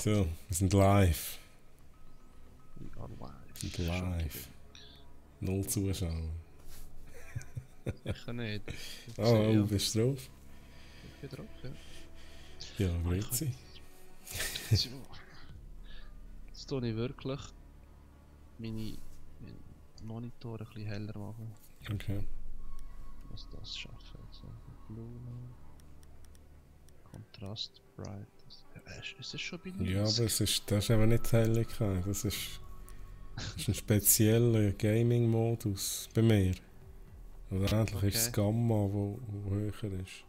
So, wir sind live. We are live. Wir sind live. 0 Zuschauer. Ich kann nicht. Oh, bist du drauf? Ich bin drauf, ja. Ja, grüezi. Jetzt tue ich wirklich meine Monitor ein bisschen heller machen. Okay. Ich muss das schaffen. So, Blue, Kontrast, Bright. Ist es schon bei 90? Ja, aber das ist eben nicht die Helligkeit. Das ist ein spezieller Gaming-Modus bei mir. Oder eigentlich ist es Gamma, wo höher ist.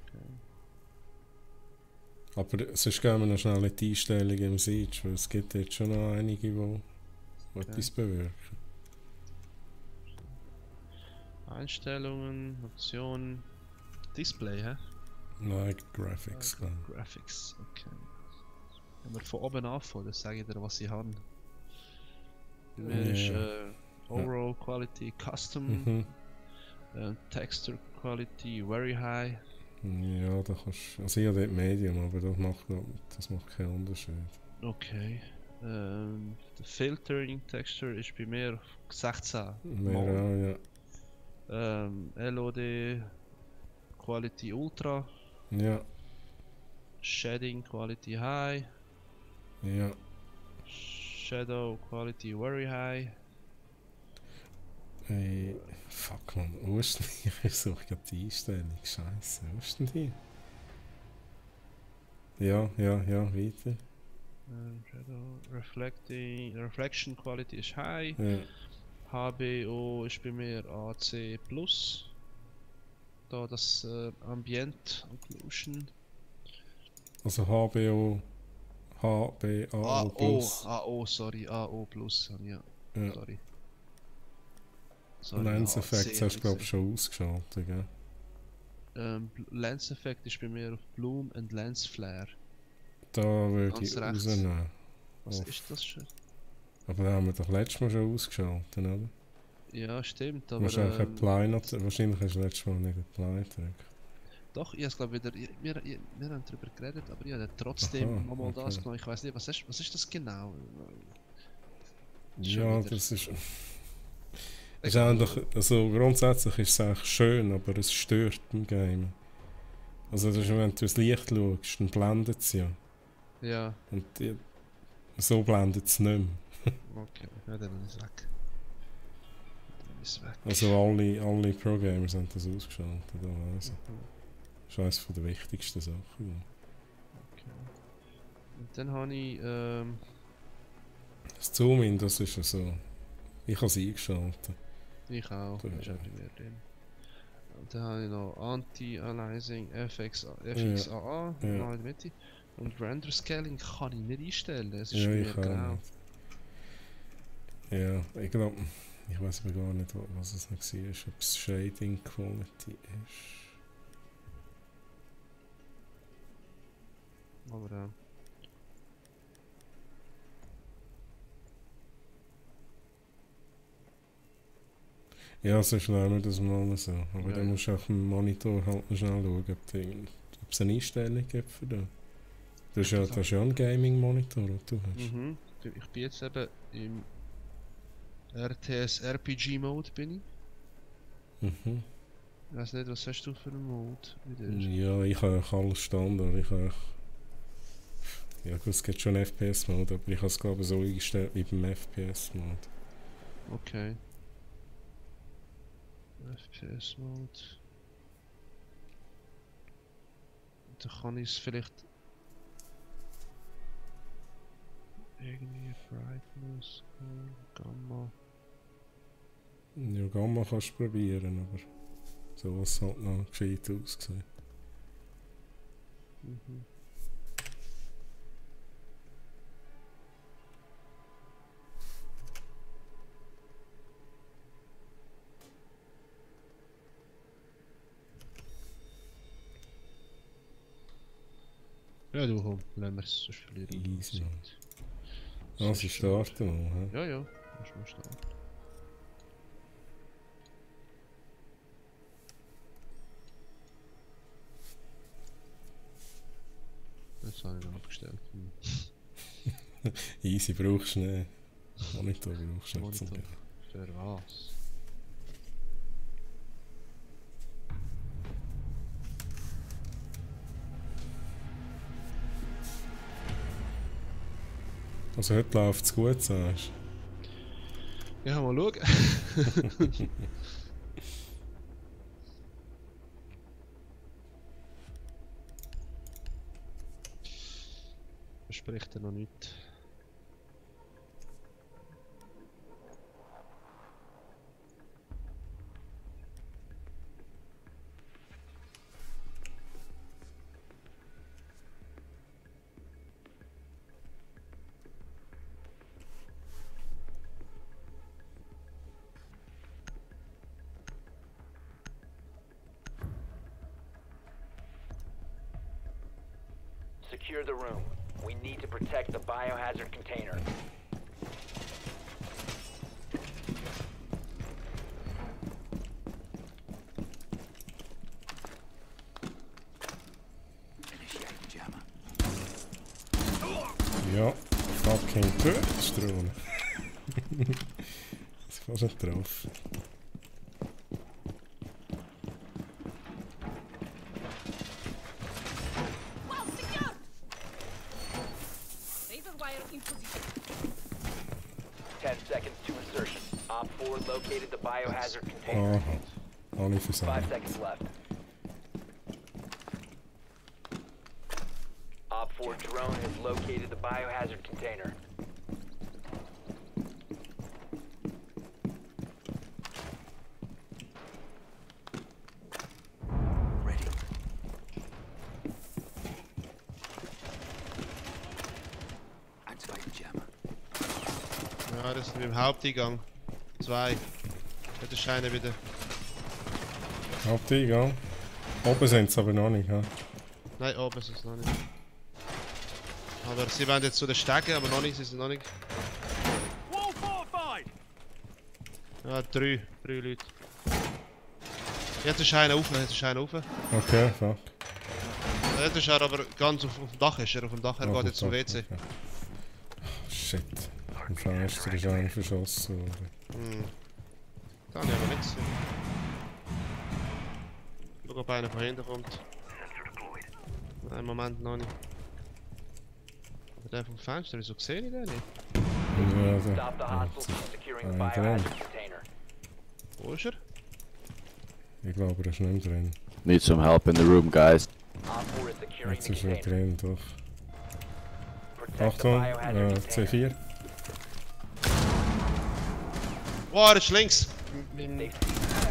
Okay. Aber sonst gehen wir noch schnell in die Einstellungen im Siege, weil es gibt jetzt schon noch einige, die etwas bewirken. Einstellungen, Optionen, Display, hä? Nein, Graphics. Graphics, okay. Wenn wir von oben anfangen, dann sage ich dir, was ich habe. Bei mir ist Overall Quality Custom, Texture Quality Very High. Ja, da kannst also ich habe dort Medium, aber das macht keinen Unterschied. Okay. Der Filtering Texture ist bei mir 16. Mehr auch, ja. LOD Quality Ultra. Ja. Shading Quality High. Ja. Shadow Quality Very High. Hey, fuck man, wo ist denn die? Ich suche gerade die Einstellung, scheiße, wo ist denn die? Ja, weiter. Shadow Reflection Quality ist High. Ja. HBO ist bei mir AC Plus. Da das Ambient Occlusion. Also HBAO Plus. AO Plus, ja. Sorry. Lens Effects hast du glaube ich schon ausgeschaltet, gell? Lens Effect ist bei mir auf Bloom und Lens Flare. Da würde ich rausnehmen. Was ist das schon? Aber da haben wir doch letztes Mal schon ausgeschaltet, oder? Ja, stimmt, aber... wahrscheinlich hast du letztes Mal nicht Apply gedrückt. Doch, ich glaube wieder... Wir haben darüber geredet, aber ich habe trotzdem nochmal das genommen. Ich weiß nicht, was ist das genau? Ja, das ist... Ist eigentlich, also grundsätzlich ist es eigentlich schön, aber es stört im Game. Also das ist, wenn du ins Licht schaust, dann blendet es ja. Ja. Und so blendet es nicht mehr. Okay, ja, dann ist es weg. Also alle Pro-Gamers haben das ausgeschaltet, also. Das ist eines der wichtigsten Sachen. Okay. Und dann habe ich... Das Zoom-In, das ist so... Ich habe es eingeschaltet. Ich auch, das ist auch bei mir drin. Und dann habe ich noch Anti-Aliasing, FXAA, in der Mitte. Und Render Scaling kann ich nicht einstellen, es ist mir grau. Ja, ich glaube, ich weiß aber gar nicht, was es noch war, ob es Shading Quality ist. Aber ja, sonst lernen wir das mal so. Aber dann musst du auf dem Monitor halt schnell schauen, ob es eine Einstellung gibt für das. Das ist ja ein Gaming-Monitor, den du hast. Ich bin jetzt eben im RTS RPG Mode bin ich. Ich weiß nicht, was hast du für einen Mode? Ja, ich habe alles Standard. Ja gut, es gibt schon FPS-Mode, aber ich habe es glaube ich so eingestellt wie beim FPS-Mode. Okay. FPS-Mode. Da kann ich es vielleicht... Irgendwie Brightness, Gamma... Ja, Gamma kannst du probieren, aber so was halt noch gescheit ausgesehen. Ja, du komm, lassen wir es, sonst verlieren wir Easy. Ah, sie starten mal, hä? Ja, musst mal starten. das habe ich noch abgestellt. Easy brauchst du nicht. Monitor brauchst du nicht zum Monitor. Für was? Also heute läuft es gut, sagst du? Ja, mal schauen. Verspricht er noch nichts. Secure the room. We need to protect the biohazard container. Ja, fucking Tötungsdrohne. Das ist fast nicht drauf. In position. 10 seconds to insertion. Op 4 located the biohazard container. Aha, alle 5 versammelt. seconds left. Op 4 drone has located the biohazard container. Ja, das sind wir im Haupteingang. 2. Bitte scheinen wieder. Haupteingang. Oben sind sie aber noch nicht, ja. Nein, oben ist es noch nicht. Aber sie werden jetzt zu den Stegen, aber noch nicht, sie sind noch nicht. Ja, 3 Leute. Jetzt ist einer rauf, jetzt ist einer rauf. Okay, fuck. Jetzt ist er aber ganz auf dem Dach, ist er auf dem Dach, er Auf geht dem jetzt zum Dach, WC. okay. Shit. Im Fenster ist einer verschossen worden. Kann ich aber nicht sehen. Schau, ob einer von hinten kommt. Nein, im Moment noch nicht. Aber der vom Fenster, wieso sehe ich den nicht? Ja, Stop the da. hostiles from securing the Einer drin. biohazard container. Wo ist er? Ich glaube, er ist nicht mehr drin. Need some help in the room, guys. Op 4 is securing Jetzt the ist er container. drin, doch. Protect the Achtung, biohazard container. C4. Oh, er ist links! Im They've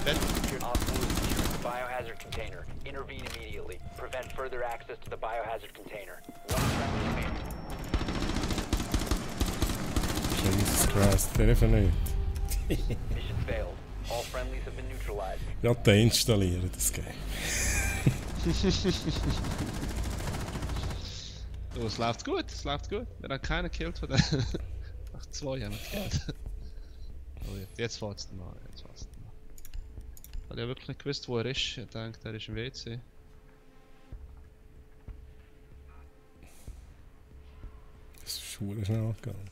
Bett. Op 4 is securing the biohazard container. Intervene immediately. Prevent further access to the biohazard container. One friendly remaining. Jesus Christ, Telefon nicht. Mission failed. All friendlies have been neutralized. Ja, deinstallieren, das Game. Oh, es läuft gut, es läuft gut. Wir haben keinen gekillt von denen. Ach, 2 haben wir gekillt. Oh, jetzt fährt es dann an, jetzt fährt es dann an. Ich habe ja wirklich nicht gewusst, wo er ist. Ich denke, er ist im WC. Das ist schwul schnell gegangen.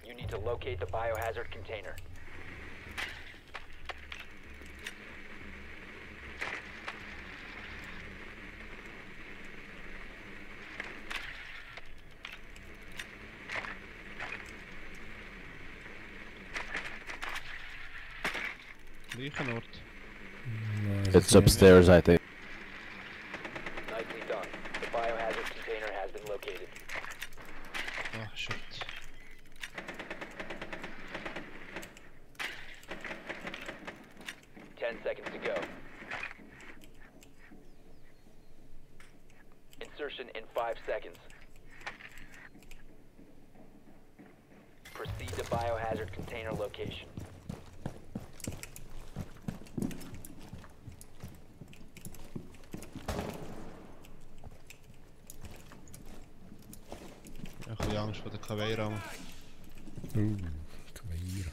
You need to locate the biohazard container. Gleichen Ort. Nein, It's upstairs, I think. Nicely done. The biohazard container has been located. Ah, shit. Seconds to go. Insertion in 5 seconds. Proceed to biohazard container location. Angst vor der Caveira. Queer.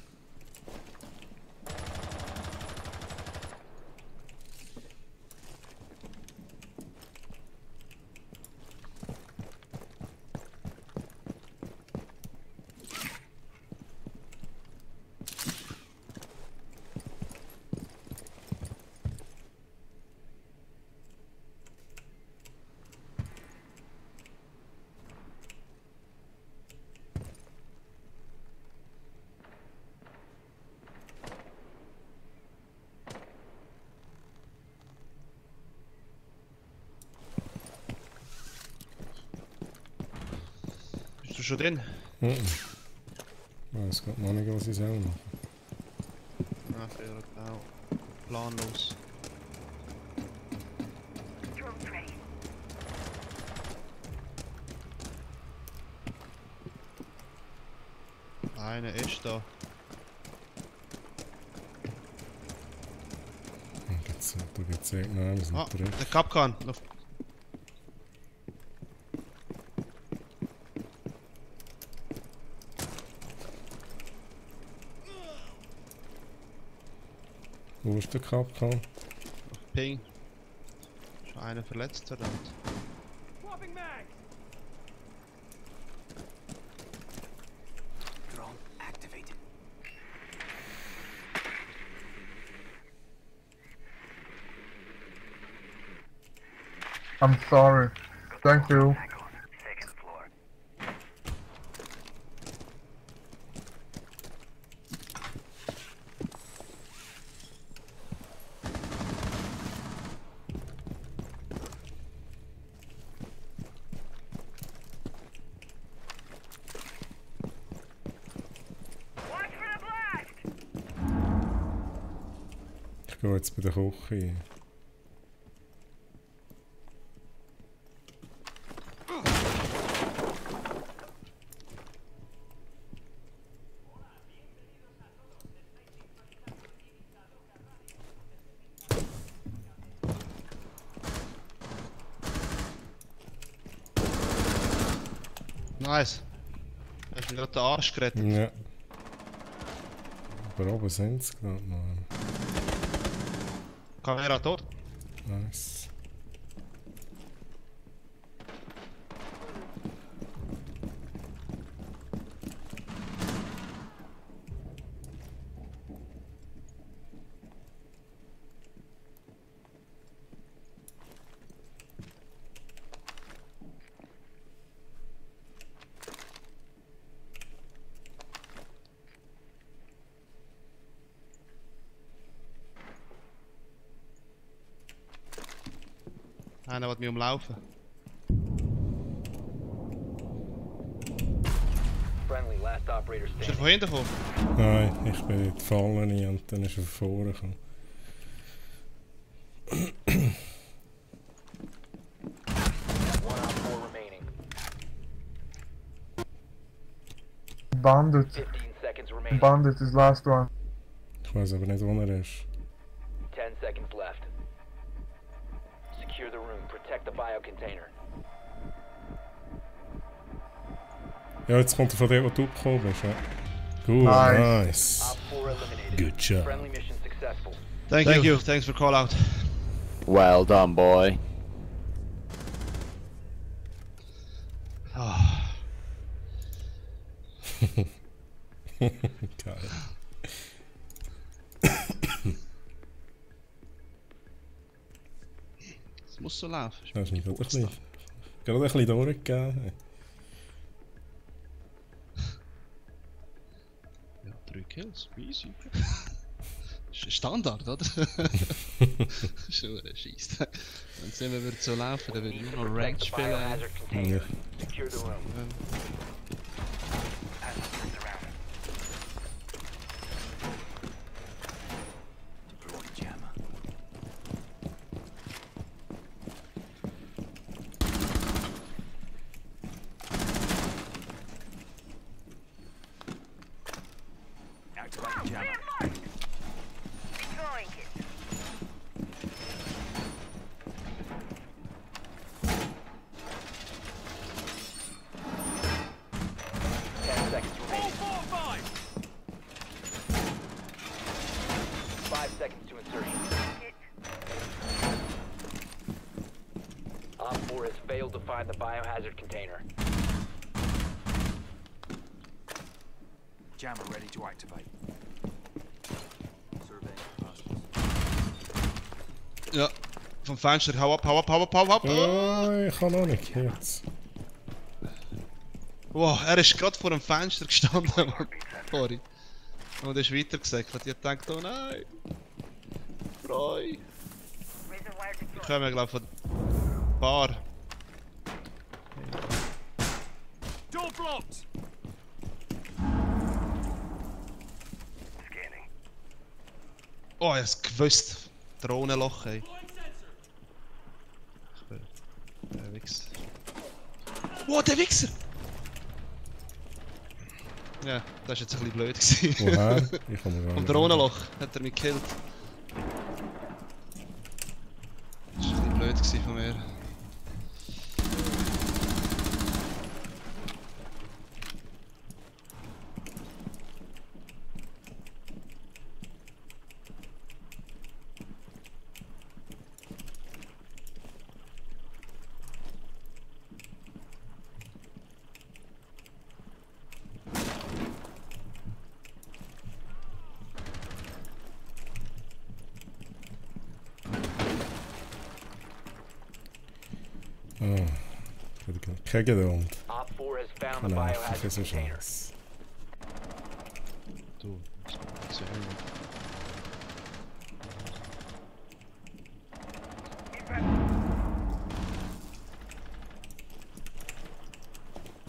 Bist du schon drin? Ich weiß gerade noch nicht, was ich soll machen. Ach ja, genau. Planlos. Einer ist da. Da gibt's irgendeinen, Ah, drin. der Kapkan. Wo ist der Kapkan? Ping. Ist einer verletzt, verdammt. I'm sorry. Thank you. Ich gehe jetzt bei der Küche. Nice. Hast du mir gerade den Arsch gerettet? Ja. Aber oben sind sie gerade noch. Kamera tot. Nice. Einer will mich umlaufen. Friendly, last operator Ist er standing. von hinten gekommen? Nein, ich bin gefallen und dann ist er vorgekommen. One on four remaining. Bandit. 15 seconds remaining. Bandit is last one. Ich weiß aber nicht, wo er ist. 10 seconds left. Secure the room. Protect the biocontainer. Ja, jetzt kommt er von dem, wo du gekommen bist. Ja. Gut, Nice. nice. Op 4 eliminated. Good job. Friendly mission successful. Thank you. Thanks for call out. Well done, boy. Ah, Geil. es muss so laufen. Hast du mich gerade ein bisschen durchgegeben? Ja, 3 Kills. Easy. Ist Standard, oder? Schon scheiße. Wenn es immer so laufen, dann würde ich nur noch Ranked Protect the spielen. biohazard container. Ja. Secure the room. 4 has failed to find the biohazard container. Jammer ready to activate. Surveying hostiles. Ja, vom Fenster. Hau ab, hau ab, hau ab, hau ab. Oh, ich kann noch nicht. Jetzt. Wow, er ist gerade vor dem Fenster gestanden. Sorry. Und er ist weitergesäckelt. Ich dachte, oh nein. Freu. Die kommen, glaube ich, von der Bar. Door blocked! Oh, ich hab's gewusst. Drohnenloch, ey. Der Wichser. Oh, der Wichser! Ja, das war jetzt ein bisschen blöd gewesen. Woher? Ich komme gar Am nicht. Drohnenloch hat er mich gekillt. Das war ein bisschen blöd gewesen von mir. Keine Geduld. Op 4 has found the Nein, biohazard das ist ein container. Scheiß. Du, das kommt zu Ende.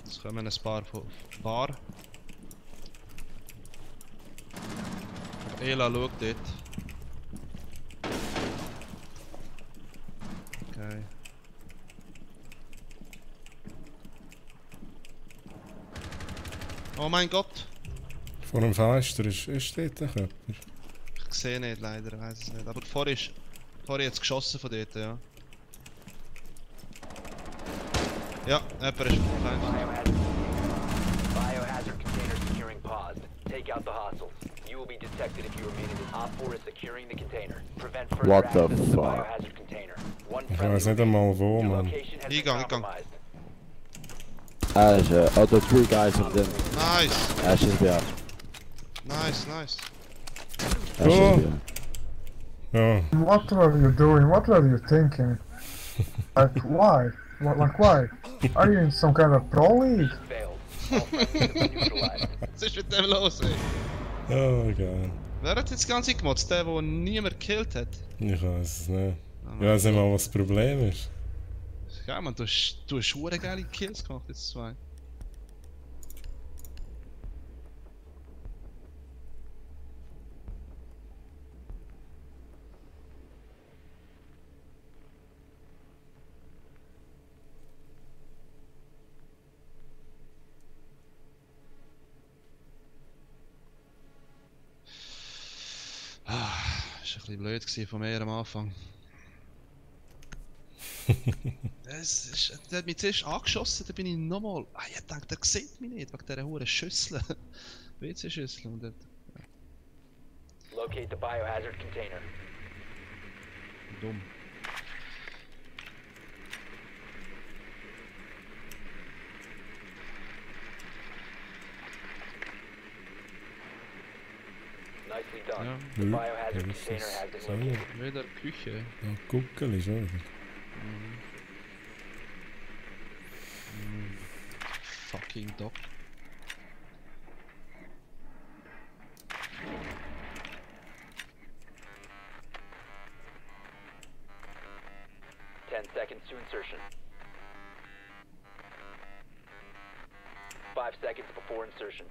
Jetzt kommen ein paar von Bar. Ela schaut dort. Okay. Oh mein Gott! Vor dem Fenster ist dort ein Körper. Ich sehe nicht leider, ich weiß es nicht. Aber vorher jetzt geschossen von dort, ja. Ja, jemand ist vom Fenster. Biohazard container securing paused. Take out the hostiles. You will be detected if you remain in the Op 4 is securing the container. Prevent further What the access to the fuck? biohazard container. One Ich friendly weiß nicht einmal wo, Your Mann. location has been Eingang. compromised. Oh, the three guys of them. Nice! Ashes behind. Nice, nice. Ashes Oh. behind. Ja, What were you doing? What were you thinking? Like, why? Like, why? Are you in some kind of pro league? Failed. All friendlies have been neutralized. Was ist mit dem los, ey? oh, geil. Wer hat jetzt ganz gemotzt? Der niemand gekillt hat? Ich weiß es nicht. Ich weiß nicht mal, was das Problem ist. Ja, man, du hast hure geile Kills gemacht, jetzt zwei. Ah, ist ein bisschen blöd gewesen von mir am Anfang. Der hat mich zuerst angeschossen, dann bin ich nochmal. Ah, ich dachte, der sieht mich nicht, wegen dieser hohen Schüssel. WC-Schüssel und dort. Locate the biohazard container. Dumm. Nicely done. Ja. The Hm. biohazard Ja, ist container das has been so? located. Wieder Küche. Ja, Guckel ist oder? Fucking Dog. Ten seconds to insertion. 5 seconds before insertion.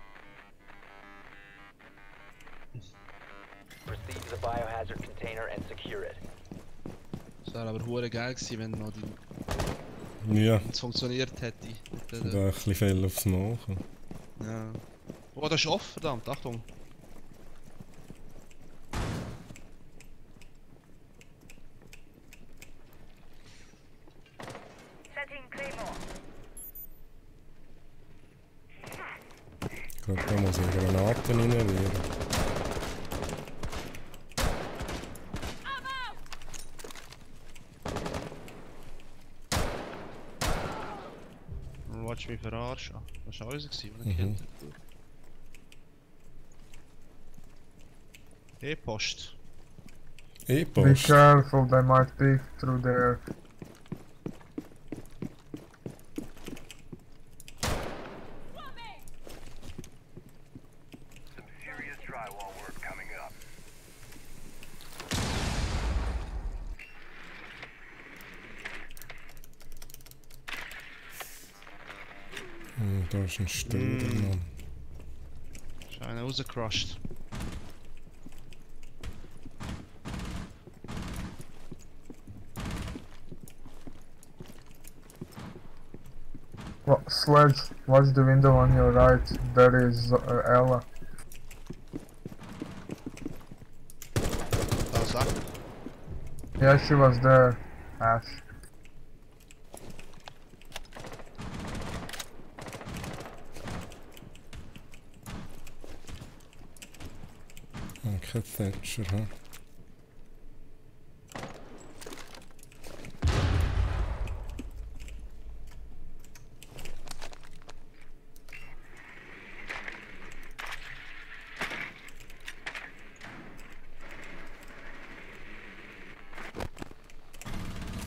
Proceed to the biohazard container and secure it. Das wäre aber hure geil gewesen, wenn noch Ja, es funktioniert hätte. Mit da der, ein bisschen viel aufs Machen. ja. Oh, das ist offen, verdammt, Achtung. Ich glaube, da muss ich Granaten reinrühren. Willst du mich verarschen? Das war auch unser, der gekillt hat. E-Post. Be E-Post. careful, they might peek through there. Serious drywall work coming up. Da ist ein Stürer, Mann. Ist einer rausgecrushed. Sledge, watch the window on your right. There is Ella. Da ist er. Yeah, she was there. Ash. Kein Thatcher, hä?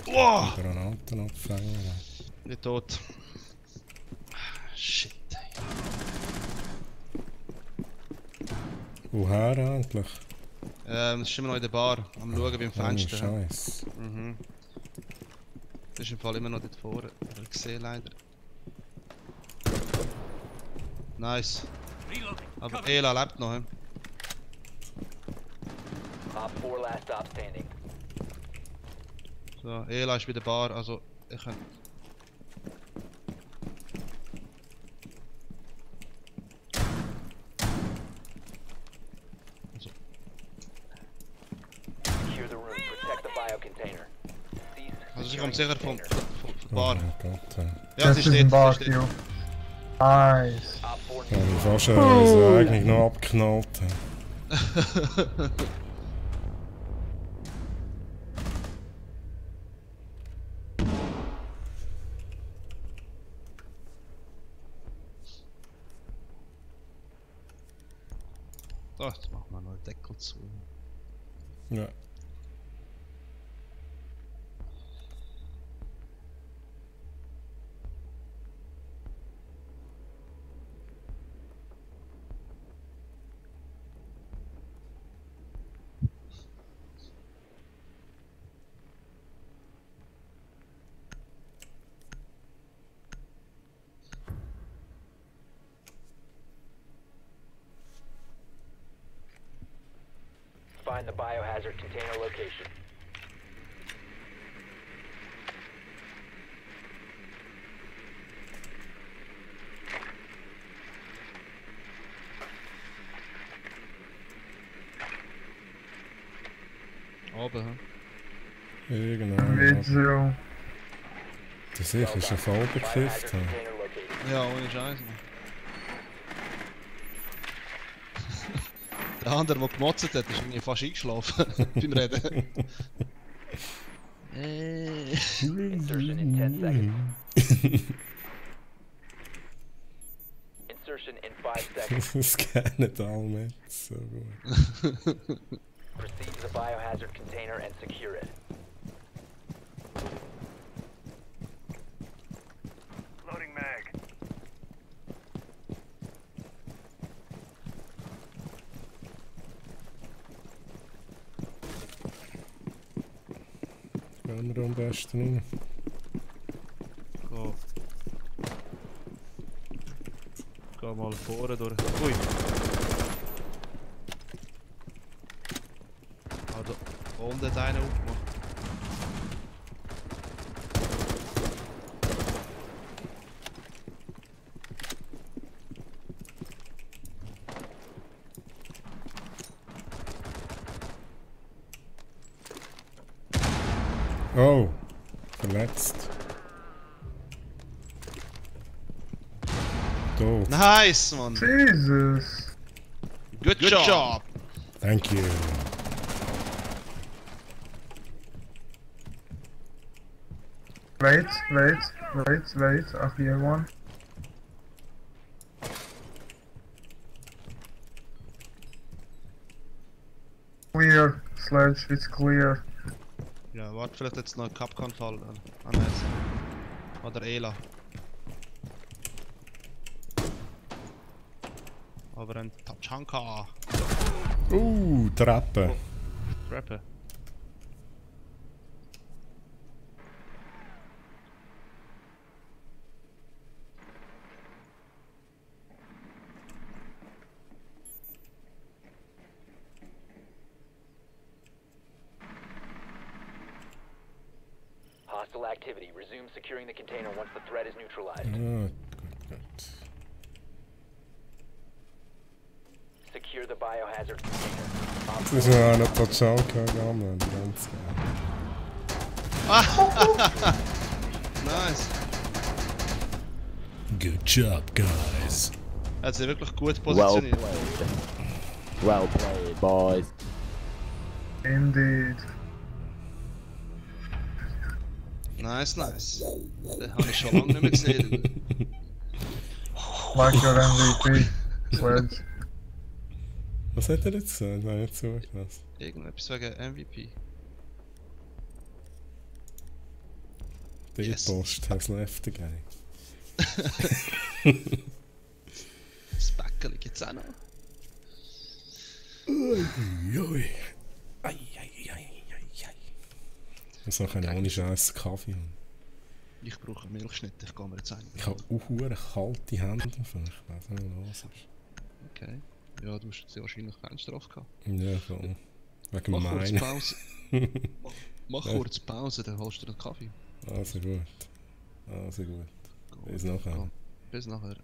Wow! Granaten abfangen. Ich bin tot. Shit, ey. Woher eigentlich? Das ist immer noch in der Bar. Am schauen beim Fenster. Scheiß. Mhm. Das ist im Fall immer noch dort vorne. Ich gesehen leider. Nice. Aber Ela lebt noch. He? Op 4 last stop standing. So, Ela ist bei der Bar, also ich kann. Secure the room. Protect the biocontainer. Cease Also sie securing kommt sicher the von container. der Oh Bar. mein Gott. Ja, sie This is steht. bar Sie steht. queue. Nice. Op 4 Ja, ich fast unsere Eignung noch abgeknallt. So, jetzt machen wir noch den Deckel zu. Ja. Find the biohazard container location. Oben, Genau. Video. Das ist ein voll bekifft. Biohazard container located. Ja, ohne Scheiß, Mann. Der andere, der gemotzt hat, ist irgendwie fast eingeschlafen beim Reden. Insertion in 10 seconds. Insertion in 5 seconds. Das scannet alle mit. So gut. Proceed to the biohazard container and secure it. Loading mag. Gehen wir am besten rein. Go. Geh mal vorne durch. Ui. Ah, da unten hat einer aufgemacht. Oh! Verletzt. Tot. Nice, man. Jesus. Good job. Thank you. Wait. I hear one. Wedge, it's clear. Ja, warte, vielleicht jetzt noch ein Capcom-Fall ansetzen. Oder Ela. Aber ein Tachanka. Treppe. Treppe. Hostile activity. Resume securing the container once the threat is neutralized. Gut. Secure the biohazard container. Das ist ja eine Tachanka gegangen, ganz geil. Nice. Good job, guys. Hat sich wirklich gut Well positioniert. played. Well played, boys. Indeed. Nice, nice. Den habe ich schon lange nicht mehr gesehen. Like your MVP, Wedge. Was hat er jetzt gesagt? Nein, nicht zugelassen. Irgendetwas wegen MVP. Die Yes. Post has left the game. Das Bäckchen gibt's auch noch. Ui. Ei. Ich muss noch ohne Scheiß Kaffee haben. Ich brauche einen Milchschnitt, ich gehe mir jetzt ein. Ich habe auch kalte Hände davon. Ich weiß nicht, was los ist. Okay. Ja, du hast jetzt wahrscheinlich Fenster offen gehabt. Ja, voll. Wegen Mach kurz meinen. Pause. Mach kurz Pause, dann holst du den Kaffee. Also gut. Bis nachher. Bis nachher.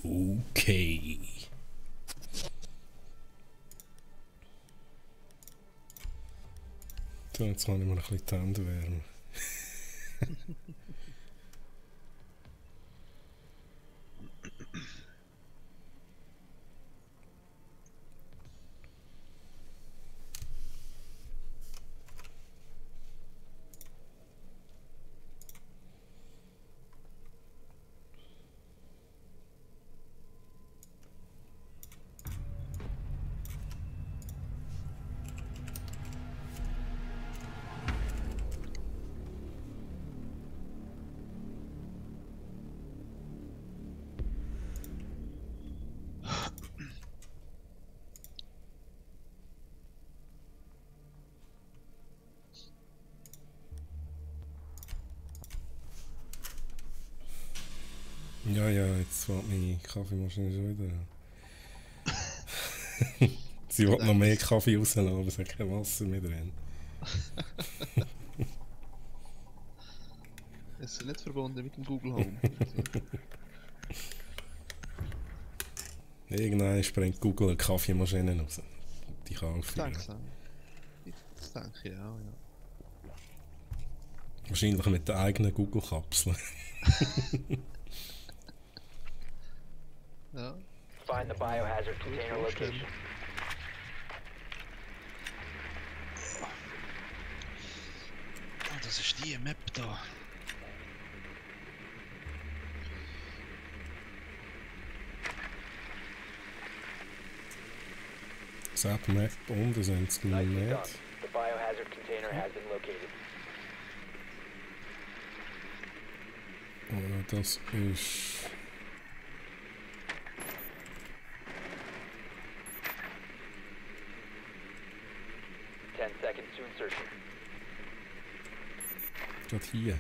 Okay. So, jetzt kann ich mir ein bisschen die Hände wärmen. Ja, jetzt fährt meine Kaffeemaschine schon wieder an. Sie will noch mehr Kaffee rauslassen, aber es hat kein Wasser mehr drin. Es ist nicht verbunden mit dem Google Home. Irgendwann springt Google eine Kaffeemaschine raus. Die kann auffüllen. Das denke ich auch, ja. Wahrscheinlich mit der eigenen Google-Kapsel. Ja. Find the biohazard container location. Ah, das ist die Map da. Zap Map unten sind es Nicely nicht. done. The biohazard container has been located. Das ist... 10 seconds to insertion. Gerade hier.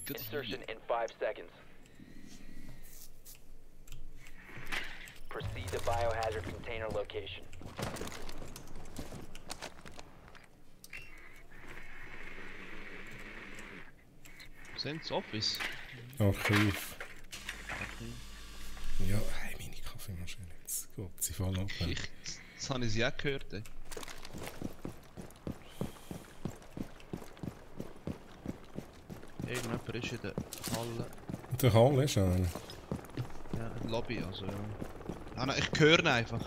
Insertion in 5 seconds. Proceed to biohazard container location. Sind's Office? Archiv. Ja, hey, meine Kaffeemaschine. Jetzt geht sie voll ab. Jetzt habe ich sie auch gehört. Ey. Irgendjemand ist in der Halle. Der Hall ist einer. Ja, in der Lobby, also ja. Ah, nein, ich höre ihn einfach.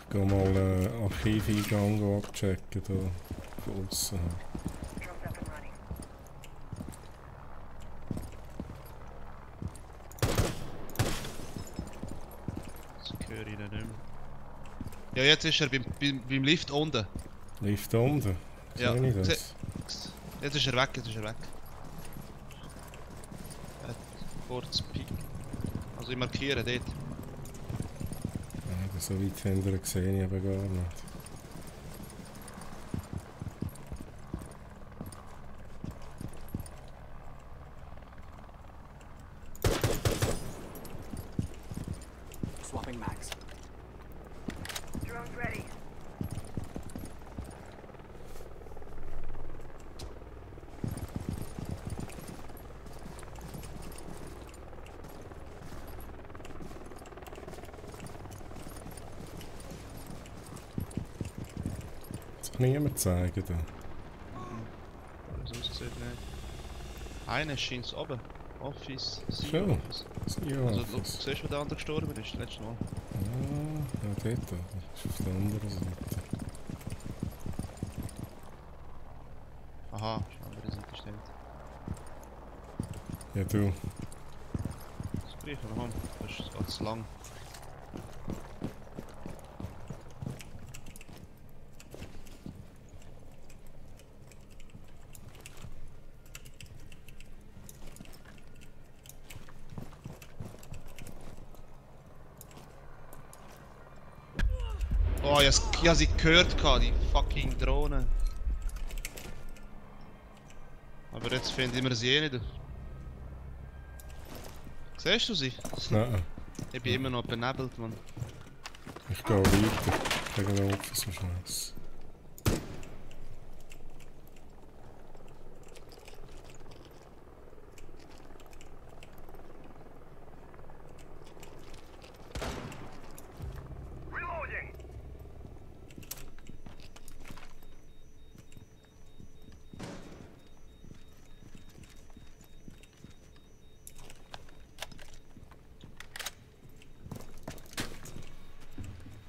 Ich gehe mal Archiveingang abchecken, da von außen her. Das höre ich ihn nicht mehr. Ja, jetzt ist er beim Lift unten. Lift unten? Ja, Sehe ich das? Jetzt ist er weg, jetzt ist er weg. Er hat kurz Peak. Also ich markiere dort. Ja, so weit hinter gesehen, ich aber gar nicht. Swapping mags. Drone's ready. Das kann niemand zeigen. Da. Sonst sieht nicht. Einer scheint es oben. Office, So. CEO Office. Ja, Also du siehst, wo der andere gestorben ist, letztes Mal. ja, dort. Das ist auf der anderen Seite. Aha, auf der anderen Seite steht. Ja, du. Das gleiche nochmal. Das ist ganz lang. Oh, ich habe sie gehört, die fucking Drohne. Aber jetzt finden wir sie eh nicht. Siehst du sie? Nein, Ich bin immer noch benebelt, Mann. ich gehe weiter. Gegen den Office am Schluss.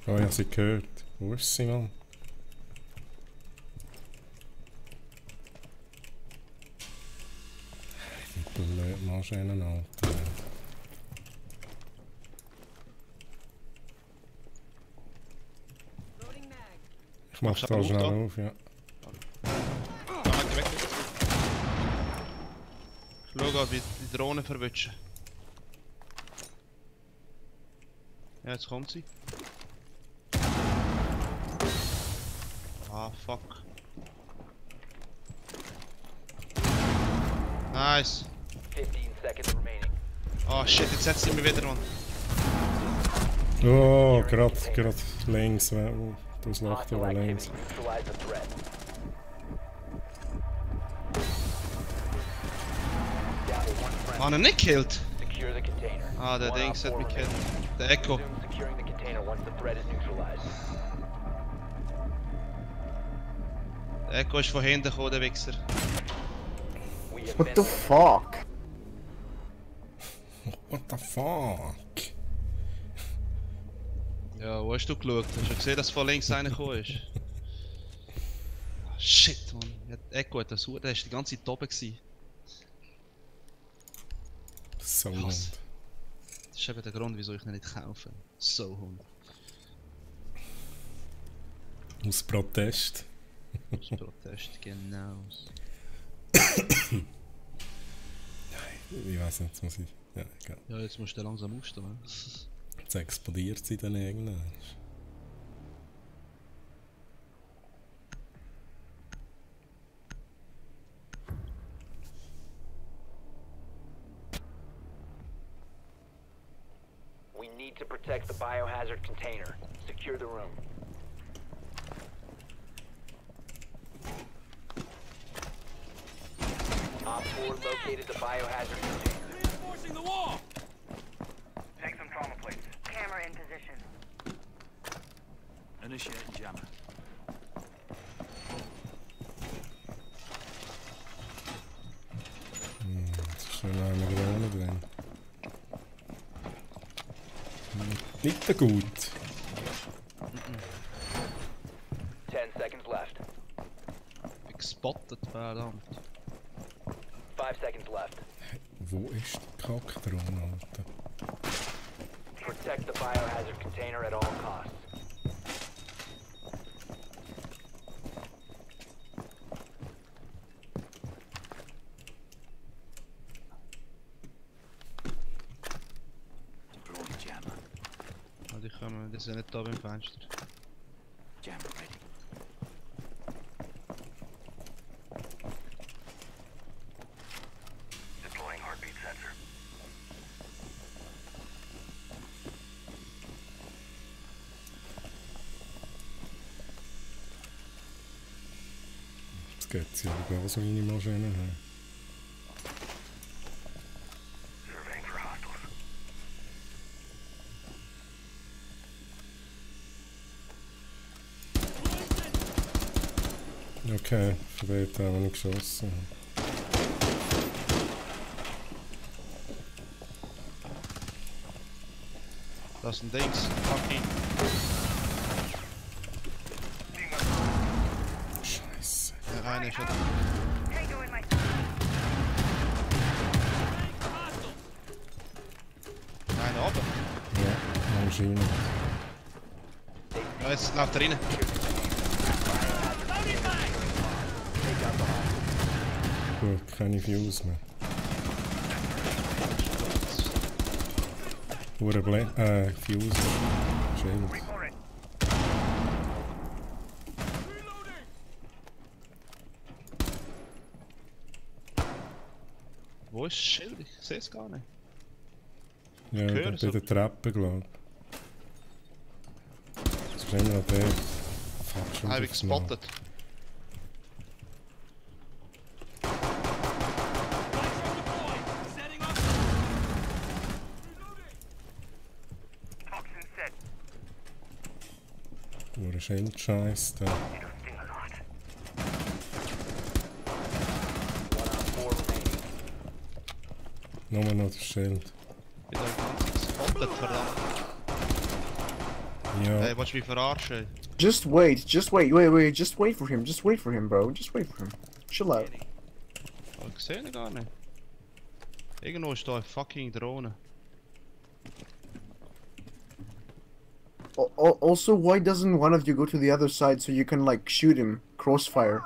Oh, ich habe sie gehört. Wo ist sie, Mann? Die blöde Maschine, Alter. Ich mach da schnell auf, ja. Ich schaue, ob ich die Drohne verwünsche. Ja, jetzt kommt sie. Ah, fuck. Nice. 15 seconds remaining. Oh shit, jetzt setzt sie mir wieder an. Oh, gerade links. Das Loch Hostile da activity. links. Neutralize the threat. Down to one friendly. Ah, er nicht gekillt? Secure the container. Ah, der One Dings op hat mich four gekillt. remaining. Der Echo. Resume securing the container once the threat is neutralized. Der Echo ist von hinten gekommen, der Wichser. We have What been the fuck? What the fuck? Ja, wo hast du geschaut? Hast du gesehen, dass von links einer gekommen ist? Ah, shit, man. Ja, der Echo hat das Uhr, der war die ganze Zeit oben gewesen. So Krass. Hund. Das ist eben der Grund, wieso ich ihn nicht kaufe. So Hund. Aus Protest. Aus Protest, genau. Ich weiß nicht, jetzt muss ich. Ja, egal. Ja, jetzt musst du langsam aufstehen. Jetzt explodiert sie dann irgendwann. We need to protect the biohazard container. Secure the room. Op 4 located the biohazard container. Take some trauma plates. Camera in position. Initiating jammer. Jetzt ist schon eine Drohne drin. Nicht so gut. 10 seconds left. Gespottet, verdammt. 5 seconds left. Wo ist die Kackdrohne, Alter? Protect the biohazard container at all costs. Deploying jammer. Ah, die sind nicht da beim Fenster. Jammer ready. Deploying heartbeat sensor. Jetzt geht sie aber auch so meine Maschine her. Surveying for hostiles. Okay, von dort haben wir nicht geschossen. Das ist ein Dings. Fuck ihn. Scheiße. Der eine ist schon. Tango in my Einer oben. Ja, Maschine. Ja, jetzt läuft er rein. Gut, keine Fuse mehr. Hure Fuse. Schild. report it. Wo ist das Schild? Ich sehe es gar nicht. Ja, höre bei es, der aber- Treppe, glaube ich. Das ist immer noch der. Fuck, schon Habe ich aufs Mal. gespottet. Toxin set. Hure Schild-Scheiß da. It'll sting a lot. One op 4 remaining. Nur noch das Schild. Ich bin da ganz gespottet, verdammt. Ja. Hey, willst du mich verarschen? Just wait, just wait for him, bro. Just wait for him. Chill out. Ich sehe ihn gar nicht. Irgendwo ist da eine fucking Drohne. Also, why doesn't one of you go to the other side so you can like shoot him? Crossfire.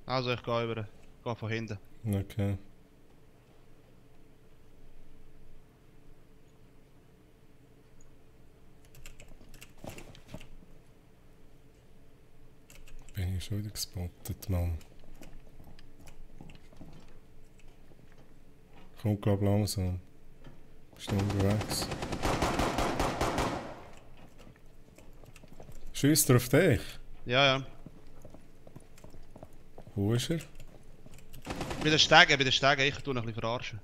Also ich gehe über. Gehe von hinten. Okay. Bin ich schon wieder gespottet, Mann. Kommt glaub langsam. Bist du unterwegs? Schießt er auf dich? Ja, ja. Wo ist er? Bei den Stegen, ich tu noch ein bisschen verarschen.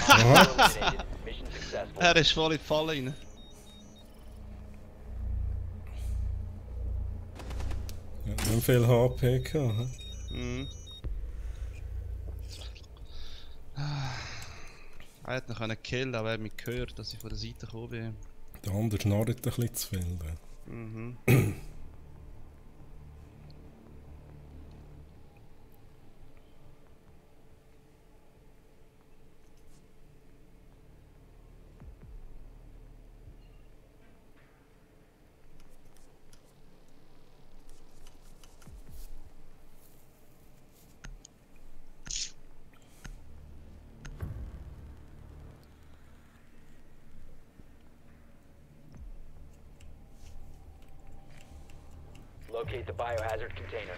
Eliminated. Mission successful. Er ist voll in die Falle rein. Ja, nicht viel HP gehabt, hä? Mhm. Er hätte noch einen killen, aber er hat mich gehört, dass ich von der Seite gekommen bin. Der andere schnarrt ein bisschen zu viel. Mhm. Locate the biohazard container.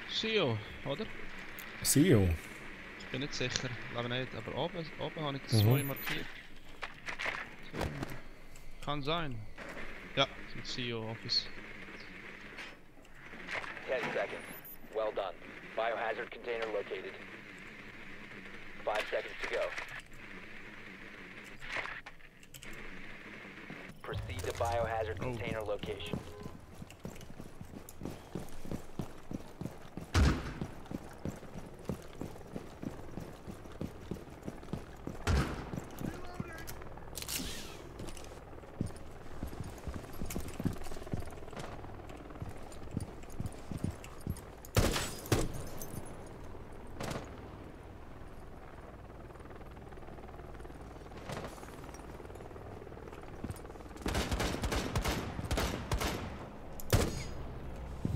Sio, oder? Sio? Ich bin nicht sicher, glaube nicht, aber oben habe ich das zwei markiert. So. Kann sein. Ja, das ist CEO Office. 10 seconds. Well done. Biohazard container located. 5 seconds to go. Proceed to biohazard container location.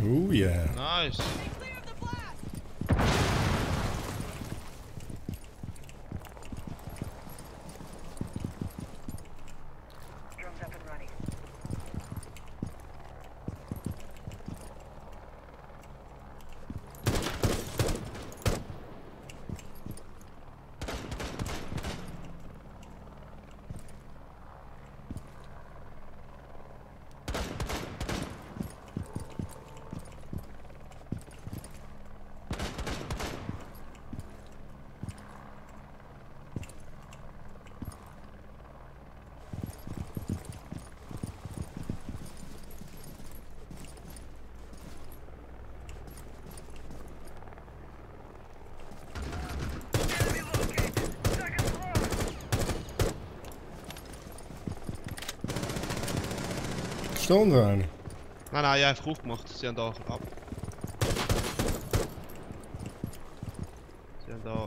Oh yeah. Nice. Drones up and running. Stond er einer? Nein, ich habe einfach aufgemacht. Sie haben da ab. Sie haben da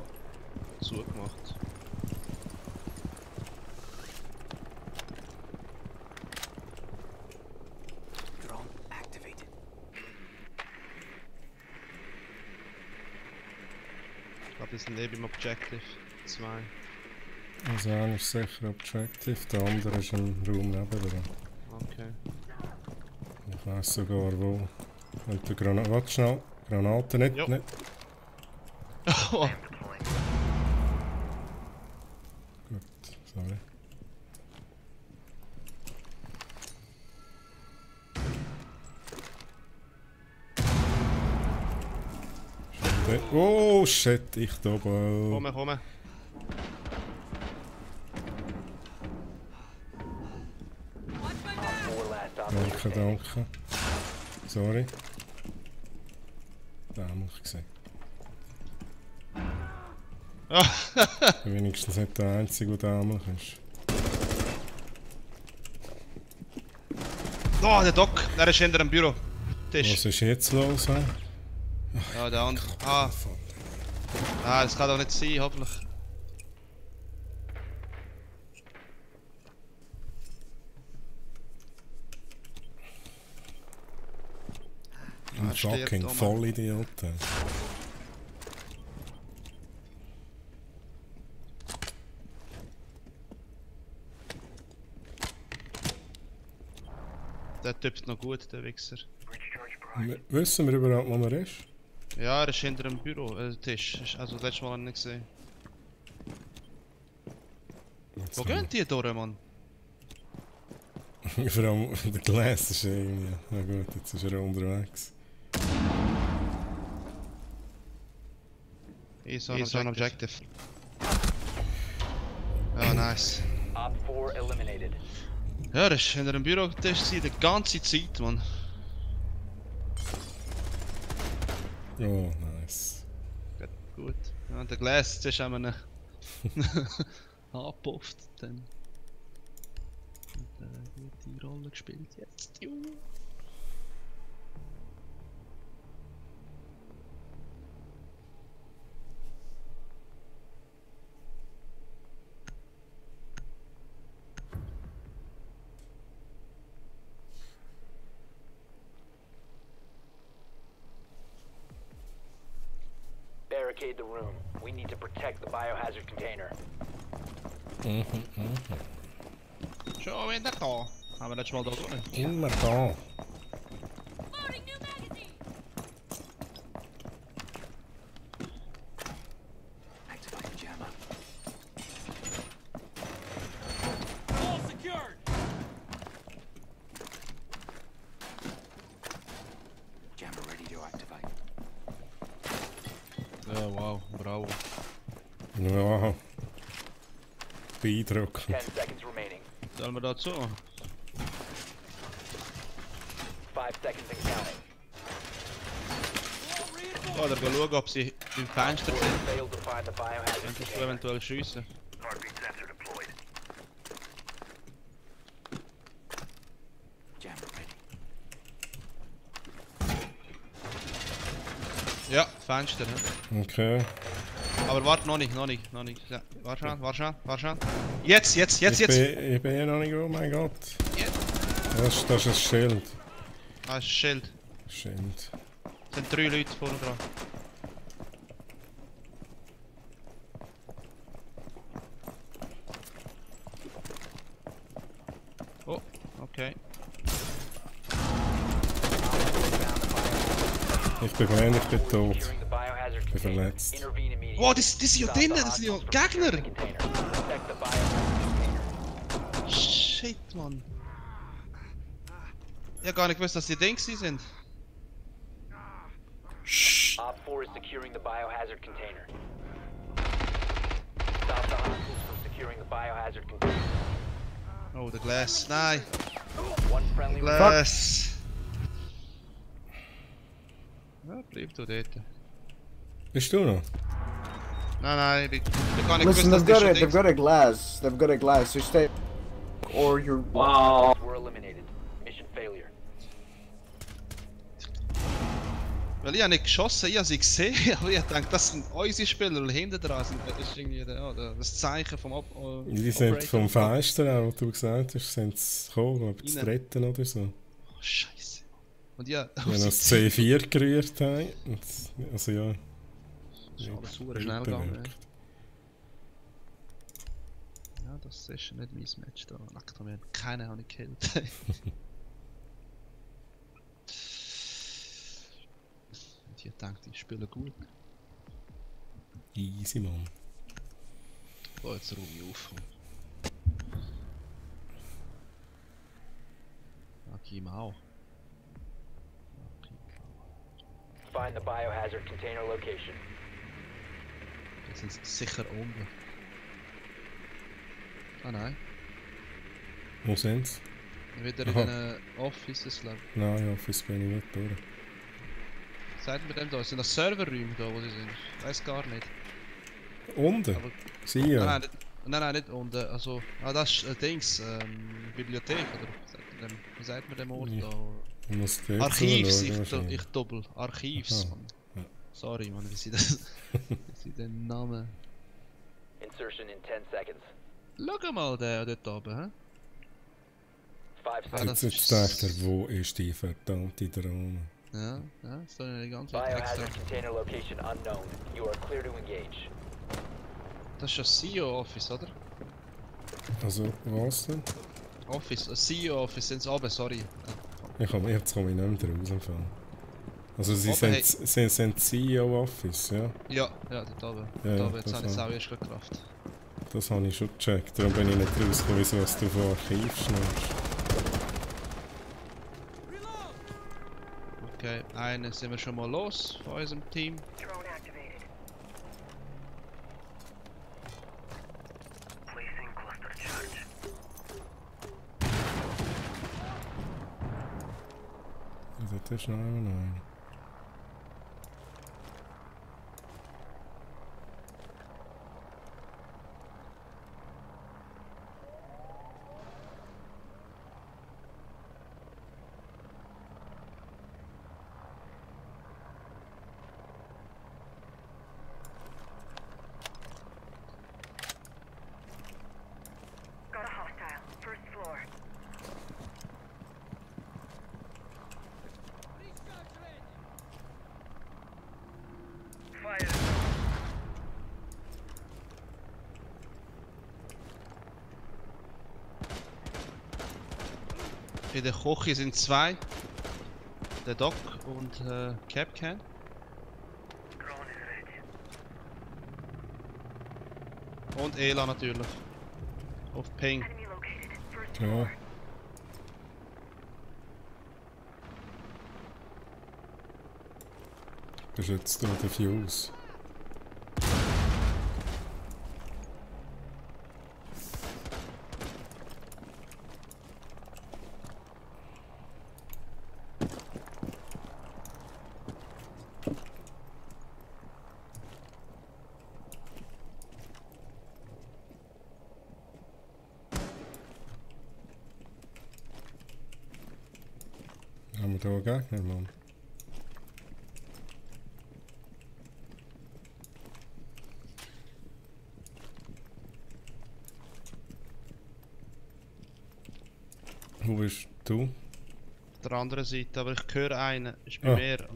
zugemacht. Drone activated. Ich glaube, das sind eben im Objective 2. Also einer ist sicher Objective, der andere ist im Raum nebenan. Okay. Ich weiss sogar wo. Und der Granate. Warte schnell. Granate nicht. Jo. nicht. Oh. Gut, sorry. Schon Oh shit, ich doppel. Komm. Danke. Sorry. Dämlich gesehen. Wenigstens nicht der Einzige, der dämlich ist. Oh, der Doc, der ist hinter dem Büro. Was ist jetzt los? He? Ja, der andere. Das kann doch nicht sein, hoffentlich. Ein fucking Vollidiot. Der tippt noch gut, der Wichser. Wissen wir überhaupt, wo er ist? Ja, er ist hinter dem Büro, Tisch. Also das letzte Mal habe ich nicht gesehen. Wo gehen die durch, Mann? Vor allem der Glas ist irgendwie... Na gut, jetzt ist er unterwegs. He's on objective. Oh, nice. Op 4 eliminated. Ja, er ist hinter dem Bürotisch die ganze Zeit, Mann. Oh, nice. Gut. Ja, der Glas ist einmal angepufft. Dann hat eine gute Rolle gespielt jetzt. Barricade the room. We need to protect the biohazard container. Schon wieder da. Haben wir letztes Mal da drin? Immer da. Activating jammer. Jammer ready to activate. Ja, wow, bravo. Ja. Beeindruckend. 10 seconds remaining. Sollen wir dazu? 5 seconds and counting. Oder schauen, ob sie im Fenster sind. Failed to find the biohazard Könntest du container. eventuell schiessen? Heartbeat sensor deployed. Jammer ready. Ja, Fenster. Ne? Okay. Aber warte, noch nicht. Ja, warte schon. Jetzt! Ich bin ja noch nicht, oh mein Gott. Das ist ein Schild. Ah, ist ein Schild. Schild. Es sind 3 Leute vorne dran. Oh, okay. Ich bin blind, ich bin tot. Securing the biohazard Ich bin container. verletzt. Intervene immediately. Wow, die sind ja Stop drinnen, the das sind ja hostiles from securing Gegner! the container. Protect the biohazard container. Shit, Mann. Ich hab gar nicht gewusst, dass die Dings sind. Op 4 is securing the biohazard container. Stop the hostiles from securing the biohazard container. Oh, der Glas. Nein, One friendly Glas. Ja, bleib du dort. Bist du noch? Nein, ich gar nicht Listen, gewusst, dass die schon they've got a glass. They've got a glass. So stay. Or you're. were eliminated. Mission failure. Weil ich habe nicht geschossen, ich habe sie gesehen, aber ich denke, das sind unsere Spieler, die hinten dran sind. Das ist irgendwie das Zeichen vom Die sind vom Fenster, auch, was du gesagt hast, sind sie gekommen, aber zu retten oder so. Oh, Scheiße. Und ja, Wenn wir das C4 gerührt haben. Also ja. Das ist alles super schnell gegangen. Ja, das ist nicht mein Match da. Nackt haben wir keine Ahnung gekillt. Und ich denke, die spielen gut. Easy, Mann. Oh, jetzt ruhe ich auf. Okay, auch. find the biohazard container location. Jetzt sind sie sicher unten. Ah nein. Wo sind sie? Wieder in Aha. den Offices, glaube ich. Nein, Office bin ich nicht durch. Sagt mir dem da, sind das Serverräume da, wo sie sind? Ich weiß gar nicht. Unten? Aber- Sie Nein, ja. nein, nein, nicht unten. Also, das ist Dings, Bibliothek, oder? Wie sagt man dem Ort Ja. da? Ich muss dort Archivs, zuschauen, ich wahrscheinlich. doppel. Archivs, Aha. Mann. Ja. Sorry, Mann, wie sie das. wie sie den Namen. Insertion in 10 seconds. Schau mal, der dort oben, hä? 5 Ah, seconds. das Jetzt ist- sagt er, wo ist die verdammte Drohne? Ja, das ist eine ganze Zeit extra. Biohazard container location unknown. You are clear to engage. Das ist ein CEO-Office, oder? Also, was denn? Office, ein CEO-Office sind sie oben, sorry. Jetzt komme ich nicht mehr raus. Im Fall. Also, sie Oben sind CEO-Office, ja? Ja, dort oben. Ja, Dort oben, jetzt das habe ich es auch. auch erst gerade gerafft. Das habe ich schon gecheckt. Darum bin ich nicht rausgekommen, wieso was du von Archiv schnurst. Okay, einen sind wir schon mal los von unserem Team. Drone activated. Placing cluster charge. Ja, das ist noch einer. Got a hostile. First floor. Fire. In der Küche sind zwei. Der Doc und Capcan. Drone is ready. Und Ela natürlich. Auf Ping. Enemy located. First Ja. floor. Beschützt du den Fuse? Haben wir da einen Gegner, Mann? Wo bist du? Auf der anderen Seite, aber ich höre einen. Ist bei Ah. mir.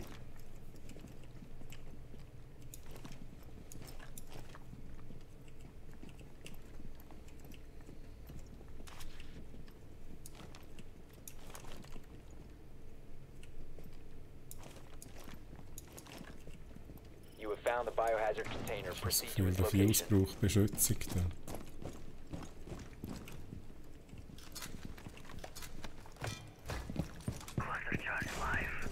You have found the biohazard container. Ich habe das Proceed to Gefühl, its der Fuse location. braucht Beschützung. Dann. Cluster charge live.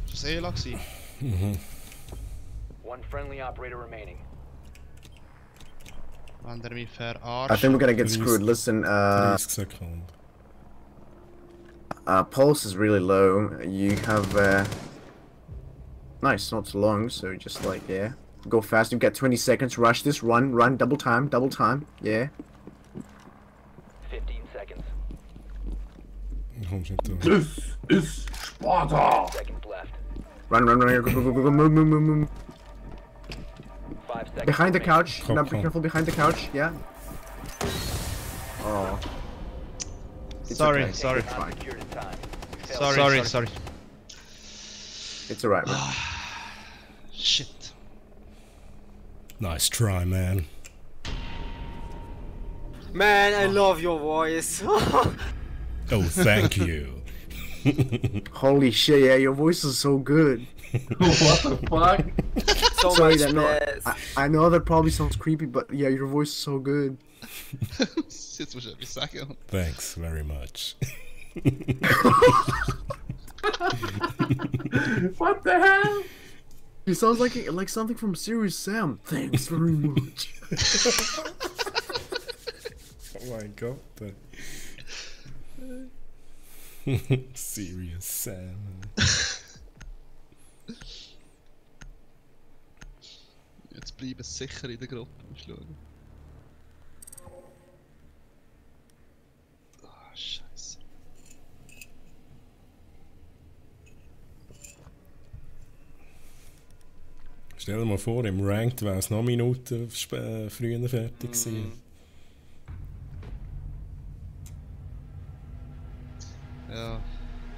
Ist das Ela gewesen? One friendly operator remaining. Wenn der mich I verarscht. think we're gonna get Please. screwed. Listen, 30 Sekunden. pulse is really low. You have, nice, not too long, so just like, yeah. Go fast, you get 20 seconds, rush this, run, double time, yeah. 15 seconds. Du kommst nicht durch. This is Sparta! Seconds left. Run, go, move. 5 seconds. Behind the remaining. couch, Come, now be come. careful behind the couch, yeah. Oh. It's Sorry, okay. sorry. It's fine. Unsecured in time. You failed Sorry. It's alright, man. Shit. Nice try, man. Man, I love your voice. Oh, thank you. Holy shit, yeah, your voice is so good. What the fuck? So Sorry, much that no, bass. I know that probably sounds creepy, but yeah, your voice is so good. Jetzt musst du etwas sagen. Thanks very much. What the hell? He sounds like something from Serious Sam. Thanks very much. Oh my god. Serious Sam. Jetzt bleiben sie sicher in der Gruppe. Musst schauen. Ah, Scheiße. Stell dir mal vor, im Ranked wäre es noch Minuten früher fertig gewesen. Ja.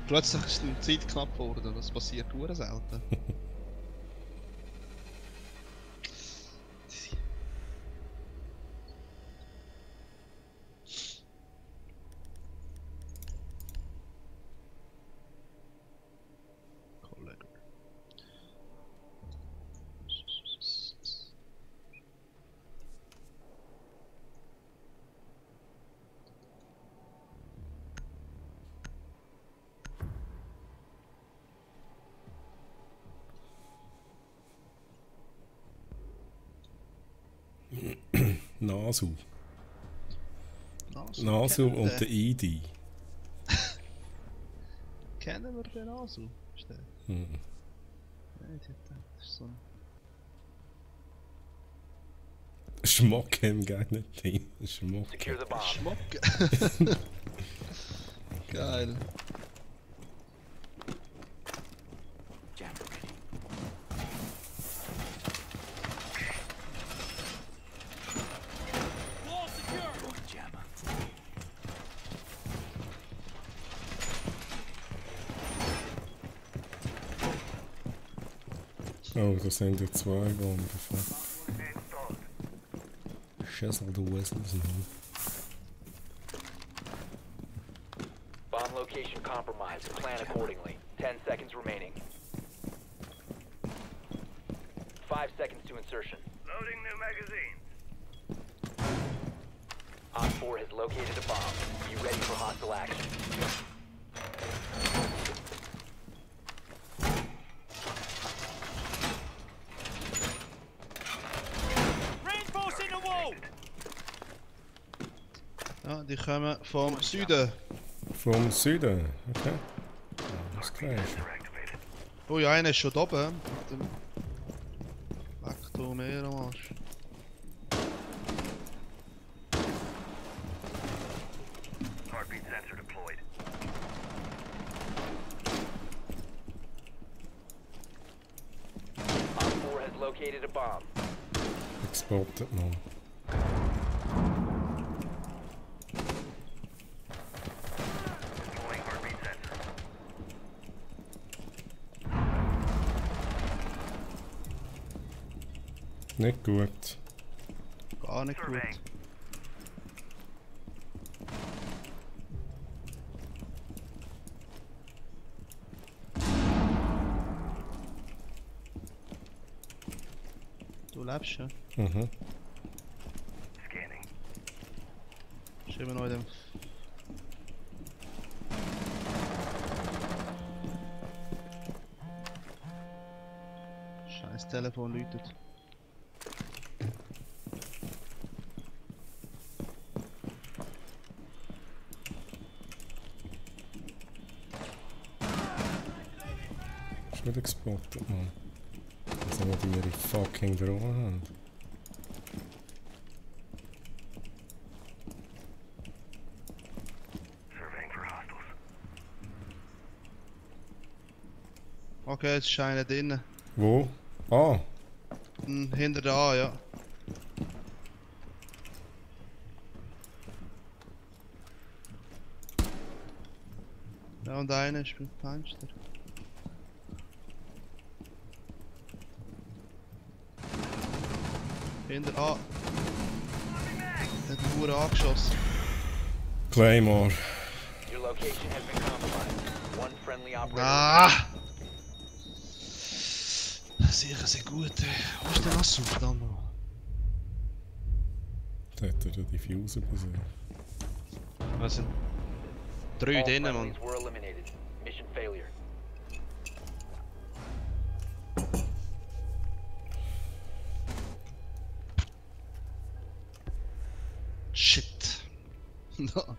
Plötzlich ist die Zeit knapp geworden. Das passiert sehr selten. Nasu. Nasu und der ID. Kennen wir den Nasu? Ist der? Hm. Nein, das ist so ein... Schmock im Gegner Team. Schmock. Secure the bomb. Schmock. Geil. Jammer ready. Throwing jammer. Oh, da sind ja zwei Bomben. Schessel the Whistles noch. Bomb location compromised. Plan accordingly. 10 seconds remaining. 5 seconds to insertion. Loading new magazine. Op 4 has located a bomb. Be ready for hostile action. Reinforcing the wall. Ja, die kommen vom Süden. Vom Süden, okay. Das Gleiche. Oh ja, einer ist schon da oben. Mit dem Vektor mehr am Arsch. Heartbeat sensor deployed. Op 4 has located a bomb. Exportet noch. Deploying heartbeat sensor. Nicht gut. Gar nicht gut. Du lebst ja. Mhm. Scanning. Ist immer noch in dem... Scheiß Telefon läutet. Ist nicht exportet, Mann. Also, wo die ihre fucking Drohnen haben. Surveying for hostiles. Okay, jetzt ist einer drinnen. Wo? Ah! Hinter der A, ja. Ja, und einer ist beim Fenster. Hinter A. hat mich nur angeschossen. Claymore. Your location has been compromised. One friendly operator. Ah! Sicher sehr gut. Wo ist der Nassau, verdammt noch? Da hat er den Diffuser besiegt. Was sind 3 All drinnen, friendlies Mann. were eliminated. Mission failure. Shit. No.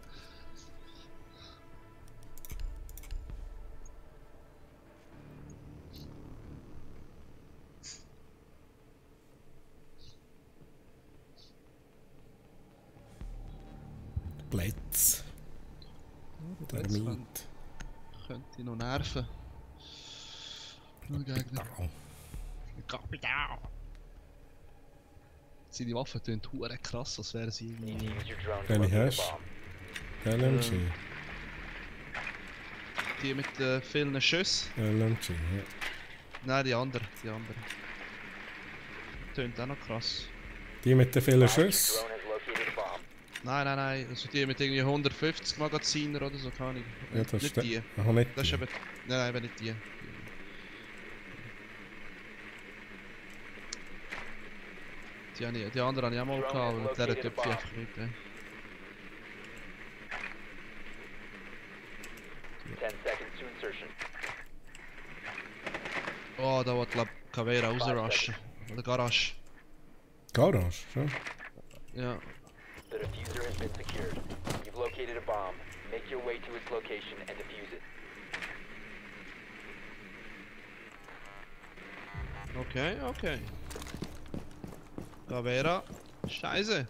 Plätze. Termit. Könnte noch nerven. Nur Gegner. Kapital. Seine Waffen tun hure krass, als wären sie You need irgendwie... to use your drone to Welche locate hast the du? bomb. LMG. Die mit vielen Schüssen. LMG, ja. Nein, die andere. Die andere. Tönt auch noch krass. Die mit den vielen Your Schüssen? drone has located a bomb. Nein. Also die mit irgendwie 150 Magaziner oder so, keine Ahnung. Ja, das Nicht stimmt. die. Ach, nicht Das ist die. eben... Nein, eben nicht die. Die andere habe ich auch mal gehabt, aber der Typ einfach nicht. 10 seconds to insertion. Oh, da wird Caveira rausrushen. Oder Garage. Garage, schon? Ja. The diffuser has been secured. You've located a bomb. Make your way to its location and defuse it. Okay. Caveira. Scheiße.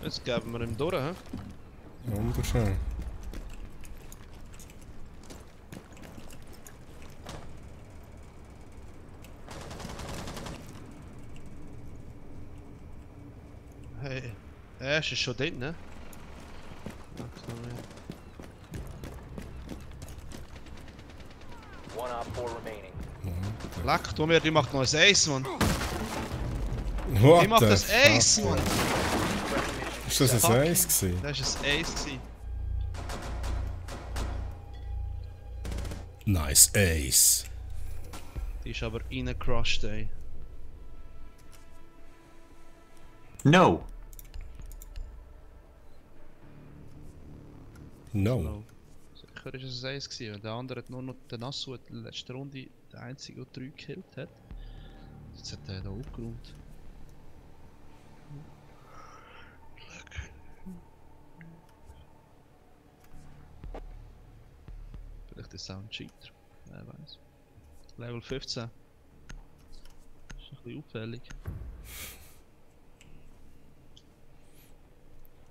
Jetzt geben wir ihm durch, hä? Wunderschön. Hey. Er ist schon drin, ne? One op 4 remaining. Leck, du mir, die macht noch ein Ace, Mann. What Die macht the das Ace, fuck? Mann. Ist das ein Fuck. Eis gewesen? Das war ein Ace. Gewesen. Nice Ace. Die ist aber reingecrushed, ey. No. No. Sicher ist es ein Ace gewesen, weil der andere hat nur noch den Nassau in der letzten Runde der einzige, der 3 gekillt hat. Jetzt hat er da aufgeräumt. Vielleicht ist es auch ein Cheater. Wer weiß. Level 15. Ist ein bisschen auffällig.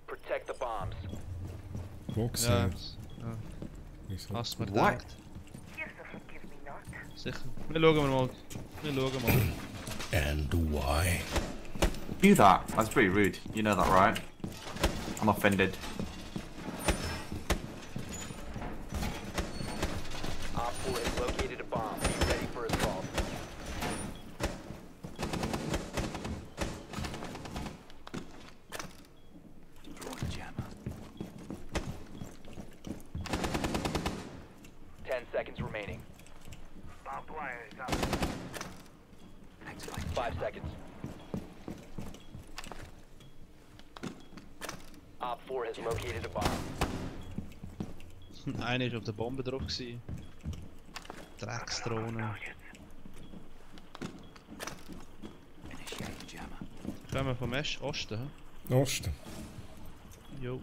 Protect the bombs. Wo Ja, gesehen? ja. Wieso? Hast du mir What? gedacht? Here's the forgive me not. Sicher. Wir schauen mal. Wir schauen mal. And why? Do that. That's pretty rude. You know that, right? I'm offended. Op 4 has located a bomb. Be ready for assault. Throwing jammer. 10 seconds remaining. Barbed wire is up. Activate 5 jammer. seconds. Op 4 has located a bomb. Einer war auf der Bombe drauf. Gewesen. Drecksdrohne. Initiate jammer. Kommen wir vom Osten, hä? Osten. Jo.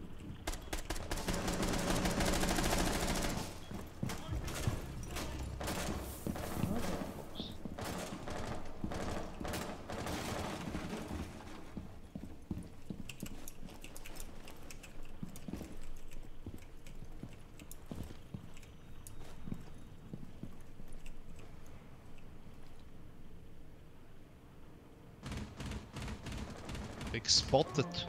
Big gespottet.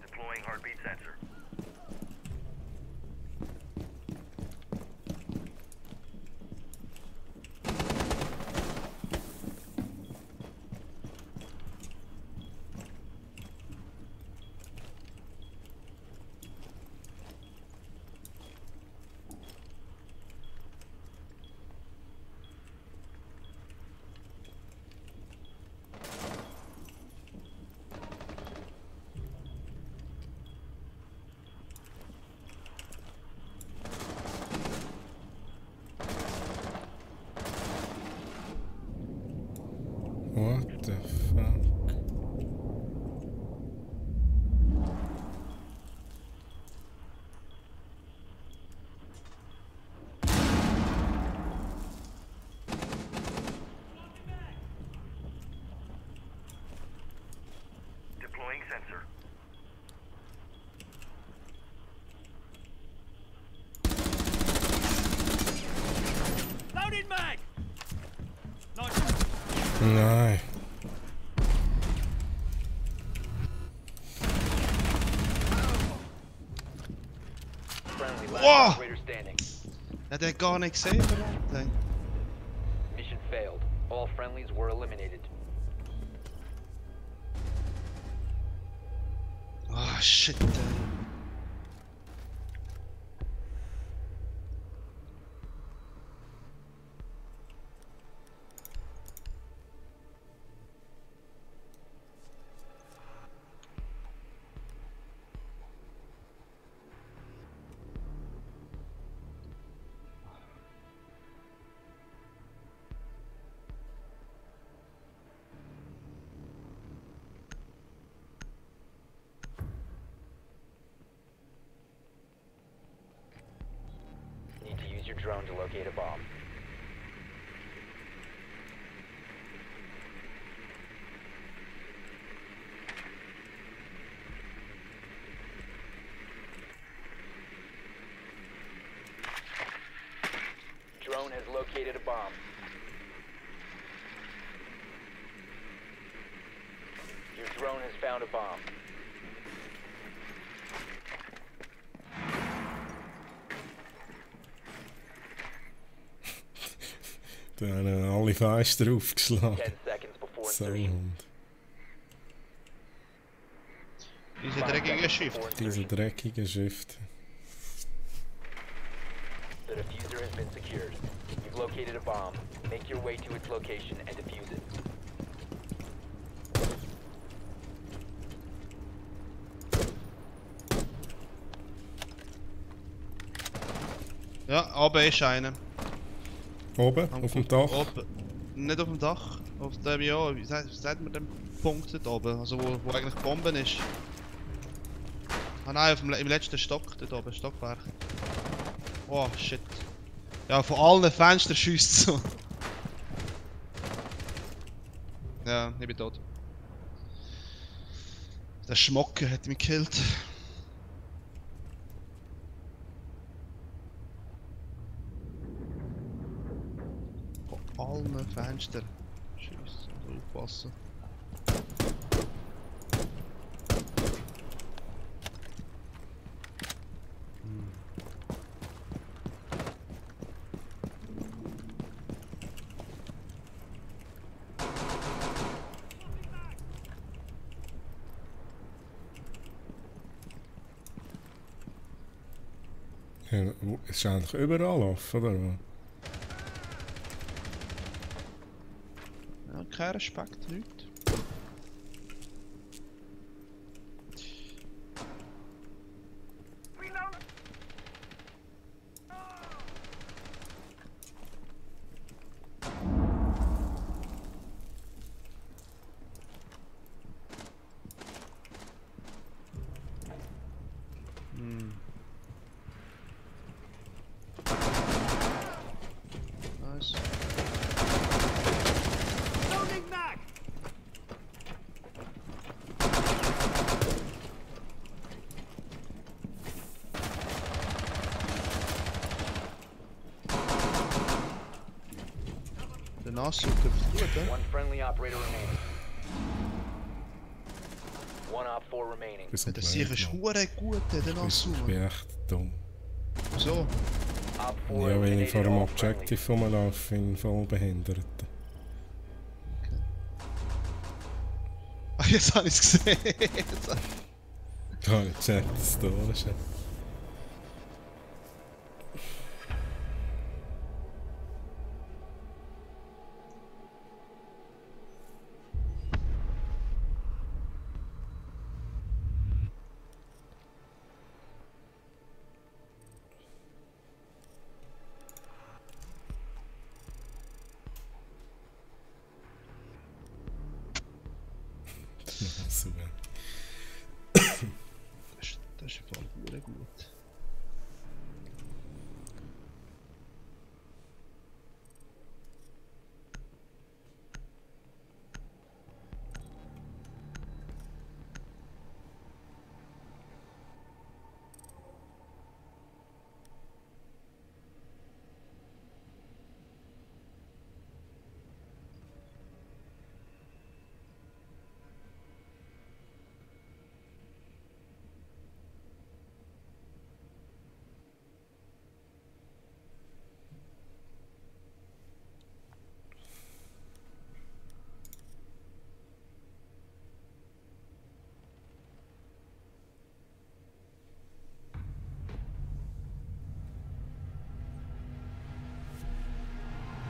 Deploying heartbeat sensor. What the fuck? Deploying sensor. Loading mag. Nej. Friendly, last Wow. operator standing. Ja, det ga niks zeker någonting. Mission failed. All friendlies were eliminated. Ah, shit. Need to use your drone to locate a bomb. Drone has located a bomb. Your drone has found a bomb. Da haben alle Fenster aufgeschlagen. 10 seconds before So insertion. Hund. Diese dreckige Shift. Diese dreckige Shift. The diffuser has been secured. You've located a bomb. Make your way to its location and defuse it. Ja, oben ist einer. Oben, auf dem Dach. Oben. Nicht auf dem Dach. Auf dem, ja, wie sagt man den Punkt dort oben? Also wo eigentlich Bomben ist. Ah nein, im letzten Stock dort oben, Stockwerk. Oh shit. Ja, von allen Fenstern schießt so. Ja, ich bin tot. Der Schmocker hat mich gekillt. Von allen Fenstern. Scheiße, aufpassen. Ja, es ist eigentlich überall offen, oder was? Ja, kein Respekt, nichts. Nice. Loading mag. Der Nachschub trifft gut, One friendly operator remaining. One op 4 remaining. Das Der sicher ist hure gut, der Nachschub. Ich bin echt dumm. So. Op 4 Ja, wenn ich vor eliminated dem all friendly. Objective rumlaufe, bin ich voll behindert. Ah, jetzt habe ich es gesehen. Gar nicht gecheckt, dass du da bist. Super. Das ist voll gut.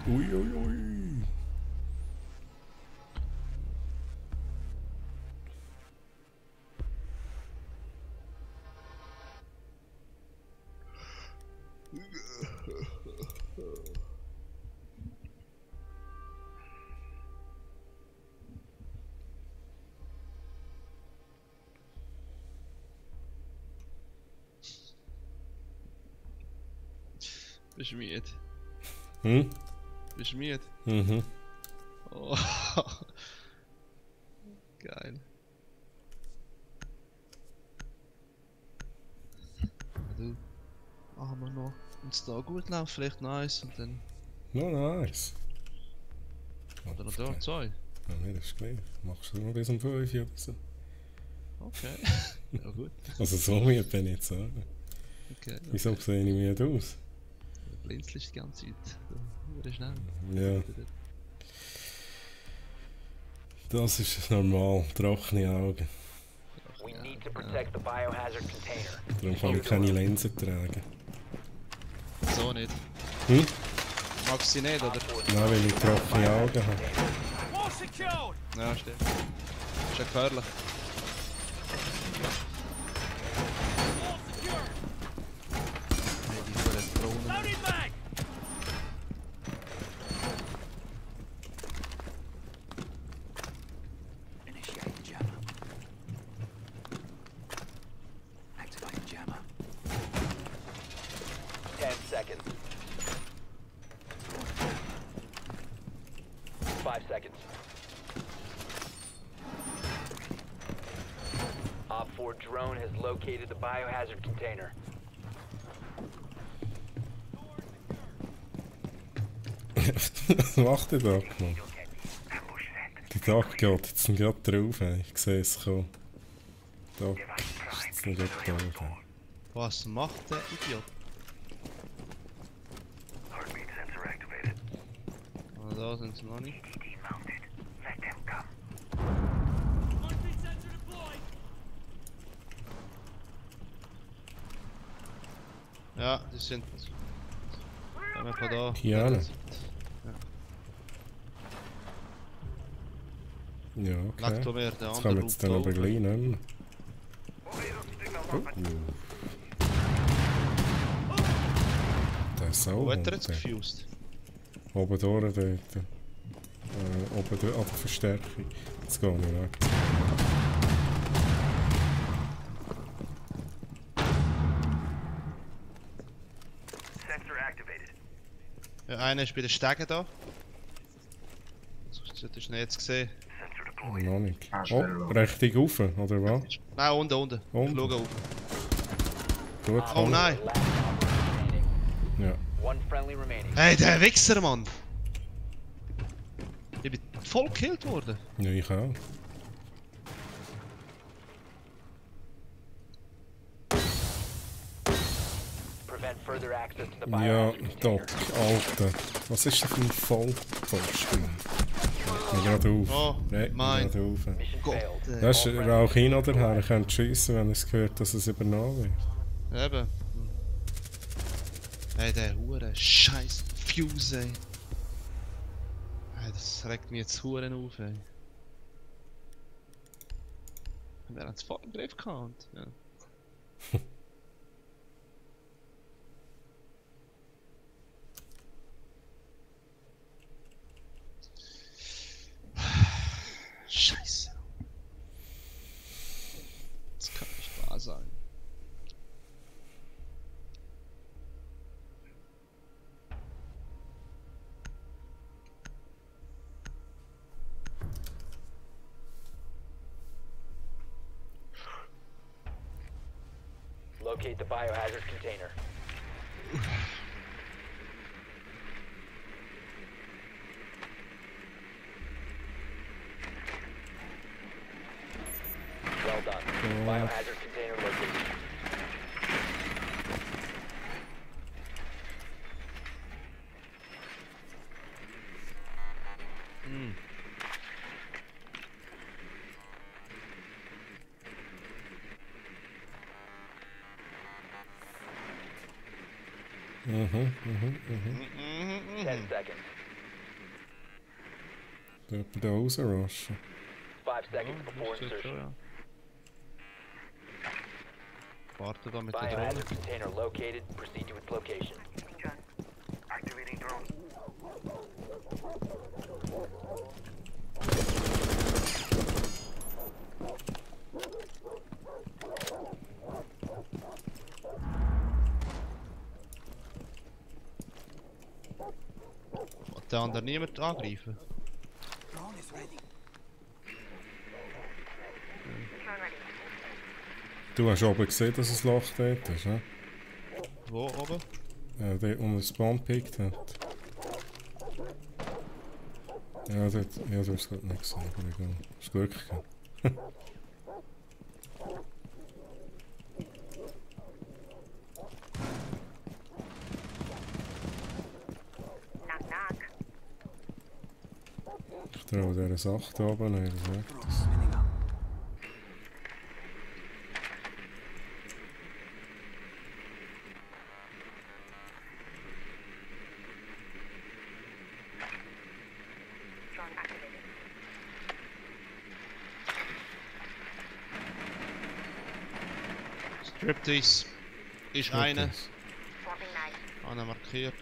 Ui, ui, ui. Bist du müde? Hm? Bist du müde? Mhm. Oh. Geil. Du, machen wir noch. Wenn es da gut läuft, vielleicht nice und dann. No, nice. Oder noch da, 2. Ja, nee, das ist gleich. Machst du nur bis um 5 oder so. Okay. Ja gut. Also so müde bin ich jetzt sagen. Okay. Wieso sehe ich müde aus? Blinzelst die ganze Zeit. Wieder schnell. Ja. Das ist normal. Trockene Augen. We need to protect the biohazard container. Darum kann ich keine Linsen tragen. So nicht. Hm? Magst du sie nicht, oder? Nein, weil ich trockene Augen habe. Ja, stimmt. Ist ja gefährlich. Die verdammten Drohnen. Initiating jammer. Activating jammer. 10 seconds. 5 seconds. Op 4 drone has located the biohazard container. Was macht der Doc, Mann? Die Doc geht jetzt gerade drauf, ey. Ich sehe es kommen. Doc ist jetzt nicht gerade drauf. Ey. Was macht der Idiot? Ah, da sind sie noch nicht. Ja, die sind. Kommen wir von da. Hier alle. Ja, okay. Lag da mehr, der Jetzt andere kommen wir jetzt dann aber gleich nicht mehr. Der ist auch. Wo hat er jetzt gefused? Oben durch dort. Oben durch, an der Verstärkung. Jetzt gehe ich weg. Ja, einer ist bei den Stegen da. Das hättest du nicht jetzt gesehen. Noch nicht. Oh, richtig rauf, oder was? Nein, unten, unten. Unten? Ich schaue auf. Gut, Oh nein! Ja. One friendly remaining. Hey, der Wichser, Mann! Ich bin voll gekillt worden. Ja, ich auch. Prevent further access to the Ja, biohazard Doc, container. Alter. Was ist das für ein Vollpfosten? Ich gerade auf. Oh, Reg mein mich gerade auf. Mission Gott, failed. Das ist Rauch hin oder her. Ich könnte schiessen, wenn es gehört, dass es übernommen wird. Eben. Ey, der hure scheiß Fuse, ey. Ey, das regt mich jetzt Huren auf, ey. Wir haben es voll im Griff gehabt. Ja. Scheiße. Das kann nicht wahr sein. Locate the biohazard container. Well done. Biohazard container located. Mhm. 10 seconds. Jemand da rausrushen. 5 seconds before Das ist insertion. so, ja. Warte da mit der Drohne. Biohazard container located. Proceed to its location. Activating drone. Hat der andere niemand angreifen? Drone is ready. Drone ready. Du hast oben gesehen, dass es Loch dort ist, ne? Wo oben? Der um den Spawn gepickt hat. Ja, dort, ja, du hast es gerade nicht gesehen, aber egal. Hast Glück gehabt. Knock knock. Ich traue dieser Sache da oben nicht, das weg. Drone spinning up. Drone activated. Striptease. Ist einer. Swapping knife. Einer markiert.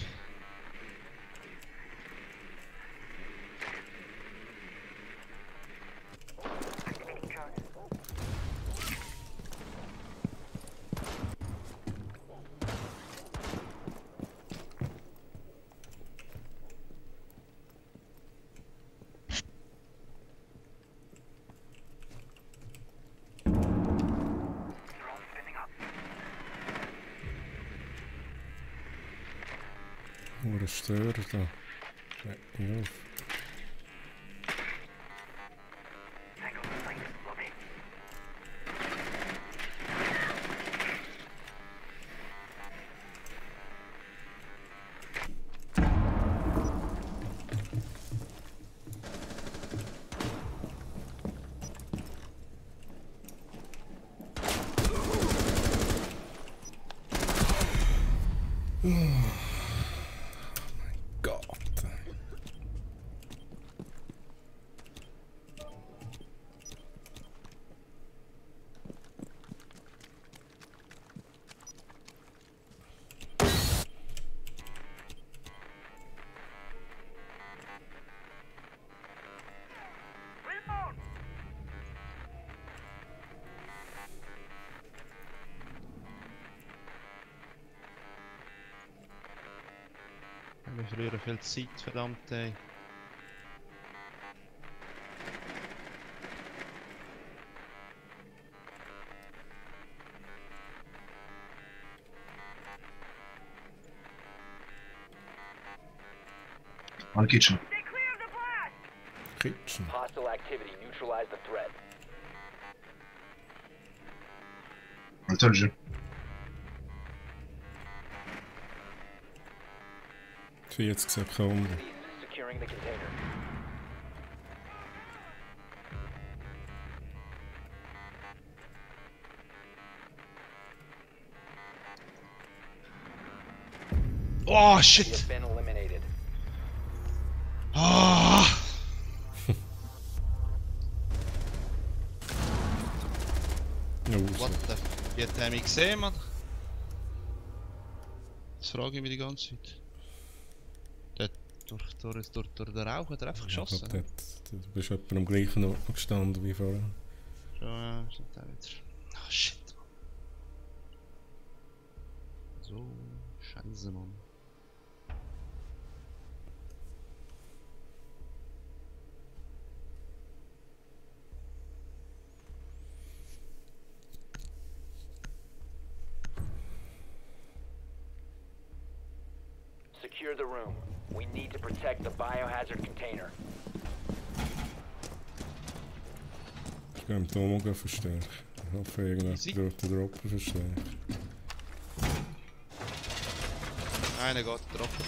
Activating drone. Drone spinning up. Hure Störer da. Regt mich auf. Tango to site. Lobby. Gott. Respawn. Wir verlieren viel Zeit, verdammt, ey. One kitchen. Stay clear of the blast. Kitchen. Hostile activity. Neutralize the threat. I told you. Für jetzt Sekunden. Securing the container. Oh He shit! has been eliminated. Ah! What the... Wie hat der mich gesehen, Mann? Das frage ich mich die ganze Zeit. Der durch den Rauch hat er einfach geschossen. Du bist etwa am gleichen Ort gestanden wie vorher. Schon, ja, stimmt auch wieder. Ah, shit, Mann. So, scheiße, Mann. Secure the room. We need to protect the biohazard container. Ich gehe mit Tomo verstärken. Ich hoffe, irgendjemand durch den Dropper verstärken. Einer geht der Dropper.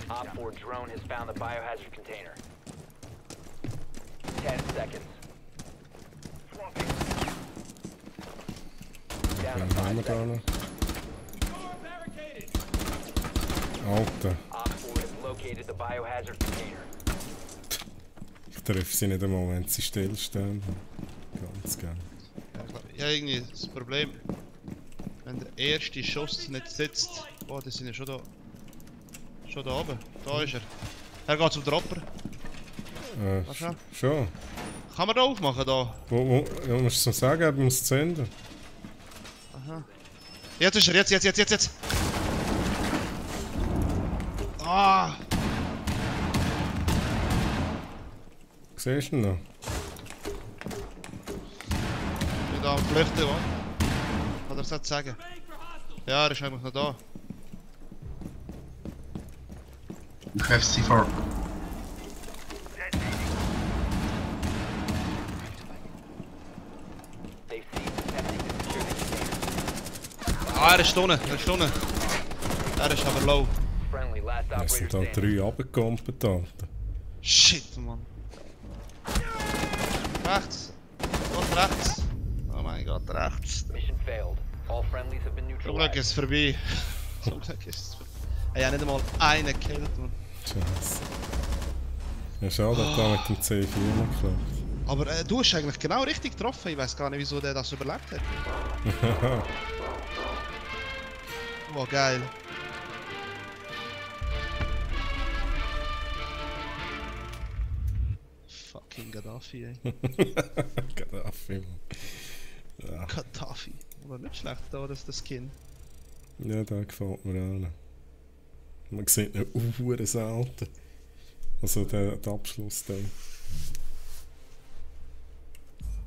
Op 4 drone has found the biohazard container. 10 seconds. Down to 5 seconds. Alter. Op 4 has located the biohazard container. Ich treffe sie nicht einmal, wenn sie stillstehen. Ganz gern. Ja, irgendwie das Problem, wenn der erste Schuss nicht sitzt. Oh, die sind ja schon da. Schon da oben. Da ist er. Er geht zum Dropper. Schon. Kann man da aufmachen da? Ja, musst du so sagen, er muss zünden. Aha. Jetzt ist er, jetzt! Ah! Siehst du ihn noch? Ich bin da am Flüchten, was? Kann er das jetzt sagen? Ja, er ist eigentlich noch da. You have C4. Ah, er ist unten. Er ist aber low. Friendly, last Es sind operator halt standing. 3 runtergekommen. Shit, Mann. Rechts. Gott, rechts. Oh mein Gott, rechts. Mission failed. All friendlies have been Zum Glück neutralized. ist es vorbei. Zum Glück ist es vorbei. Ich habe nicht einmal einen gekillt, Mann. Scheiße. Ja, schade, hat da mit dem C4 nicht geklappt. Aber du hast eigentlich genau richtig getroffen. Ich weiß gar nicht, wieso der das überlebt hat. Oh, geil. Fucking Gaddafi, ey. Gaddafi, Mann. Ja. Gaddafi. Aber nicht schlecht da, das Skin. Ja, der gefällt mir auch. Man sieht ihn selten. Also der Abschluss dann.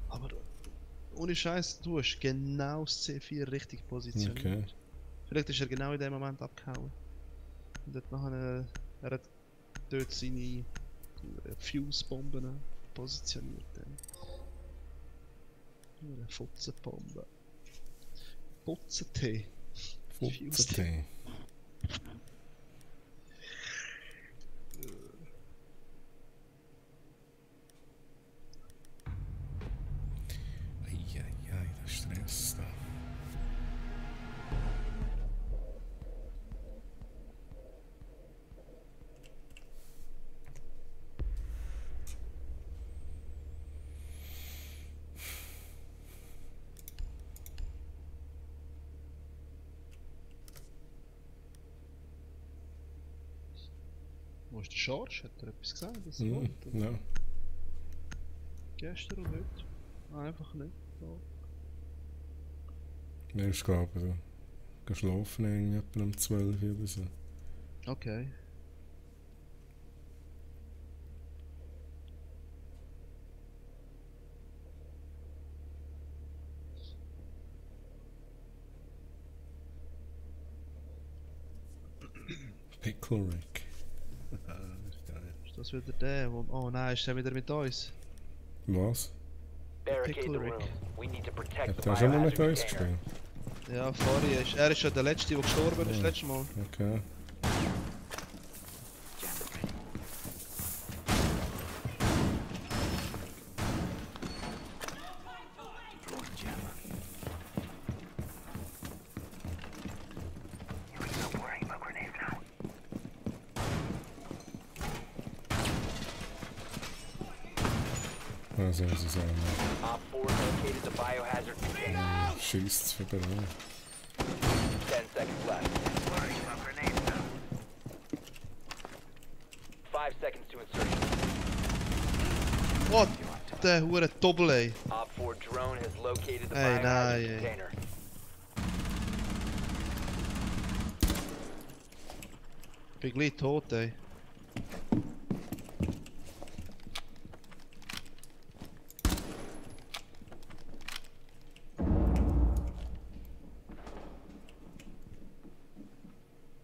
Aber ohne Scheiß, du hast genau das C4 richtig positioniert. Okay. Vielleicht ist er genau in dem Moment abgehauen. Und hat nachher, er hat dort seine Fuse-Bomben positioniert. Eine Futzenbombe. Putzentee. Futzentee. Eieiei, der Stress da. Wo ist der Schorsch? Hat er etwas gesagt? Das Ja. Gestern und heute? Einfach nicht. So. Er ist, glaube ich, geschlafen irgendwie etwa um 12 oder so. Okay. Pickle Rick. Ist das wieder der? Oh nein, ist der wieder mit uns? Was? Barricade the Pickle room. Rick. We need to protect Hat the er schon mal mit biohazard uns container. gespielt? Ja, vorher ist. Er ist ja der Letzte, der gestorben ist, letztes Mal. Okay. Stop worrying about grenades now. Also, es ist Op 4 located the biohazard container. schießt es vorbei. 10 seconds left. Worrying about grenades now. 5 seconds to insertion. What? Der hure Doppel, ey. Op 4 drone has located the Hey, biohazard nein, ey. container. Bin gleich tot, ey.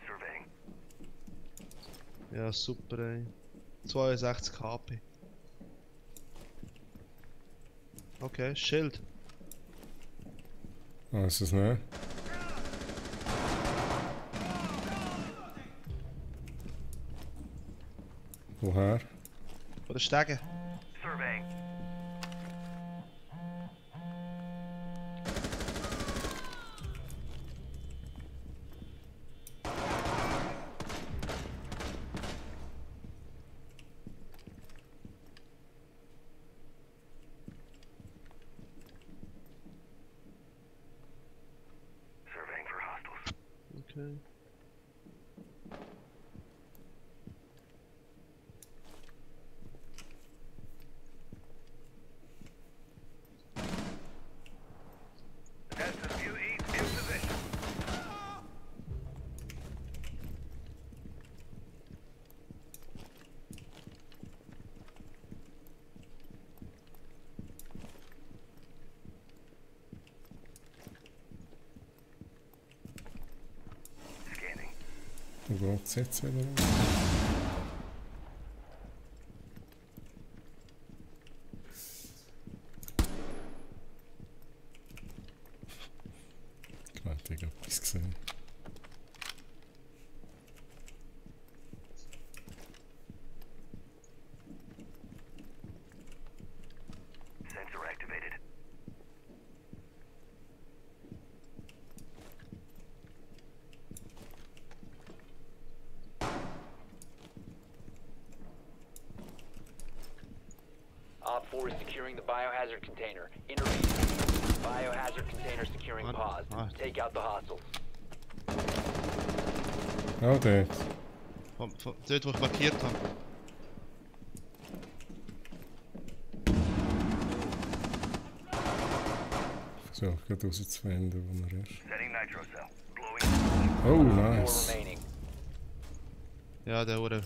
Surveying. Ja, super, ey. 62 KP. Okay, Schild. Ah, ist es nicht? Woher? Oder Stegen. Surveying. Surveying for hostiles. Okay. SWE in position. Scanning. Wo geht's jetzt wieder? Ich glaube, ich habe etwas gesehen. Sensor activated. Op 4 is securing the biohazard container. Intervene. Biohazard container securing What? paused. Ah. Take out the hostiles. Oh, dort. Dort, wo ich markiert habe. So, ich gehe rauszufinden, wo er ist. Setting nitro cell. Blowing. Oh, 4 nice. remaining. Ja, der hure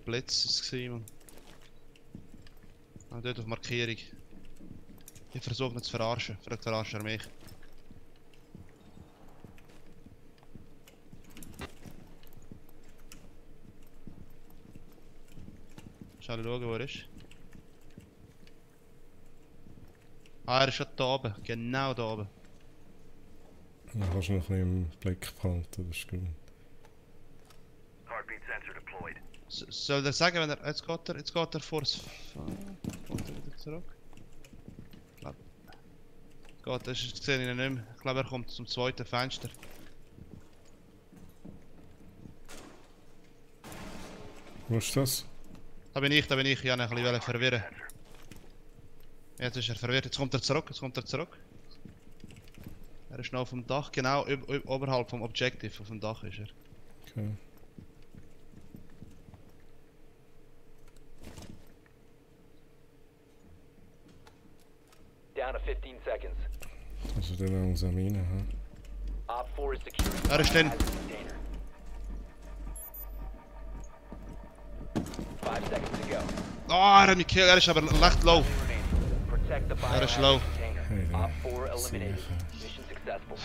Blitz ist es gewesen, Mann. Ah, dort auf Markierung. Ich versuche ihn zu verarschen. Vielleicht verarscht er mich. Schau schauen, wo er ist. Ah, er ist schon da oben. Genau da oben. Dann kannst du noch ein bisschen im Blick behalten, das ist gut. Heartbeat sensor deployed. Soll er sagen, wenn er. Jetzt geht er vors. Kommt er wieder zurück? Ich glaube. Geht, das sehe ich ihn nicht mehr. Ich glaube, er kommt zum zweiten Fenster. Wo ist das? Da bin ich, ich habe ihn ein bisschen verwirren. Jetzt ist er verwirrt, jetzt kommt er zurück, Er ist noch auf dem Dach, genau oberhalb vom Objective, auf dem Dach ist er. Okay. Down to 15 seconds. Also der langsam rein, ha? Op 4 is securing the Er ist drin. biohazard container. 5 seconds to go. Ah, er hat mich gekillt, er ist aber leicht low. Remaining. Protect the Er ist low. biohazard container. Hey, Op there. 4 eliminated. Sicher. Mission successful.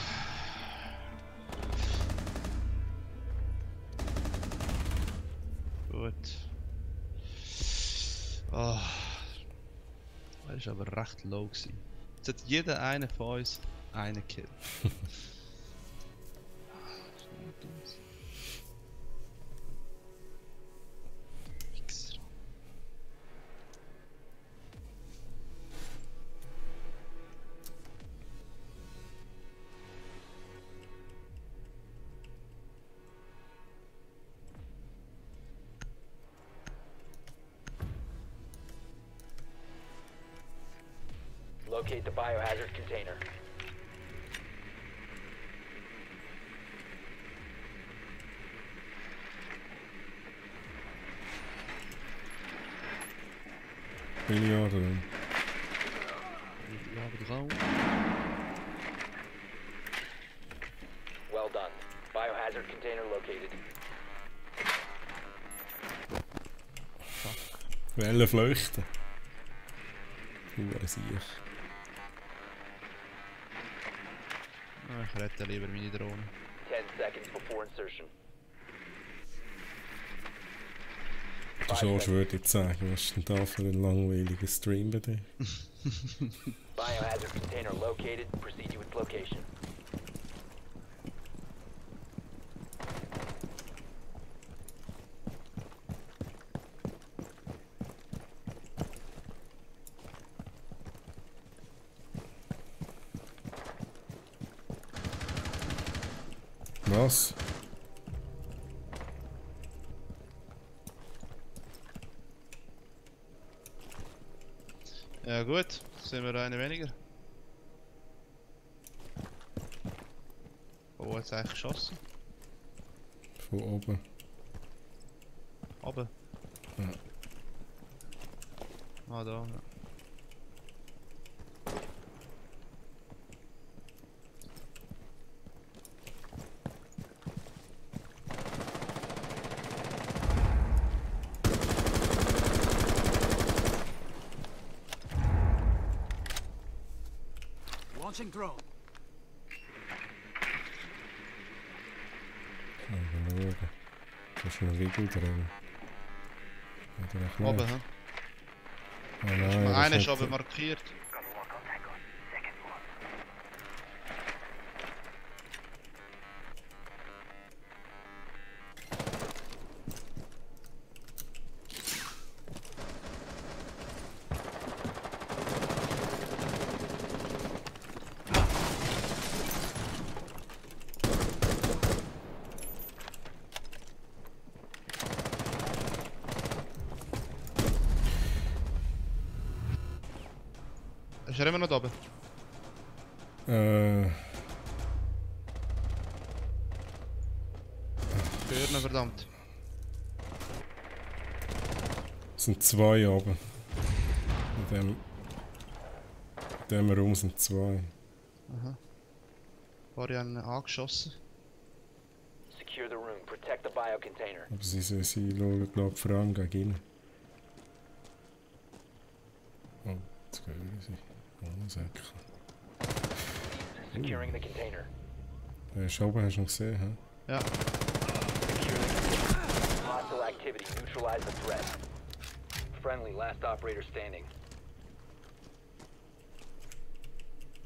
Gut. Oh. Das war aber recht low gewesen. Jetzt hat jeder eine von uns einen Kill. Wichser. Locate the biohazard container. Milliarden. Well done. Biohazard container located. Wellen flüchten. Hure Sieg. Ich rette lieber meine Drohne. 10 seconds before insertion. Das ist auch schwer dir zu sagen, was ist denn da für ein langweiliger Stream bei dir? Biohazard container located. Proceed to its location. Was? Ja gut, sind wir eine weniger. Wo hat es eigentlich geschossen? Von oben. Oben? Ja. Ah, da. Ja. Launching drone. Schauen. Da ist ein Riegel drin. Oder echt nicht? Oben, hä? Oh nein, das Einer ist nicht- oben markiert. Ist er immer noch da oben? Gehört noch verdammt. Es sind zwei oben. In dem Raum sind zwei. Aha. War ja einen angeschossen. Secure the room. Protect the biocontainer. Aber sie schauen, glaube ich, vor allem gegen ihn. Oh, jetzt hören sie. Oh, Säcke. Securing the container. Der ist oben, hast du ihn gesehen, hä? Ja. Secure the container. Hostile activity. Neutralize the threat. Friendly. Last operator standing.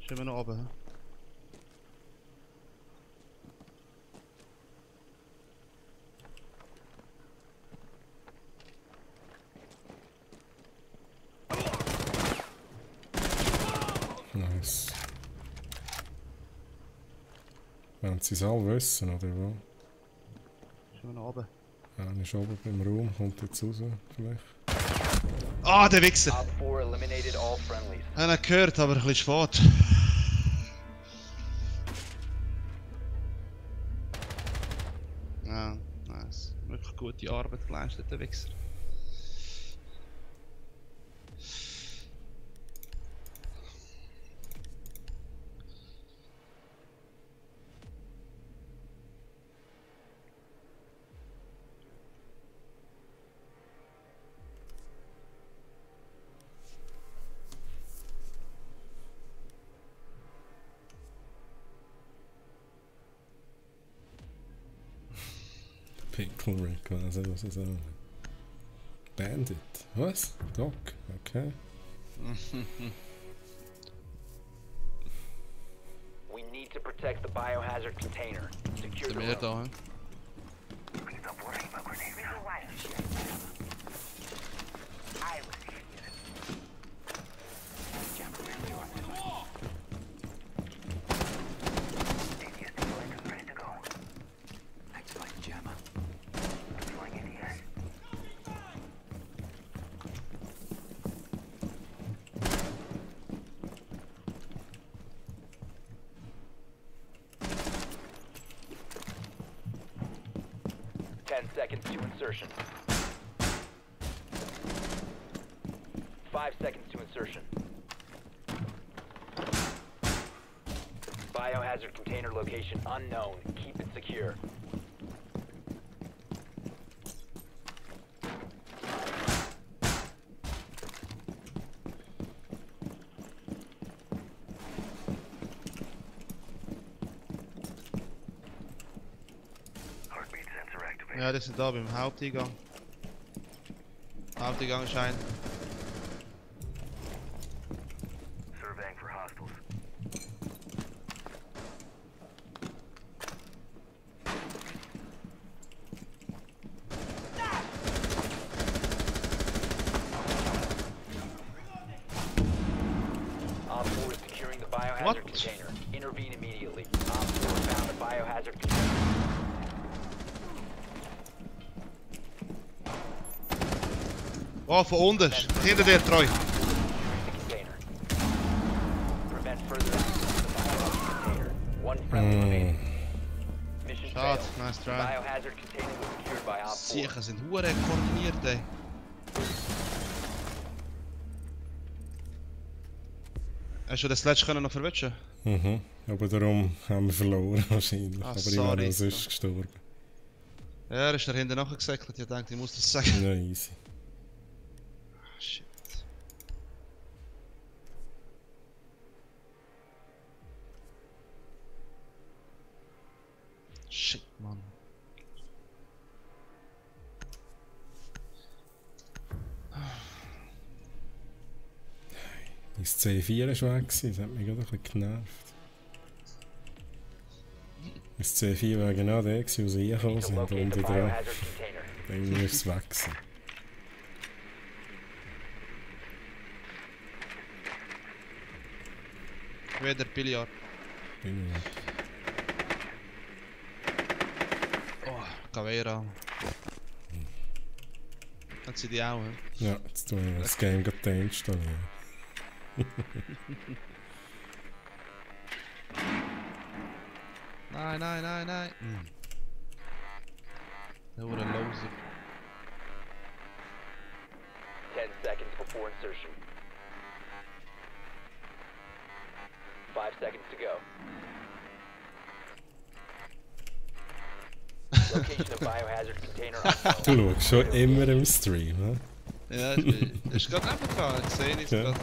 Ist immer noch oben, hä? Nice. Wollen sie es alle wissen, oder was? Ist immer noch oben. Einer ist oben beim Raum, kommt jetzt raus, vielleicht. Ah, der Wichser! Op 4 eliminated all friendlies. Ich habe ihn gehört, aber ein bisschen spät. Ja, nice. Wirklich gute Arbeit geleistet, der Wichser. Pickle Rick, weiß ich, was ich sagen. Bandit. Was? Doc? Okay. We need to protect the biohazard container. Secure Sind the wir room. da, hä? Stop worrying about grenades. We don't like this shit. I was here. Jump around to us. Defuse deployed and ready to go. Activate jammer. Deploying ADS. Seconds to insertion. 5 seconds to insertion. Biohazard container location unknown. Keep it secure. Heartbeat sensor activated. Ja, die sind da beim Haupteingang. Haupteingang scheint. Surveying for hostiles. Op 4 is securing the biohazard What? container. Intervene immediately. Op 4 found a biohazard container. Oh, von unten! Hinter dir, Treu! The container. Prevent further access to the biohazard container. One friendly remaining. Mission Schade, failed. nice The try. biohazard container was secured by Op 4. Sicher sind hure koordiniert, ey. Hast du das letzte können noch verwischen? Mhm. Aber darum haben wir verloren wahrscheinlich. Ah, aber ich sorry. wäre sonst gestorben. Ja, er ist da hinten nachgesäckelt. Ich dachte, ich muss das sagen. Ja, easy. Shit. Shit, Mann. Das C4 war weg, das hat mich gerade ein bisschen genervt. Das C4 war genau der, wo sie reingekommen To sind, locate und the ich dran. biohazard container. Dann muss es weg sein. Wieder Billard. Bin Oh, Caveira. Hat sie die auch, hä? ich. Ja, jetzt tue ich das Game gerade deinstallieren. Nein, nein, nein, nein. Der wurde loser. 10 seconds before insertion. 5 seconds to go. Location of biohazard container unknown. Du schaust schon immer im Stream, ne? Ja, ist gerade runtergefahren. Ich sehe nichts Ja. gerade.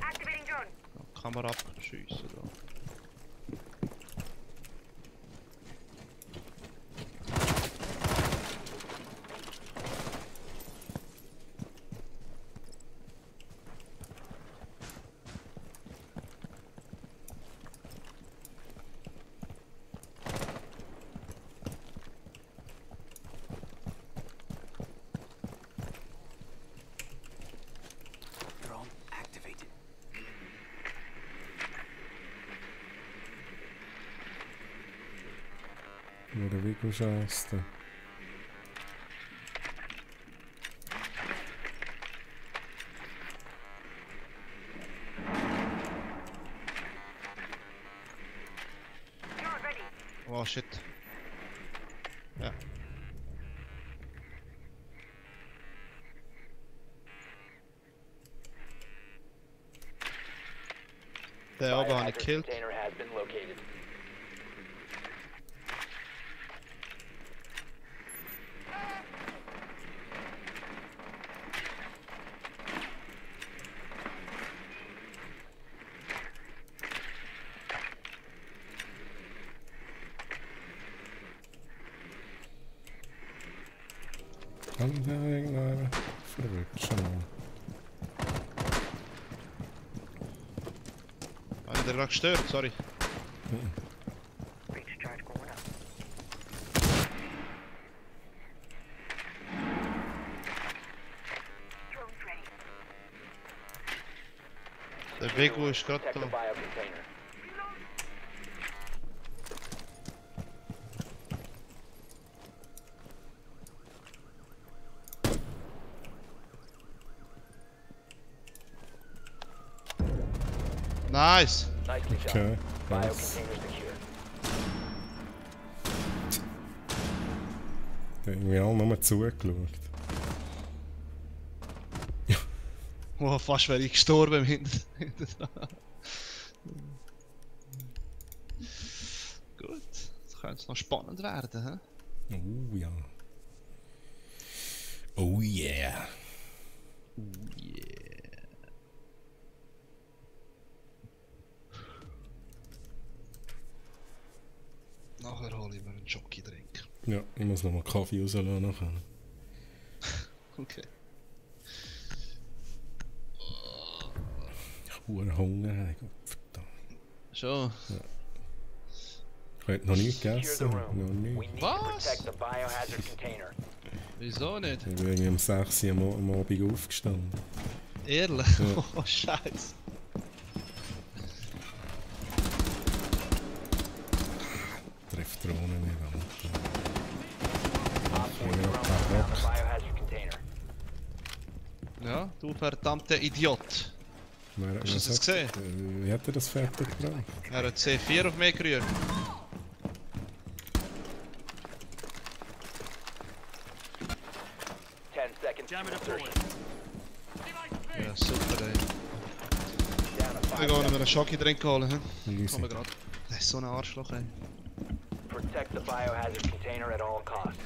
Activating drone. Kamera abschiessen da. Drone activated. Oder wie du schaust. Drone ready. Oh shit. Ja. Der oben habe ich Biohazard gekillt. container has been located. Kann ich da irgendeinen verwirrschen? Habe ich den gerade gestört? Sorry. Breach charge going up. Drone's ready. Der Bego ist gerade Protect the da. biocontainer. Nice! Nicely done. Okay. Biocontainer Was? secure. Da haben wir alle nur zugeschaut. Oh, fast wäre ich gestorben hinten dran. Gut, jetzt könnte es noch spannend werden, hä? Oh ja. Oh yeah. Oh yeah. Nachher hole ich mir einen Jockey-Drink. Ja, ich muss noch mal Kaffee rauslassen nachher. Okay. Ich habe verdammt Hunger. Verdammt. Schon. Ich habe noch nie Secure gegessen. the room. Noch nie. We need to Was? protect the biohazard container. Wieso nicht? Ich bin irgendwie um 6 Uhr am Abend aufgestanden. Ehrlich? Ja. Oh, Scheiße. Trifft Drohnen nicht an. Op 4 Ja, drone Bock. found the biohazard container. Ja, du verdammter Idiot. Hast du das gesehen? Wie hat er das fertig gebracht? Er hat C4 auf mich gerührt. Seconds to insertion. Ja, super, ey. Down to 5 Wir gehen mir einen seconds. Jockey-Drink holen, hä? Easy. Kommen wir gerade. Das ist so ein Arschloch, ey. Protect the biohazard container at all costs.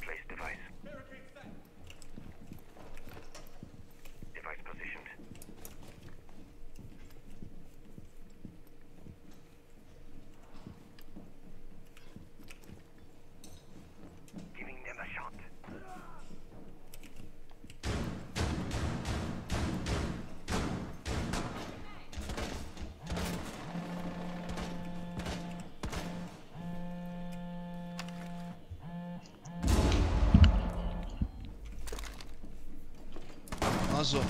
Place device. Device positioned. Giving them a shot. Also,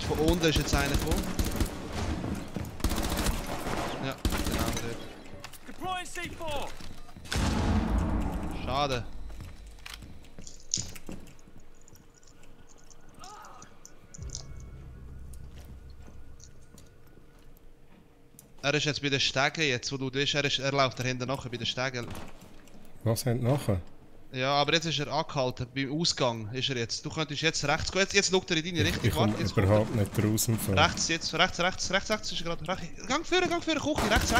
von unten ist jetzt einer gekommen. Ja, genau dort. Deploying C4! Schade. Er ist jetzt bei den Stegen, jetzt wo du bist, er läuft da hinten nachher bei den Stegen. Was haben nachher? Ja, aber jetzt ist er angehalten, beim Ausgang ist er jetzt. Du könntest jetzt rechts gehen, jetzt schaut er in deine Richtung. Ich komme Warte, jetzt kommt überhaupt nicht raus im Fall. er. Rechts jetzt, rechts ist er gerade. Gang führen, Kuchi, rechts.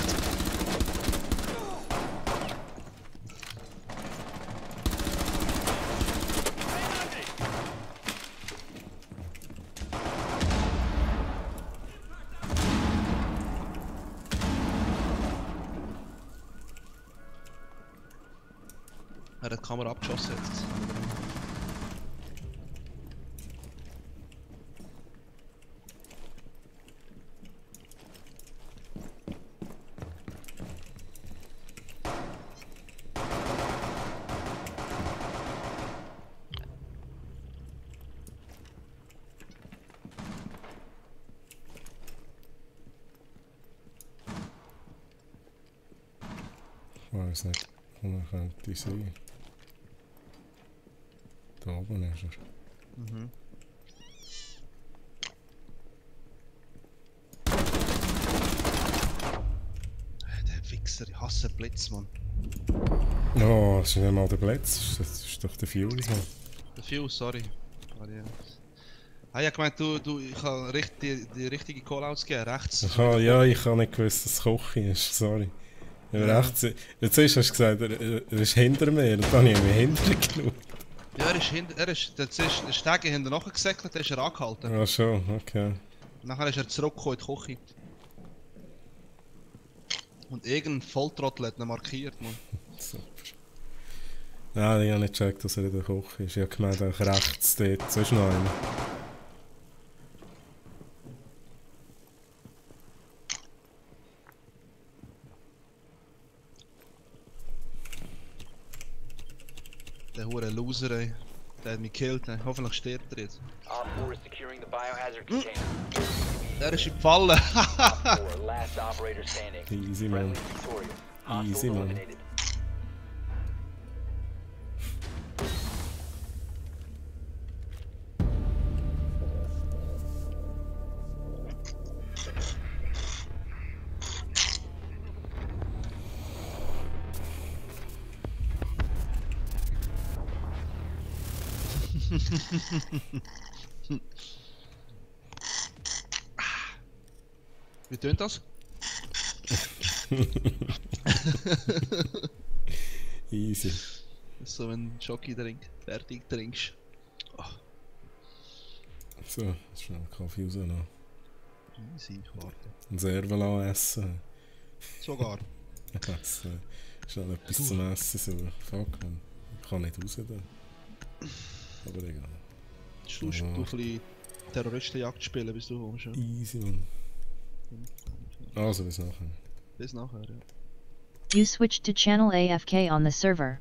Er hat die Kamera abgeschossen jetzt. Ich weiß nicht, wo er könnte sein. Da oben ist er. Mhm. Der Wichser, ich hasse Blitz, Mann. Oh, das ist nicht mal der Blitz, das ist doch der Fuse, Mann. Der Fuse, sorry. Ah, ja, gemeint, ich habe die richtige Callouts gegeben, rechts. Aha, ja, ich habe nicht gewusst, dass es Kochi ist, sorry. Ja. Rechts, jetzt hast du gesagt, er ist hinter mir, und dann habe ich mich hinter geschaut. Ja, der Stege hinten nachgesäckelt, dann ist er angehalten. Ja, schon, okay. Nachher ist er zurückgekommen in die Küche. Und irgendein Volltrottel hat ihn markiert, Mann. Super. Ja, ich habe nicht gecheckt, dass er in der Küche ist. Ich habe gemeint, auch rechts dort. So ist noch einer. Der hure Loser, ey. Der hat mich gekillt, ey. Hoffentlich stirbt er jetzt. Op 4 is securing the biohazard container. Der ist gefallen. Op 4, last operator standing. Easy, man. Friendly victorious. Easy, Hostiles man. eliminated. Wie tönt das? Easy. Das ist so, wenn du einen Schoki fertig trinkst. Oh. So, schnell Kaffee rausnehmen. Easy, klar. Und Serval essen. Sogar. Das, schnell etwas zum Essen. So. Fuck, man. Ich kann nicht raus da. Aber egal. Du ein bisschen Terroristenjagd spielen, bis du kommst. Ja. Easy, man. Also, bis nachher. Bis nachher, ja. You switched to channel AFK on the server.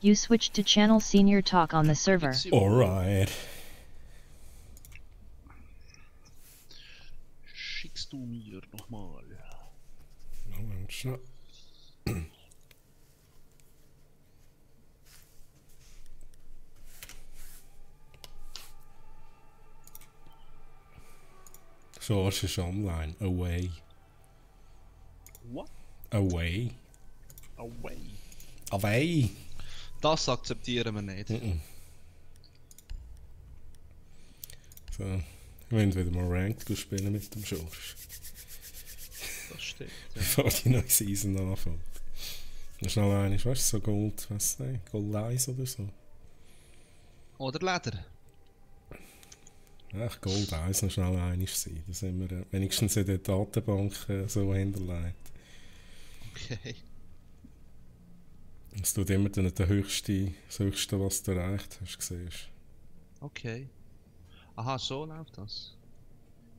You switched to channel Senior Talk on the server. Alright. Schickst du mir nochmal? Moment schon. George ist online. Away. What? Away. Away. Away. Das akzeptieren wir nicht. So, wir müssen wieder mal Ranked spielen mit dem George. Das stimmt. Ja. Bevor die neue Season anfängt. Das ist noch einmal, weißt du, so Gold, was nicht, Gold 1 oder so. Oder Leder. Ach, Gold 1 noch schnell einig sein. Das haben wir wenigstens in der Datenbank so hinterlegt. Okay. Es tut immer dann das Höchste, was du erreicht hast, gesehen. Okay. Aha, so läuft das.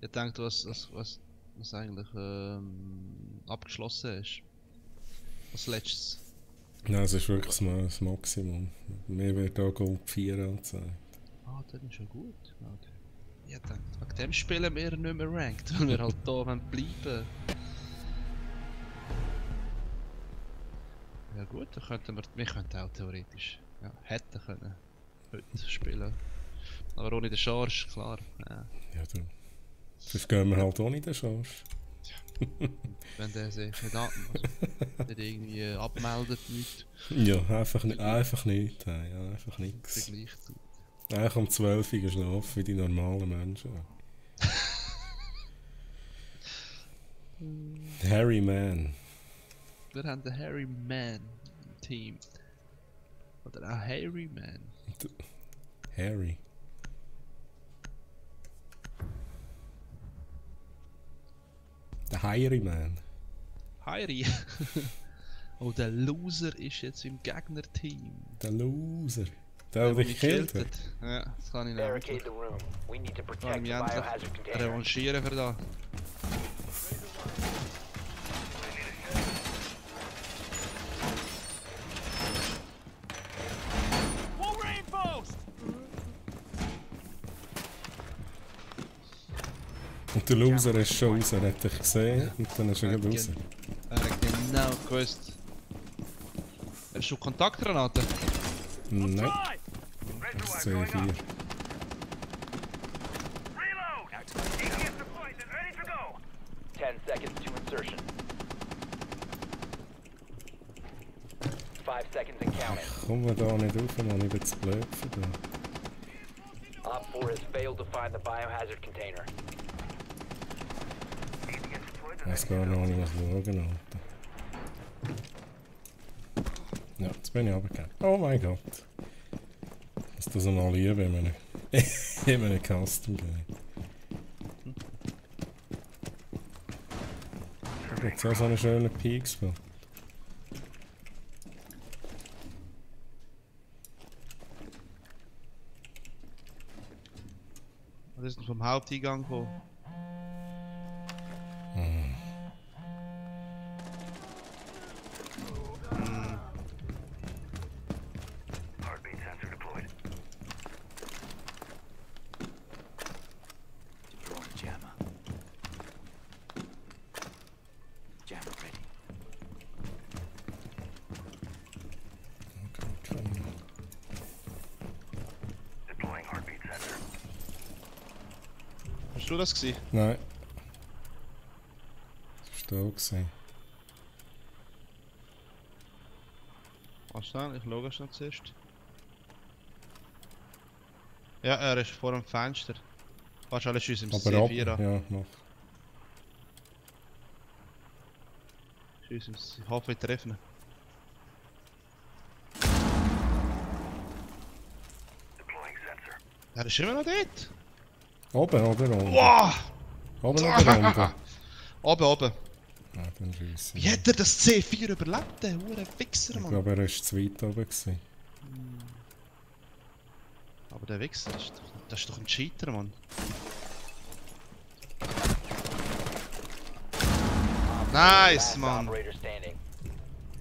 Ich denke, was eigentlich abgeschlossen ist. Als letztes. Nein, es ist wirklich das Maximum. Mir wird auch Gold 4 angezeigt. Ah, das ist schon gut. Okay. Ich denke, wegen dem spielen wir nicht mehr ranked, weil wir halt da bleiben. Ja gut, dann könnten wir könnten auch theoretisch, ja, hätten können, heute spielen. Aber ohne den Charge, klar. Ja, ja du. Sonst gehen wir halt ohne den Charge. Wenn der sich nicht, nicht irgendwie abmeldet, nicht. Ja, einfach nicht, ja, einfach nichts. Eigentlich um 12 Uhr schlafen wie die normalen Menschen. Harry Man. Wir haben den Harry Man im Team. Oder ein Harry Man. Harry. Der Harry Man. Harry. Oh, der Loser ist jetzt im Gegnerteam. Der Loser. Der dich gekillt hat. Ja, das kann ich nicht. Kann ich mich endlich revanchieren für das. Und der Loser ist schon raus, er hat dich gesehen und dann ist er raus. Er hat genau gewusst. Hast du Kontaktgranaten? Nein. Das ist C4. 10 seconds to insertion. 5 seconds and counting. Kommen wir da nicht rauf, Mann, ich bin zu blöd für das. Op 4 has failed to find the biohazard container. Ich weiß gar noch nicht, was schauen, Alter. Ja, jetzt bin ich runtergegangen. Oh mein Gott. Dass das mal liebe in einem Custom Game. Da gibt es auch so einen schönen Peaks-Spot. Was ist denn vom Haupteingang gekommen? Heartbeat sensor deployed. Deploying jammer. Jammer ready. Deploying heartbeat sensor. Hast du das gesehen? Nein. Das war da gesehen. Was dann? Ich schaue es noch zuerst. Ja, er ist vor dem Fenster. Wahrscheinlich ist uns im C4 an. Ja, mach. Ich hoffe, ich treffe ihn. Deploying sensor. Er ist immer noch dort. Oben oder unten? Wow! Oben oder unten? Oben. Ja, dann schiessen. Wie hat er das C4 überlebt, der hure Wichser, Ich Mann? glaube, er war zu weit oben gewesen. Aber der Wichser, das ist doch ein Cheater, Mann. Nice, Mann!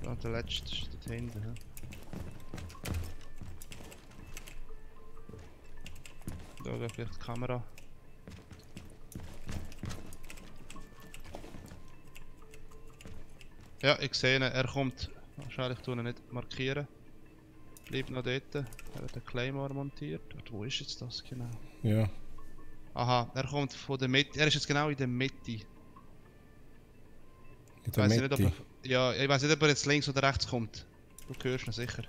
Ja, der letzte ist dort hinten. Da geht vielleicht die Kamera. Ja, ich sehe ihn, er kommt. Wahrscheinlich tun ihn nicht markieren. Bleibt noch dort. Er hat den Claymore montiert. Wo ist jetzt das genau? Ja. Aha, er kommt von der Mitte. Er ist jetzt genau in der Mitte. In der Mitte? Nicht, ob er, ja, ich weiß nicht, ob er jetzt links oder rechts kommt. Du hörst ihn sicher.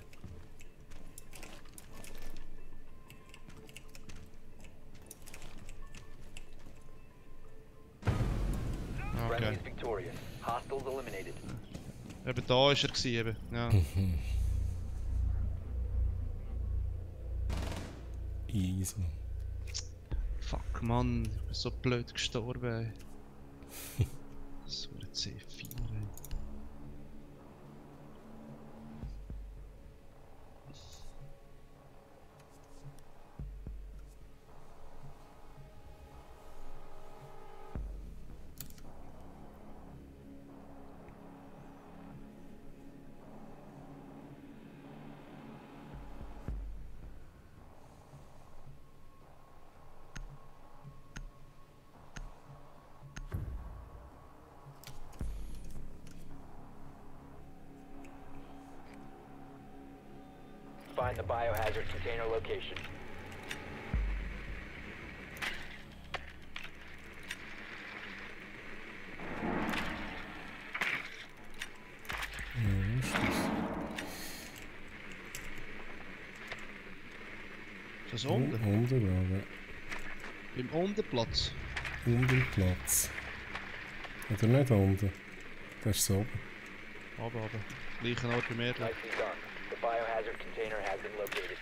Okay. Eben da ist er gewesen, eben. Ja. Easy. Fuck Mann, ich bin so blöd gestorben. Das war ein C4. Ey. Find the biohazard container location. Das ist unten? Unten, ja. Im Unterplatz? Unterplatz. Oder nicht unten? Das ist so oben. Aber. Gleichen Ort wie mir. Nicely done. The biohazard container has been located.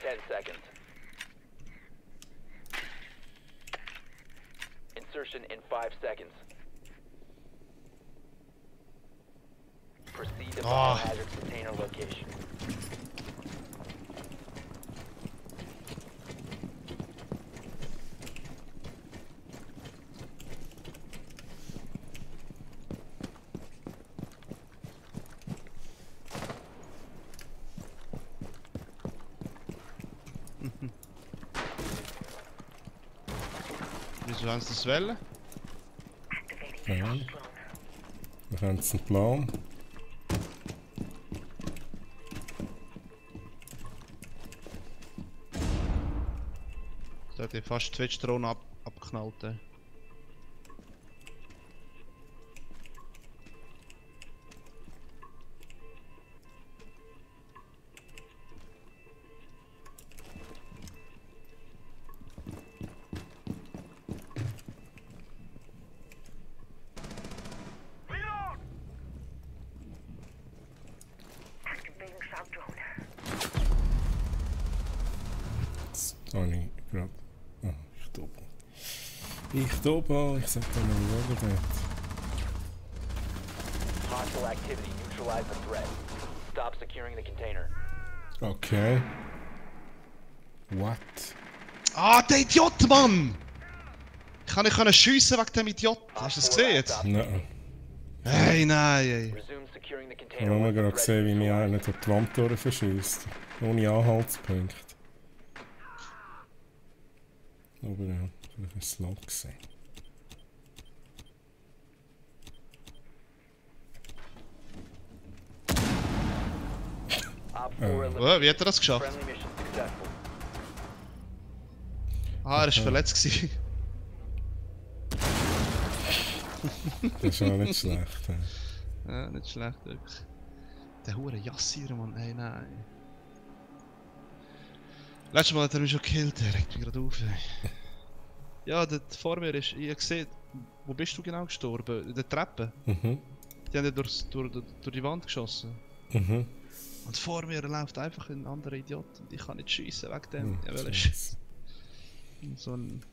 10 seconds. Insertion in 5 seconds. Proceed to biohazard container location. Wieso haben sie das wollen? Ja. Wir haben jetzt einen Plan. Da hat fast die Twitch-Drohne abgeknallt. Ey. Sorry, gerade. Ah, ich doppel. Ich sag dir mal, wie dort. Hostile activity. Neutralize the threat. Stop securing the container. Okay. What? Ah, der Idiot, Mann! Ich kann nicht schiessen wegen dem Idiot. Hast du das gesehen jetzt? Nein. Hey, nein, ey. Ich habe nur gerade gesehen, wie mich einer durch die Wand verschießt. Ohne Anhaltspunkt. Aber ja, vielleicht war es laut gewesen. Wie hat er das geschafft? Ah, er war verletzt gewesen. Das ist auch nicht schlecht. Ja, nicht schlecht, wirklich. Der hure Jassir, Mann, ey, nein. Letztes Mal hat er mich schon gekillt, der regt mich gerade auf. Ey. Ja, dort vor mir ist, ich sehe, wo bist du genau gestorben? In der Treppe? Mhm. Die haben ja durch die Wand geschossen. Mhm. Und vor mir läuft einfach ein anderer Idiot und ich kann nicht schiessen wegen dem. Mhm, Ja, weil ist so ein...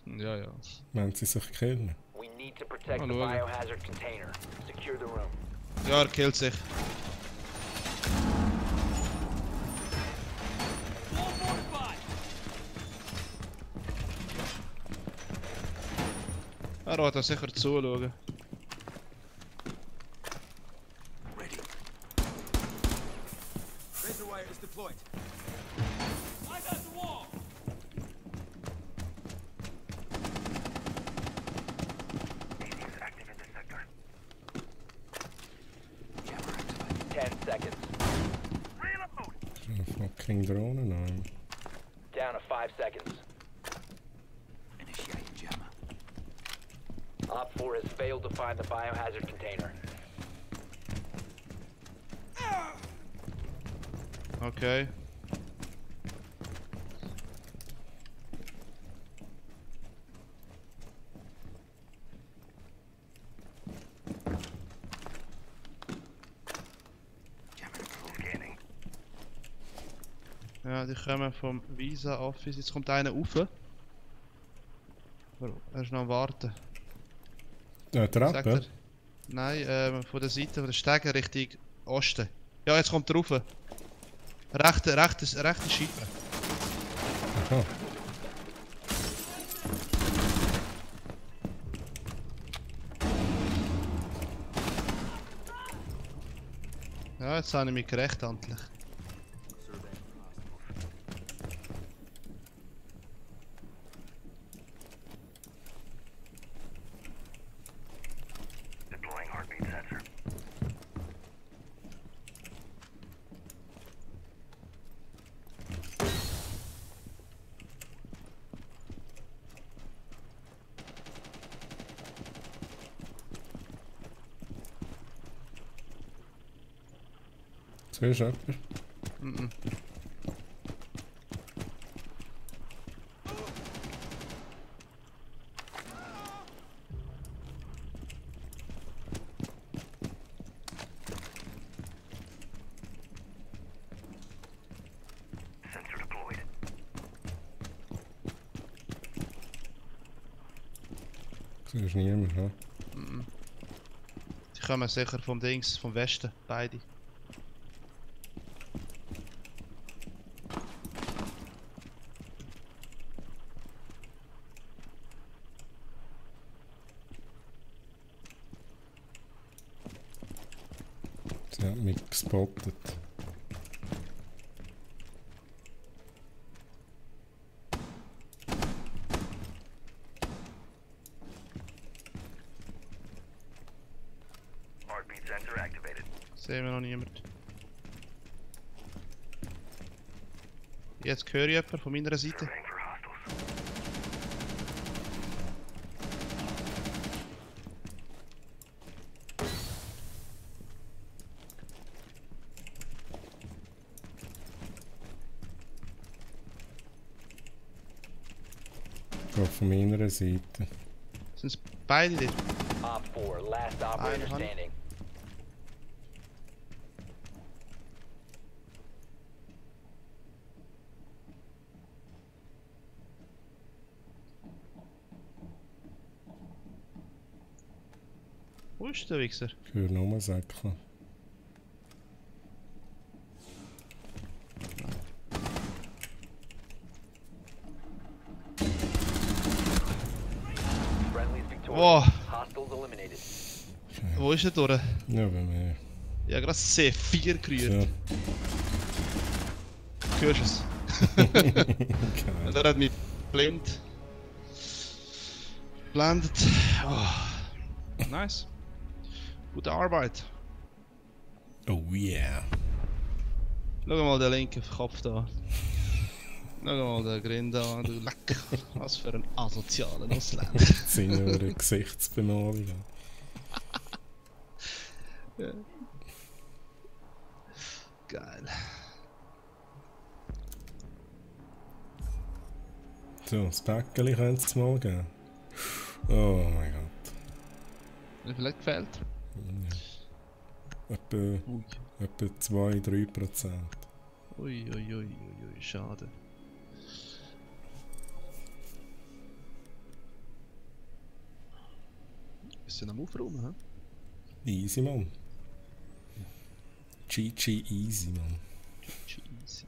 Ja, ja. Wollen sie sich killen? We need to protect the biohazard container. Secure the room. Ja, er killt sich. Er wird da sicher zuschauen. Razor wire is deployed. I got the wall. Phoenix active in this sector. 10 seconds. Zo'n fucking drone nein. Down to 5 seconds. Initiating jammer. Op 4 has failed to find the biohazard container. Okay. Scanning. Ja, die kommen vom Visa Office. Jetzt kommt einer rauf. Er ist noch am Warten. Sagt Treppe? er. Nein, von der Seite, von der Stege Richtung Osten. Ja, jetzt kommt er rauf. Rechte Scheibe. Aha. Ja, jetzt habe ich mich gerecht, endlich. Deploying heartbeat sensor. Siehst du jemanden? Mhm. Sensor deployed. Siehst du niemand, ja? Mhm. Die kommen sicher vom Dings, vom Westen, beide. Sie hat mich gespottet. Heartbeat sensor activated. Sehen wir noch niemand. Jetzt höre ich jemanden von meiner Seite. Surveying for hostiles. Gerade von meiner Seite. Sind es beide dort? Op 4, last operator Einhand. standing. Wo ist der Wichser? Ich höre nur Säckchen. Friendly's victorious. Wow. Hostiles eliminated. Wo ist er durch? Ja, bei mir. Ja, gerade C4 gerührt. So. Hörst du es? Geil. Er hat mich blendet. Oh. Nice. Gute Arbeit. Oh yeah. Schau mal den linken Kopf da. Schau mal den Grin da. Du Leck. Was für ein asozialer Ausländer. Seine Gesichtsbemalung. Ja. Geil. So, das Päckchen könnte es mal geben. Oh mein Gott. Wie viel hat gefehlt? Ja. Etwa 2-3%. Ui, schade. Bisschen am Aufräumen, hä? Easy, Mann. GG easy, Mann. Easy.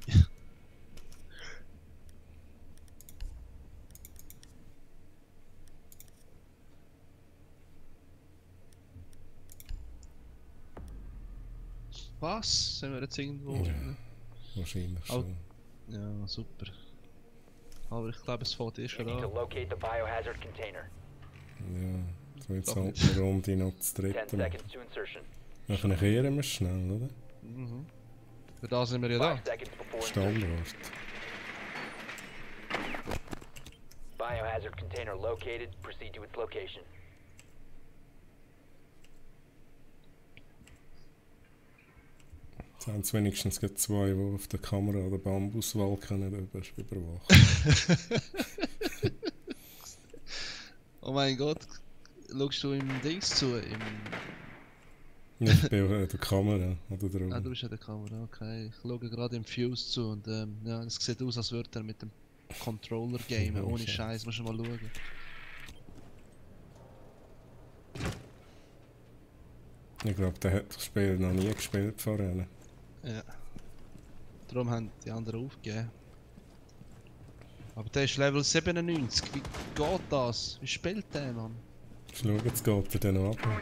Was? Sind wir jetzt irgendwo? Ja, wahrscheinlich schon. Ja, super. Aber ich glaube, es fällt schon You need to an. locate the biohazard container. Ja, so jetzt halt eine Runde noch zu 10 dritten. seconds to insertion. Dann kehren wir schnell, oder? Mhm. Für das sind wir ja da. 5 seconds before insertion. Standort. Biohazard container located. Proceed to its location. Jetzt haben es wenigstens gerade zwei, die auf der Kamera oder Bambuswalken überwachen. Oh mein Gott. Schaust du im Dings zu? Ja, ich bin an der Kamera oder drauf. Ah, du bist an der Kamera, okay. Ich schaue gerade im Fuse zu und ja, es sieht aus, als würde er mit dem Controller gamen. Oh, Ohne shit. Scheiß, musst du mal schauen. Ich glaube, der hat das Spiel noch nie gespielt vorher. Ja. Darum haben die anderen aufgegeben. Aber der ist Level 97. Wie geht das? Wie spielt der, Mann? Schau, jetzt geht er dann noch ab.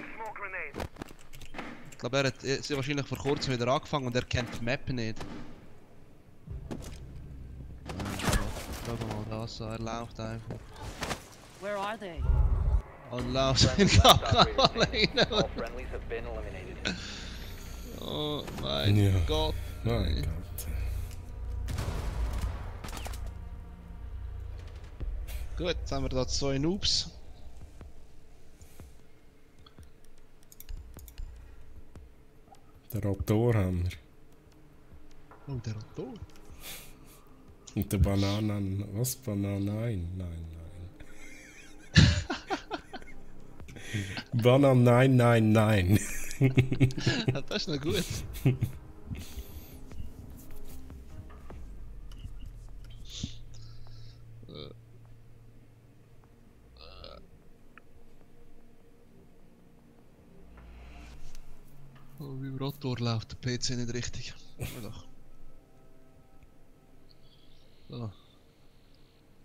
Ich glaube, er hat wahrscheinlich vor kurzem wieder angefangen und er kennt die Map nicht. Schau mal das, er läuft einfach. Where are they? Und läuft in Friendly last operator alleine. standing. All friendlies have been eliminated. Oh mein Ja. Gott. Mein ey. Gott. Gut, jetzt haben wir da zwei Noobs. Den Raptor haben wir. Oh, der Raptor. Und der Bananen. Was? Bananein? Nein, nein. Banan, nein, nein, nein. Das ist noch gut. Oh, wie im Rotor läuft der PC nicht richtig. Ja, doch. So.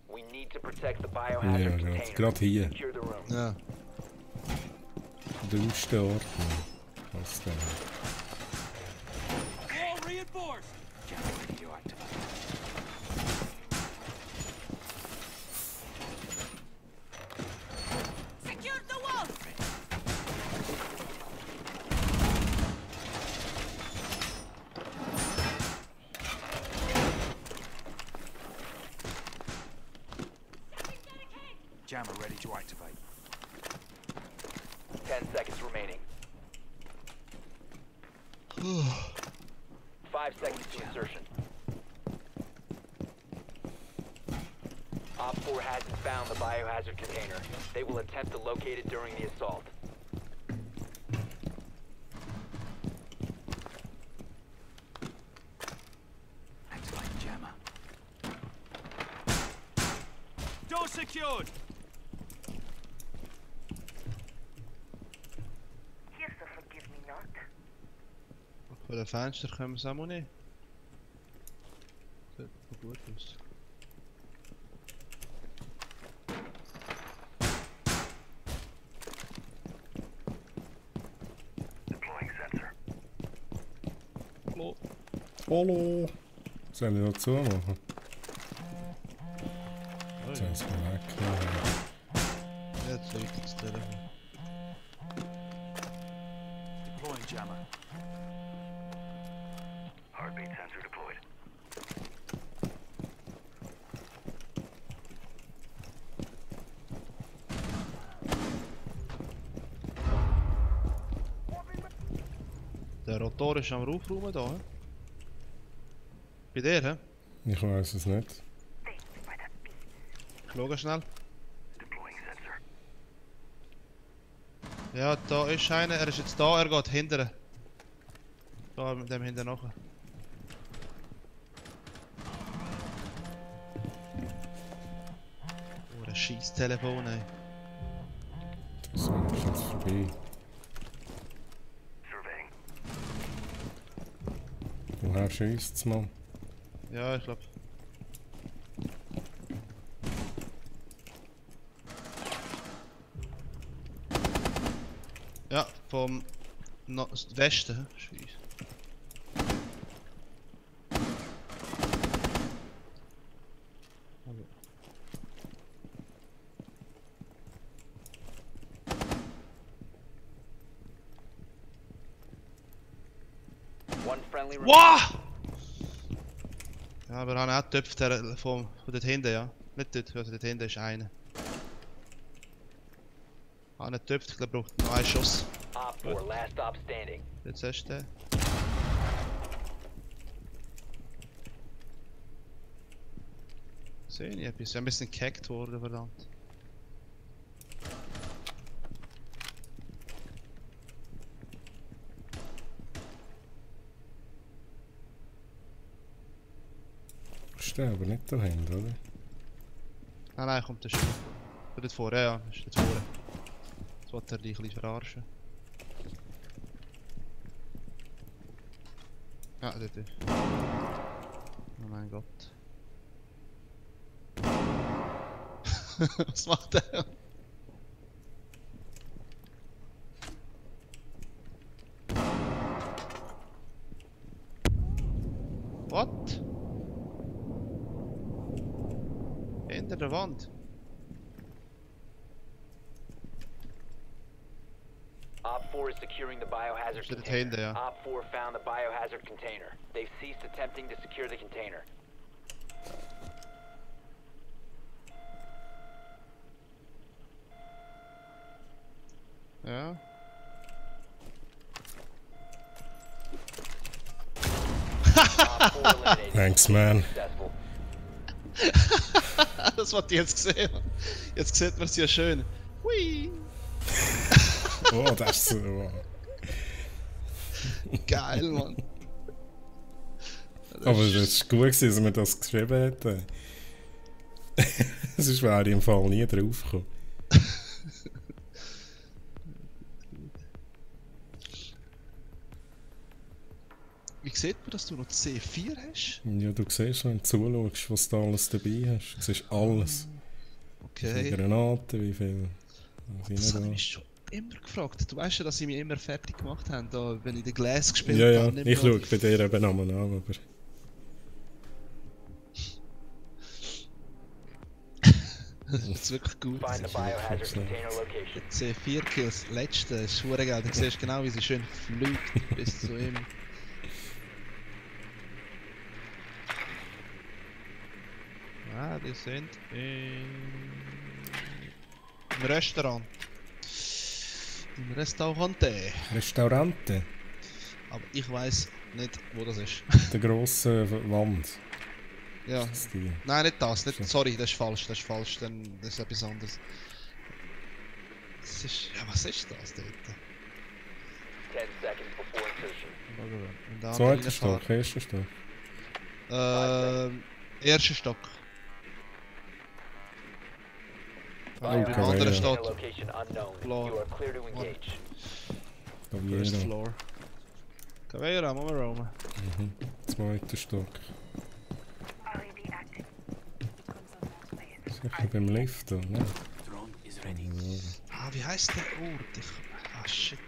We need to protect the Ja, biohazard container. gerade hier. Secure the room. Ja. Der Ausstart. Was da? Wall reinforced. Secure the wall. Jammer ready to activate. 10 seconds remaining. 5 seconds to insertion. Op 4 hasn't found the biohazard container. They will attempt to locate it during the assault. Activate jammer. Door secured. Here's the forgive me not. Voor de venster gaan we samen niet. Goed, goed dus. Deploying sensor. Hallo. Hallo. Sollen wir dazu machen? Oh, Sollen wir es mal weg? ja, het ligt het telefoon. Deploying jammer. Heartbeat sensor deployed. Der Rotor ist am aufräumen da, hè? Bei dir, hè? Ich weiß es nicht. Schau schnell. Deploying sensor. Ja, da ist einer, er ist jetzt da, er geht hinterher. Da mit dem hinten nachher. Oh, ein scheiß Telefon, ey. Das ist jetzt vorbei. Surveying. Woher schießt es, Mann? Ja, ich glaub. Ja, vom Westen. Scheiße. One friendly Wow! Ja, aber wir haben auch Töpfe von dort hinten, ja. Nicht dort, also dort hinten ist einer. Einer Töpfe, ich glaube, braucht noch einen Schuss. Op 4, last stop standing. Jetzt hast du den. Sehe ich etwas? Ja, ein bisschen gehackt worden, verdammt. Steht aber nicht dahin, oder? Nein, kommt der schon. Dort vorne, ja, ist dort vorne. Jetzt wollte er dich ein bisschen verarschen. Ja, dort ist. Oh mein Gott. Was macht der? What? Hinter der Wand. Op 4 is securing the biohazard Steht container. hinten, ja. Op 4 found the biohazard container. They've ceased attempting to secure the container. Ja. Thanks, man. Das, was ich jetzt gesehen habe. Jetzt sieht man es ja schön. Hui! Oh, das ist so. Geil, Mann. Aber es ist gut gewesen, dass wir das geschrieben hätten. Sonst wäre ich im Fall nie drauf gekommen. Wie sieht man, dass du noch C4 hast? Ja, du siehst, wenn du zuschaust, was du alles dabei hast. Du siehst alles. Okay. Wie viele Granaten, wie viel. Das habe ich mich schon immer gefragt. Du weißt ja, dass sie mich immer fertig gemacht haben, da, wenn ich den Glas gespielt ja, habe. Ja, ich schaue bei dir eben nochmal an, aber... Das ist wirklich gut. Find the biohazard container location. C4 Kills, letzte, ist verdammt geil. Du siehst genau, wie sie schön fliegt bis zu ihm. Ah, die sind im Restaurant. Im Restaurante. Restaurante? Aber ich weiß nicht, wo das ist. Der grosse Wand. Ja. Das die... Nein, nicht das. Nicht, sorry, das ist falsch. Das ist falsch. Dann, das ist etwas anderes. Das ist, ja, was ist das dort? 10 seconds before insertion. Zweiter Stock, erster Stock. Erster Stock. Okay, Im anderen ja. steht Location unknown. Floor. You are clear to engage. First floor. Caveira, machen wir rum. Zweiter Stock. Sicher beim Lift, oder? Ne? Ah, wie heisst der Ort? Ah, shit.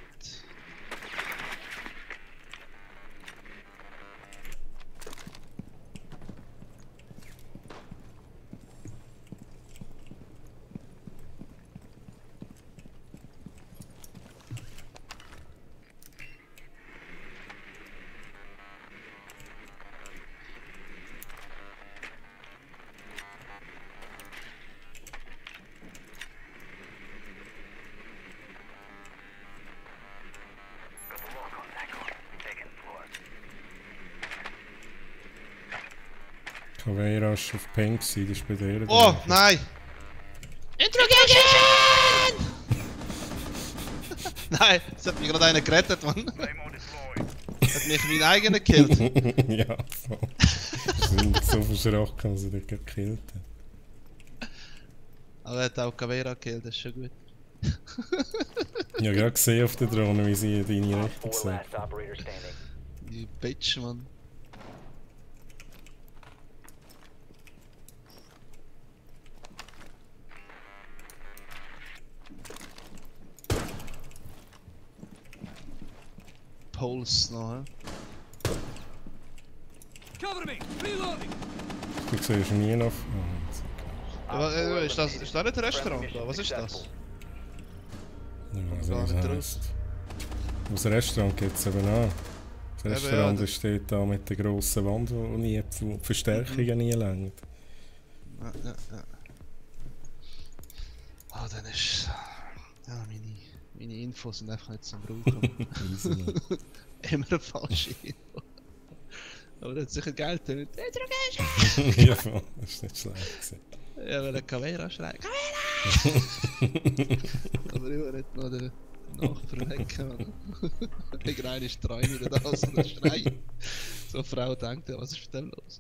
Caveira ist auf Pink, das ist bei dir. Oh, nein! Interrogation! Nein, es hat mich gerade einer gerettet, Mann. Hat mich mein eigener gekillt. Ja, so. Ich bin so verschrocken, dass ich dich gekillt habe. Aber er hat auch Caveira gekillt, das ist schon gut. Ich habe gerade gesehen auf der Drohne, wie sie in deine Richtung Last sagt. operator standing. Die Bitch, Mann. Pulse noch, hä? Cover me! Reloading! Du siehst nie noch. Aber, ist das nicht ein Restaurant da? Was ist das? Ich weiß nicht, was das heisst. Das Restaurant gibt es eben auch. Das Restaurant steht da mit der grossen Wand, wo die Verstärkungen nie länger. Ja. Ah, dann ist... Ja, meine Infos sind einfach nicht zum Brauchen. Immer eine falsche Info. Aber das hat sicher Geld drin. Ja, voll. Das ist nicht schlecht. Ja, weil der Kamera schreit. Kamera! Aber ich will nicht noch den Nachbar wecken. Irgendeiner ist treu wieder da, so ein Schrei. So eine Frau denkt, was ist mit dem los?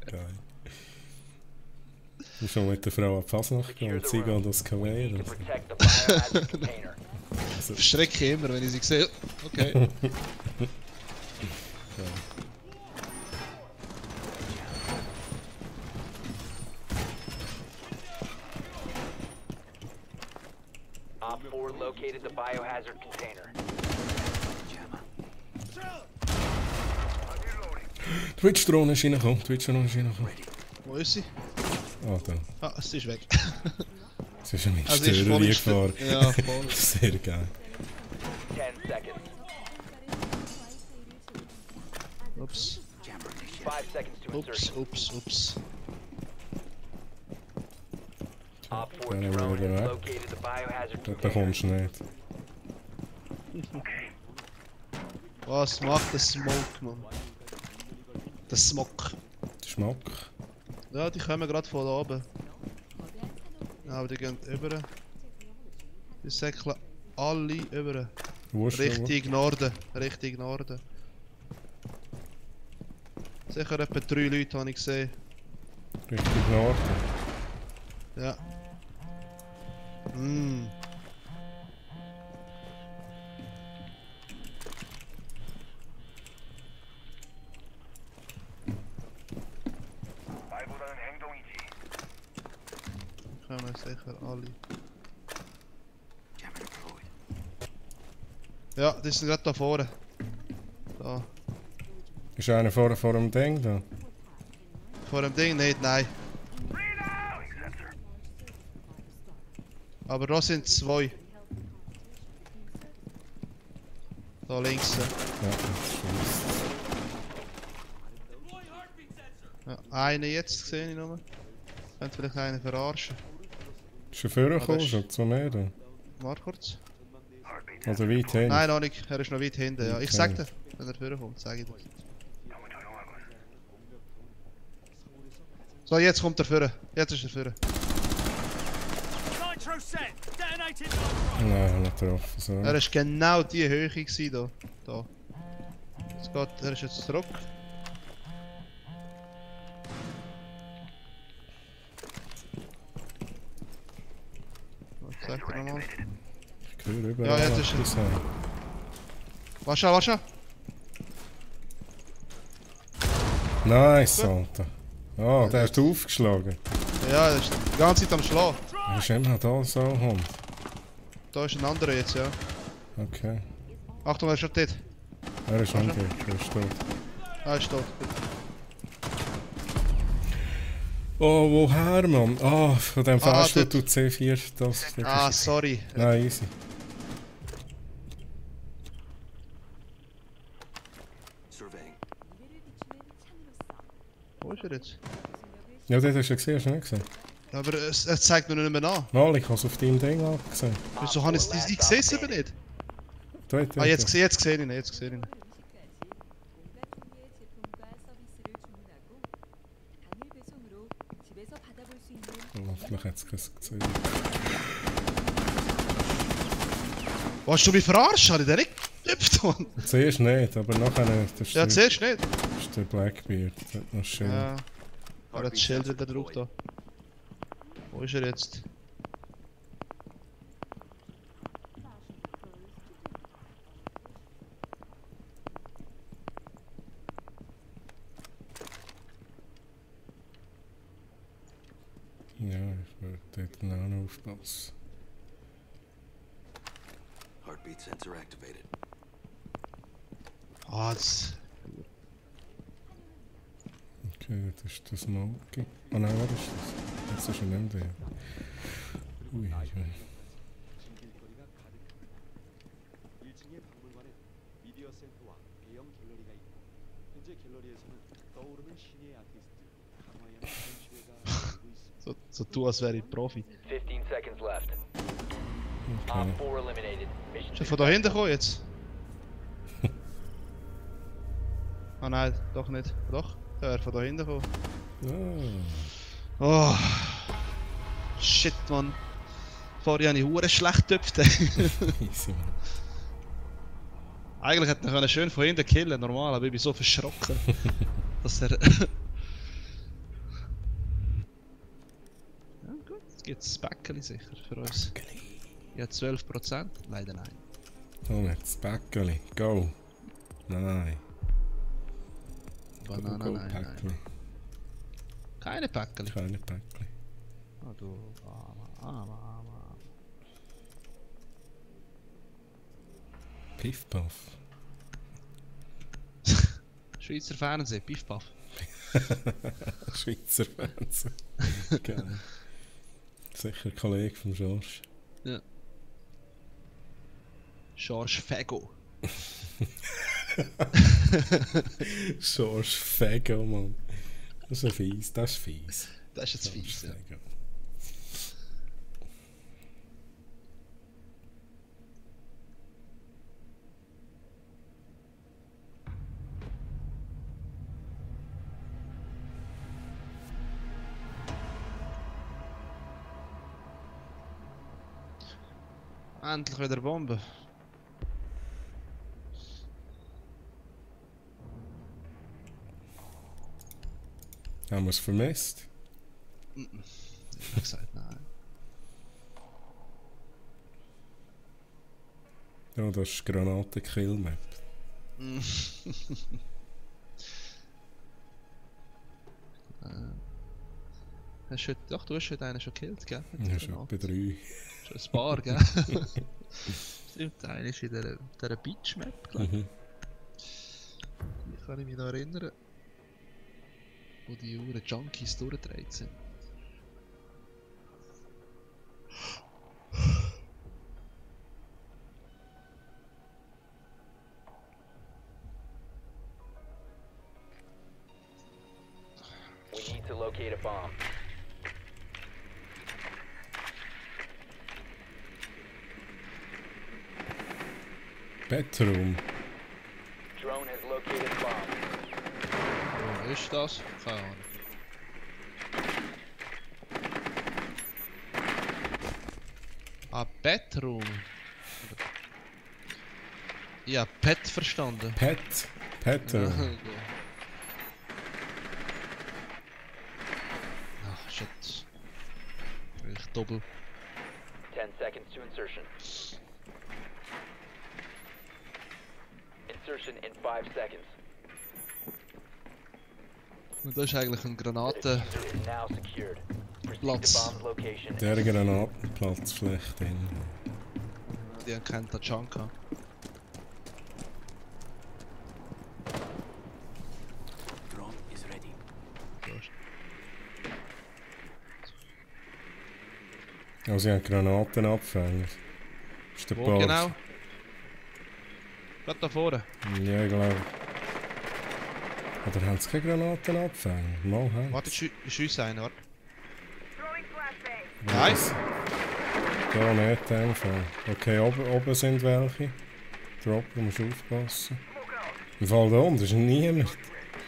Geil. Ich bin schon mit der Frau an die Fasnacht gegangen und sie gehen das Kamera. Verschrecke immer, wenn ich sie sehe. Okay. Op 4 located the biohazard container. Twitch-Drohne ist reingekommen, Wo ist sie? Ah, da. Ah, sie ist weg. Sie ist an meine Also Störer gefahren. Ja, voll. Sehr geil. 10 seconds. Ups. 5 seconds to insertion. Ups. Op 4 Dann drone wieder has weg. located the biohazard Das container. bekommst du nicht. Was macht der Smoke, Mann? Der Smok. Geschmack. Ja, die kommen gerade von da oben. Ja, aber die gehen über. Die säckeln alle über. Wo ist der? Richtung Norden. Sicher etwa 3 Leute habe ich gesehen. Richtung Norden. Ja. Kommen sicher alle. Ja, die sind gerade da vorne. Da. Ist einer vor dem Ding da? Vor dem Ding nicht, nein. Aber da sind 2. Da links. Ja, das Ja, einen jetzt sehe ich nur. Könnte vielleicht einen verarschen. ist er vorgekommen, schon 2 Meter? Warte kurz. Oder weit hin? Nein, noch nicht. Er ist noch weit hinten. Ja. Ich Okay. sag dir, wenn er vorkommt, sage ich dir. So, jetzt kommt er vor. Jetzt ist er vor. Nitro set. Detonated. Nein, nicht getroffen. So. Er ist genau die Höhe gewesen, da. Da. Jetzt geht, er ist jetzt zurück. Was sagt er nochmal? Ich höre überall. Ja, jetzt ist er. etwas. Warte schon. Nice, Alter. Ah, der ist aufgeschlagen. Ja, er ist die ganze Zeit am Schlagen. Er ist immer noch da, so ein Hund. Da ist ein anderer jetzt, ja. Okay. Achtung, er ist schon dort. Er ist schon tot, er ist tot. Er ist tot. Oh, woher, Mann? Ah, von dem Fest, wo dort. du C4, das... Ah, sorry. Nein, easy. Wo ist er jetzt? Ja, das hast du gesehen, hast du nicht gesehen? Aber es zeigt mir nicht mehr an. Mal, ich habe es auf deinem Ding abgesehen. Wieso habe ich es? Ich sehe es eben nicht. Dort, Ah, jetzt sehe ich ihn, jetzt sehe ich ihn. Oh, vielleicht hat es keins gesehen. Willst du mich verarschen? Habe ich den nicht geknüpft? Zuerst nicht, aber nachher nicht. Das ist Ja, der- zuerst nicht. Das ist der Blackbeard, das hat noch schön. Ja. Aber das Schild wieder drauf da. Wo ist er jetzt? Ja, ich würde dort noch nicht aufpassen. Heartbeat sensor activated. Ah, das... Okay, das ist das Smoky. Ah nein, was ist das? Jetzt ist er nicht mehr. Ui, ui. 중의 박물관에 미디어 센터와 대형 갤러리가 있고 현재 갤러리에서는 떠오르는 신예 아티스트 강화연 전시회가 열리고 있습니다. So tu als wäre ich Profi. 15 seconds left. Op 4 eliminated. Mission Ist er von da hinten gekommen jetzt? Ah nein, doch nicht. Doch, der wäre von da hinten gekommen. Oh. Shit, Mann. Vorher habe ich hure schlecht getöpft. Easy, man. Eigentlich hätte er schön von hinten killen, normal, aber ich bin so verschrocken, dass er... Ja gut, jetzt gibt es Bäckeli sicher für uns. Ja, 12%? Leider nein. Komm jetzt, Bäckeli, go! Nein. Banana, go, nein, nein. Keine Bäckeli? Keine Bäckeli. Ah, du armer. Piff Puff. Schweizer Fernsehen, Piff Puff. Schweizer Fernsehen. Geil. Sicher ein Kollege von George. Ja. George Fego. George Fego, Mann. Das ist fies, das ist fies. Das ist jetzt fies, ja. Endlich wieder Bombe. Haben wir es vermisst? Ich habe gesagt, nein. Ja, das ist Granaten-Kill-Map. Doch, du hast heute einen schon gekillt, gell? Ja, schon etwa 3. Schon ein paar, gell? Stimmt, einer ist in dieser Beach-Map, glaube ich. Ich kann mich noch erinnern, wo die Uhren Junkies durchgedreht sind. We need to locate a bomb. Bedroom. Drone has located bomb. Wo ist das? Keine Ahnung. Ah, Bedroom. Ja, Pet verstanden. Bedroom. Ach, shit. Ich doppel. 10 seconds to insertion. Insertion in 5 seconds. Und da ist eigentlich ein Granaten. Is now secured. Proceed Platz. to bomb's location. Der Granatenplatz vielleicht drin. Die haben keinen Tachanka. Drone is ready. Also sie haben Granatenabfänger. Ist der Wo Bart. genau? Gerade da vorne. Ja, ich glaube. Oder haben sie keine Granatenabfänger? Mal haben Warte, ich schiesse einen, warte. Nein! Da nicht, in dem Fall. Okay, oben sind welche. Droppen, musst du aufpassen. Im Fall da unten ist niemand.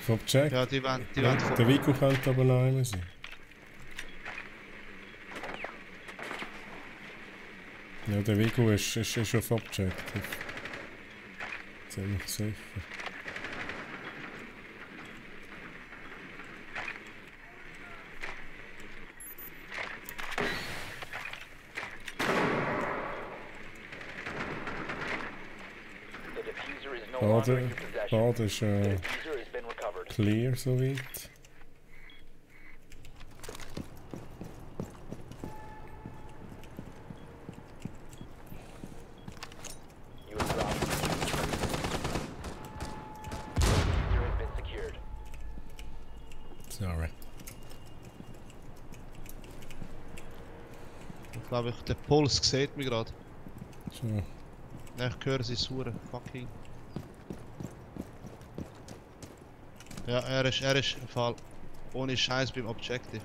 Von Check. Ja, die wollen Der Vico könnte aber noch einmal sein. Ja, der Vico ist schon auf Objective. Ziemlich sicher. Bad ist clear soweit. Sorry. Ich glaube, der Puls sieht mich gerade. So. Ja, ich höre sie Hure. Fucking. Ja, er ist im Fall. Ohne Scheiß beim Objective.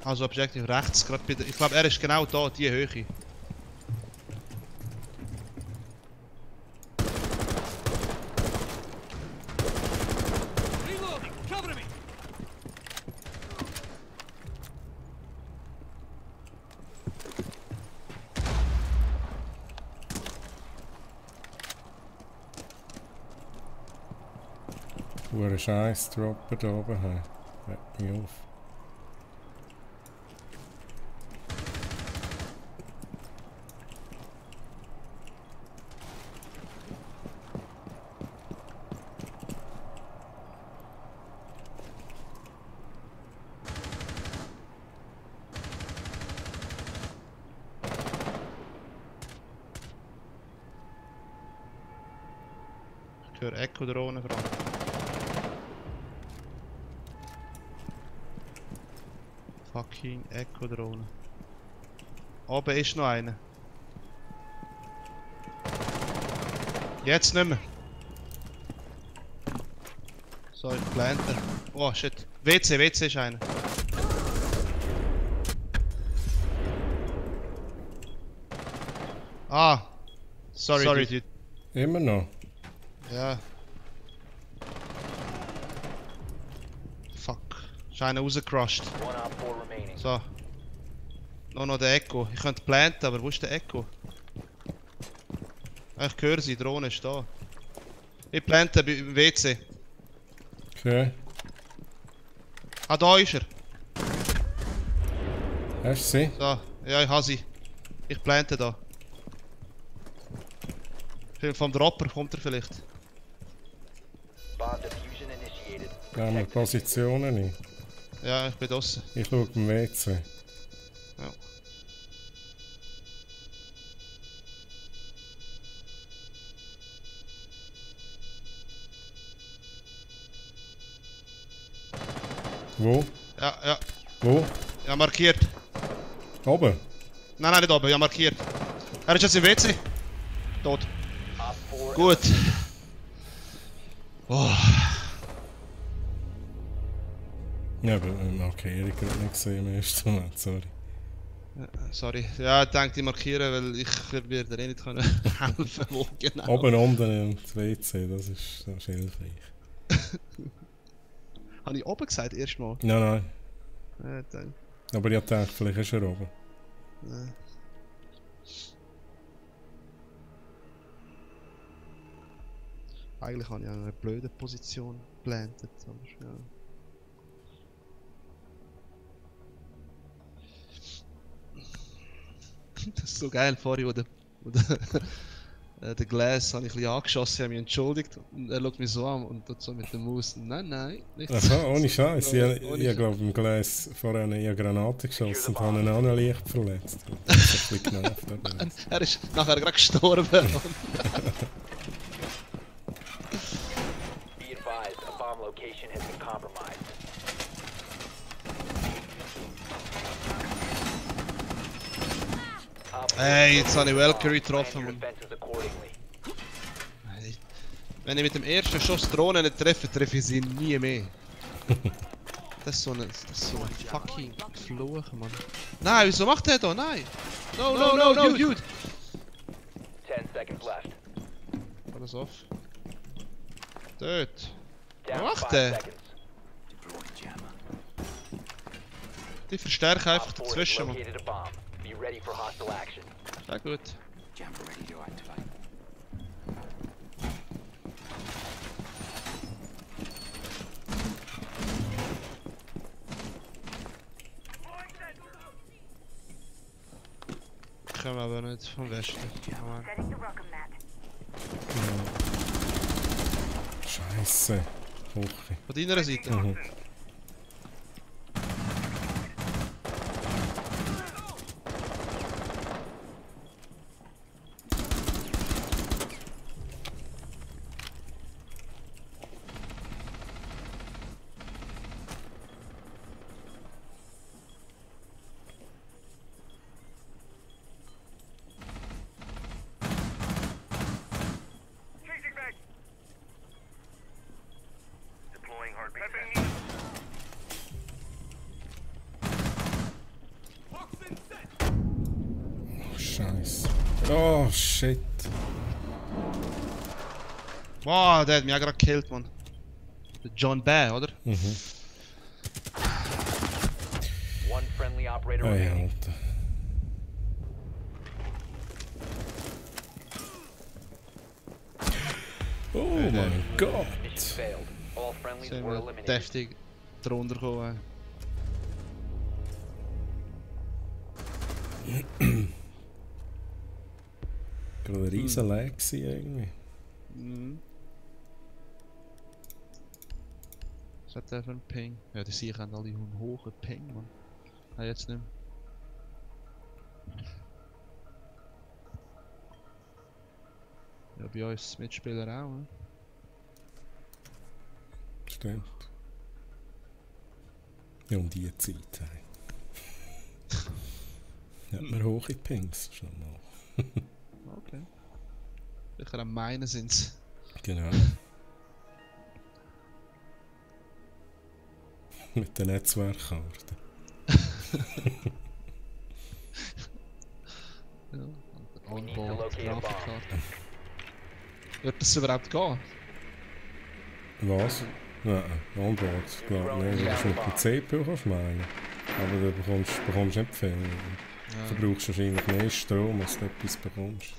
Also Objective rechts, gerade bei der. Ich glaube, er ist genau da, die Höhe. Reloading! Cover me! Hure Scheiß droppen da oben. Hey. Hört mich auf. Ich höre Echo-Drohnen vor allem. Fucking Echo-Drohne. Oben ist noch einer. Jetzt nicht mehr. So, ich plante. Oh shit. WC ist einer. Ah. Sorry dude. Immer noch. Ja. Fuck. Ist einer rausgecrushed. So. Noch der Echo. Ich könnte planten, aber wo ist der Echo? Ich höre sie, die Drohne ist da. Ich plante beim WC. Okay. Ah, da ist er. Hast du sie? So. Ja, ich habe sie. Ich plante da. Vom Dropper kommt er vielleicht. Nehmen wir Positionen ein. Ja, ich bin draussen. Ich schaue beim WC. Ja. Wo? Ja. Wo? Ja, markiert. Oben? Nein, nicht oben, ja markiert. Er ist jetzt im WC. Tot. Gut. Oh. Ja, aber die Markierung habe ich nicht gesehen im ersten Moment, sorry. Sorry. Ja, ich denke, ich markieren, weil ich werde dir nicht helfen wo genau. Oben unten im WC, das ist hilfreich. Habe ich oben gesagt, erstmal? Nein. Ja, dann. Aber ich dachte, vielleicht ist er oben. Nein. Eigentlich habe ich eine blöde Position geplantet, aber ja. Das ist so geil, vorhin, wo der Glass habe ich ein bisschen angeschossen, habe mich entschuldigt und er schaut mich so an und tut so mit der Maus. Nein, nicht so. Aha, ohne Scheiß. Ich glaube, im Glas vorher eine Granate geschossen und habe ihn auch noch leicht verletzt. Das ist ein bisschen genervt. Er ist nachher gerade gestorben. Be advised, a bomb location has been compromised. Hey, jetzt habe ich Valkyrie getroffen. Wenn ich mit dem ersten Schuss Drohne nicht treffe, treffe ich sie nie mehr. Das ist so ein fucking Fluch, Mann. Nein, wieso macht der da? Nein! No, dude! 10 seconds left. Alles off. Dort. Was macht der? Die verstärken einfach dazwischen, Mann. Sehr gut. Ich komme aber nicht vom Westen. Scheiße. Von deiner Seite? Mhm. Oh shit. Wow, der hat mich auch gerade gekillt, Mann. Der John Bear, oder? Mhm. One friendly operator Hey, remaining. Alter. Oh mein Gott. Mission failed. All friendlies Sind were wir eliminated. deftig drunter gekommen. Gerade ein riesen Lag gewesen irgendwie. Mhm. Was hat der für einen Ping? Ja, die sicher haben alle einen hohen Ping, Mann. Ah, jetzt nicht mehr. Ja, bei uns Mitspieler auch, ne? Stimmt. Ja, um die Zeit. Hey. Hat man hohe Pings schon mal. Okay. Sicher am meinen sind's. Genau. Mit den Netzwerkkarten. Ja, Onboard, Grafikkarte. Wird das überhaupt gehen? Was? Nein, Onboard, glaube ich nicht. Das ist mit dem CPU kannst du meinen. Aber du bekommst nicht viel. Du brauchst wahrscheinlich mehr Strom, als du etwas bekommst.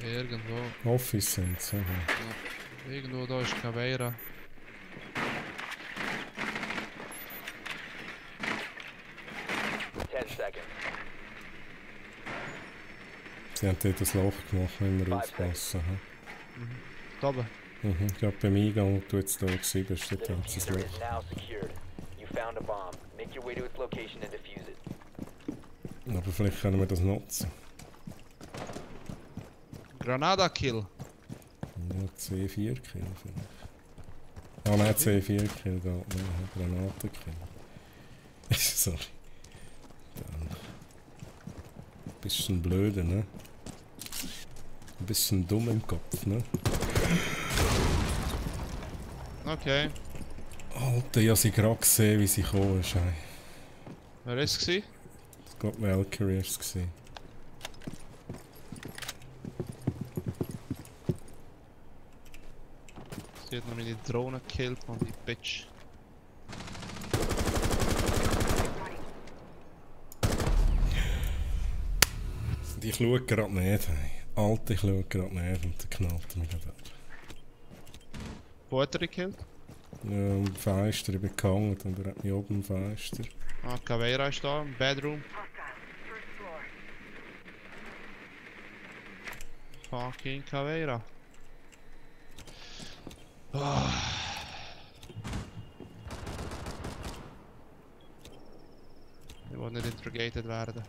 Irgendwo. Office sind sie. Ja, irgendwo da ist Caveira. Sie haben dort das Loch gemacht, wenn wir aufpassen. Da oben? Mhm, ich glaube beim Eingang, wo du jetzt da gewesen bist, dort haben sie das Loch. Aber vielleicht können wir das nutzen. Granada Kill. Ja, C4 Kill vielleicht. Ah nein, C4 Kill geht nicht, Granaten Kill. Sorry. Dann. Bisschen blöde, ne? Ein bisschen dumm im Kopf, ne? Okay. Alter, ich habe sie gerade gesehen, wie sie gekommen ist. Ey. Wer war es? Ich glaube, Valkyrie war es. Sie hat noch meine Drohne gekillt, man, die Bitch. Ich schaue gerade nicht. Hey. Alter, ich schaue gerade nicht und der knallt mich gerade ab. Wo hat er gekillt? Ja, am Fenster, ich bin gehangen und er hat mich oben am Fenster. Ah, Caveira ist da, im Bedroom. Fucking Caveira. Oh. Ich will nicht interrogated werden.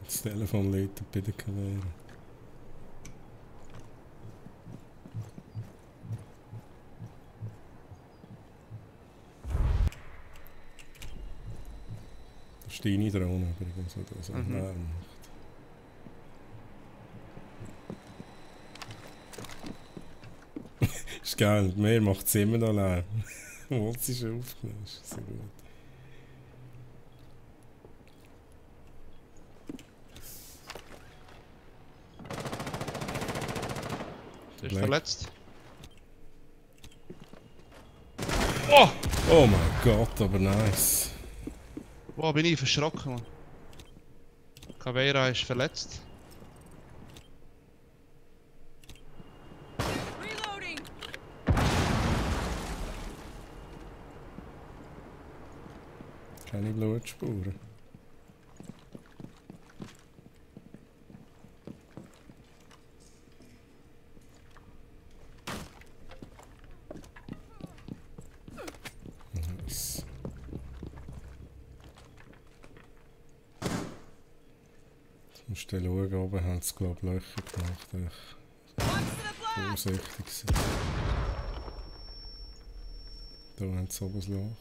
Das Telefon lädt bei der Caveira. Das ist deine Drohne übrigens, oder so Lärm macht. Ist geil, mir macht es immer noch Lärm. Obwohl sie schon aufgenommen ist, so gut. Du bist verletzt. Oh! Oh mein Gott, aber nice. Wo bin ich verschrocken, man? Caveira ist verletzt. Reloading. Keine Blutspuren. Nice. Jetzt musst du schauen, oben haben sie glaube ich Löcher gemacht. Vorsichtig sein. Da haben sie oben ein Loch.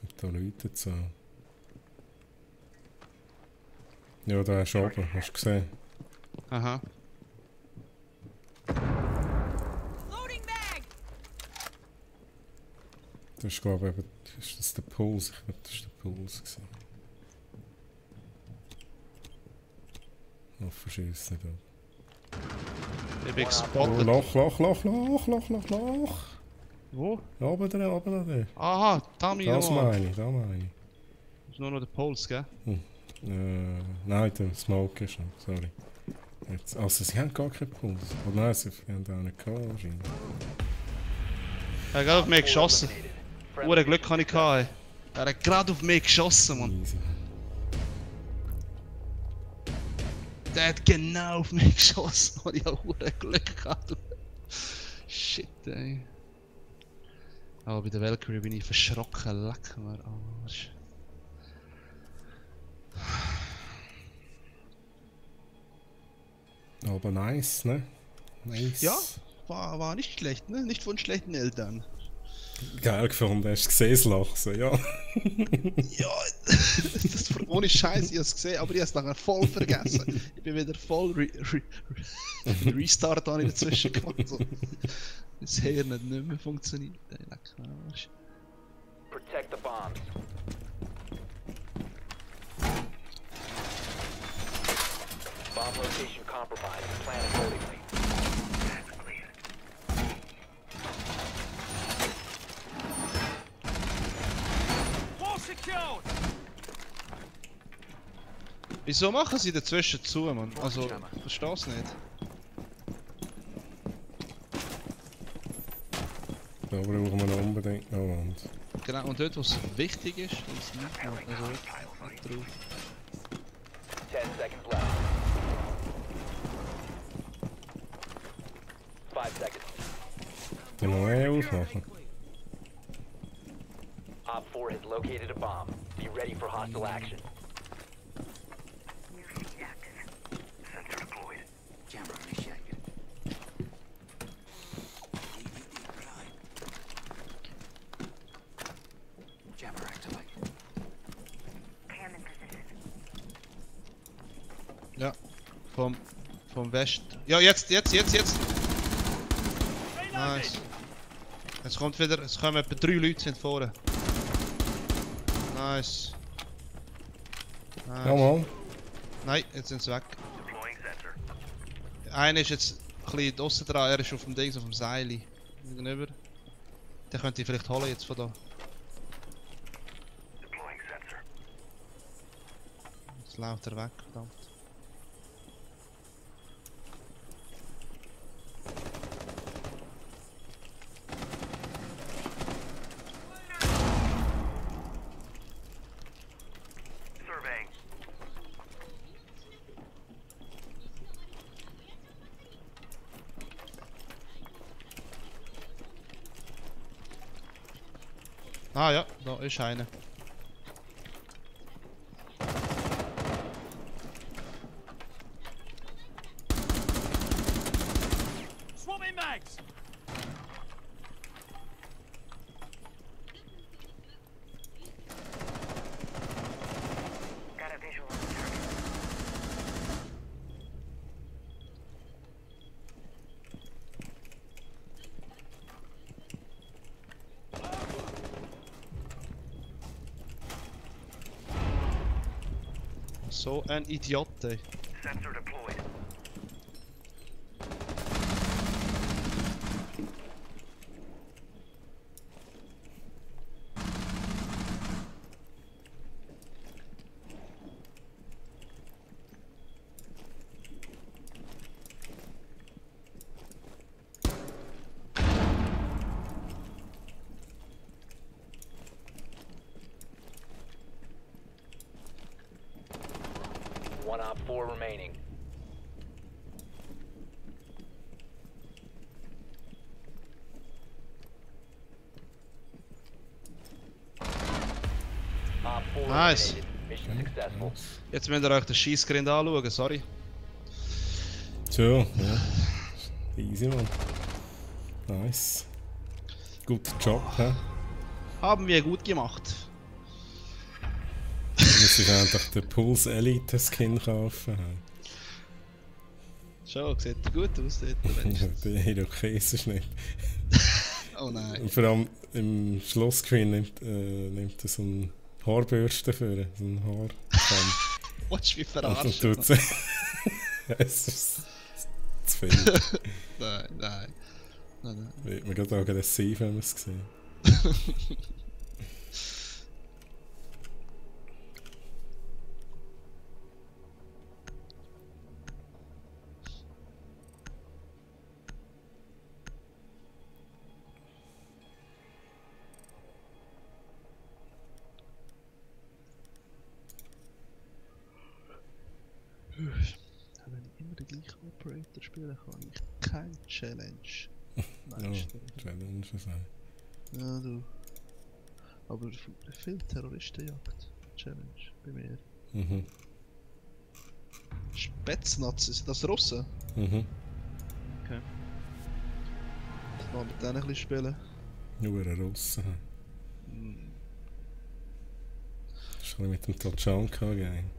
Und da läutet es an. Ja, da ist oben, hast du gesehen? Aha. Das ist, glaube ich, ist das der Puls? Ich glaube, das war der Puls. Oh, verschießt nicht ab. Ich bin gespottet. Loch. Wo? Oben da. Aha, da meine ich. Da meine ich. Das ist nur noch der Puls, gell? Nein, der Smoke ist schon, sorry. Jetzt, also sie haben gar keinen Puls. Oh nein, sie haben auch nicht gehabt wahrscheinlich. Er hat gerade auf mich geschossen. Ure Glück hatte ich gehabt. Er hat gerade auf mich geschossen, Mann. Easy. Der hat genau auf mich geschossen. Und ich habe ure Glück gehabt. Shit, ey. Aber bei der Valkyrie bin ich verschrocken. Leck mir am Arsch. Aber nice, ne? Nice. Ja, war nicht schlecht, ne? Nicht von schlechten Eltern. Geil gefunden, hast du gesehen, das Lachsen, ja. Ja, das ohne Scheiß, ich hab's gesehen, aber ich hab's nachher voll vergessen. Ich bin wieder voll Restart an dazwischen gemacht. So. Das Hirn nicht mehr funktioniert. Protect the bombs. Bomb location compromised. Plan accordingly. Wieso machen sie dazwischen zu, Mann? Also, ich versteh's nicht. Da brauchen wir noch unbedingt noch Wand. Genau, und dort, wo es wichtig ist, ist es nicht mehr. Also, nicht drauf. 10 seconds left. 5 seconds. Den noch aufmachen. Op 4 has located a bomb. Be ready for hostile action. Sensor deployed. Jammer initiated. Jammer activated. Cam in position. Ja, vom West. Ja, jetzt! Nice. Es kommt wieder, es kommen etwa 3 Leute sind vorne. Nice. Ja, mal. Nein, jetzt sind sie weg. Einer ist jetzt ein bisschen draussen dran, er ist auf dem Ding, auf dem Seil. Gegenüber. Den könnt ihr vielleicht holen jetzt von da. Jetzt läuft er weg, verdammt. Ah ja, da ist einer. Swapping mags! Got a visual on the target. So ein Idiot, ey. Sensor deployed. One op 4 remaining. Op 4 Nice. eliminated. Mission successful. Jetzt müsst ihr euch den Schießgrind anschauen, sorry. So, ja. Easy, man. Nice. Guter Job, hä? Haben wir gut gemacht. Wir müsstest endlich den Pulse Elite Skin kaufen. Schau, sieht gut aus dort. Der Irokese ist nicht. Oh nein. Und vor allem im Schlussscreen nimmt er so einen Haarbürste für, so einen Haarkamm. Willst du mich verarschen? Und es ist zu viel. Nein. Wird mir gerade aggressiv, wenn man es sieht. Wenn ich immer den gleichen Operator spielen kann, ich keine Challenge. Ja, Challenge sein. Ja, du. Aber viel Terroristenjagd. Challenge bei mir. Mhm. Spätznazi, sind das Russen? Mhm. Okay. Ich mal mit denen ein bisschen spielen. Nur ein Russen. Mm. Das ist ein bisschen mit dem Tachanka gegangen.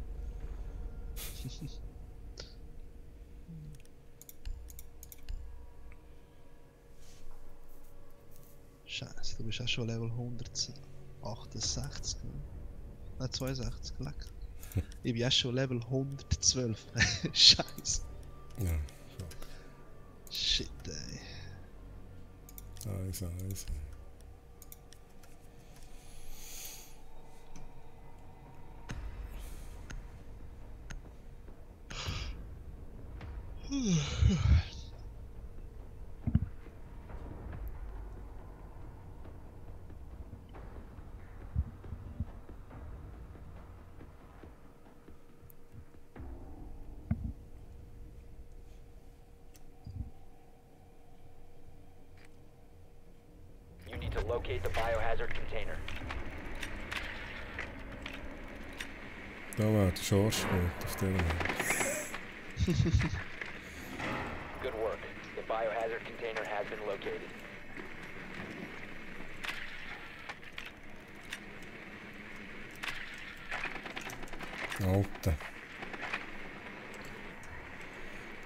Scheiße, du bist auch schon Level 168. Nein, 62, leck. Ich bin auch schon Level 112. Scheiße. Ja, Shit, ey. Also. You need to locate the biohazard container. Da war der Schorschsport auf der Good work. The biohazard container has been located. Alter.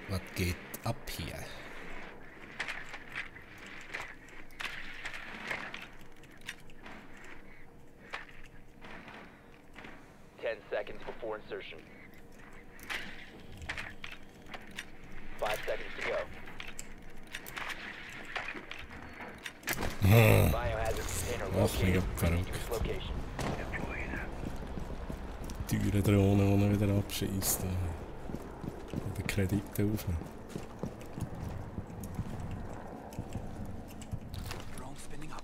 Was geht ab hier? Seconds before insertion. 5 seconds to go. Biohazard container located. Reach its location. Teure Drohne, die er wieder abschießt. Oder Kredite aufnehmen. Drone spinning up.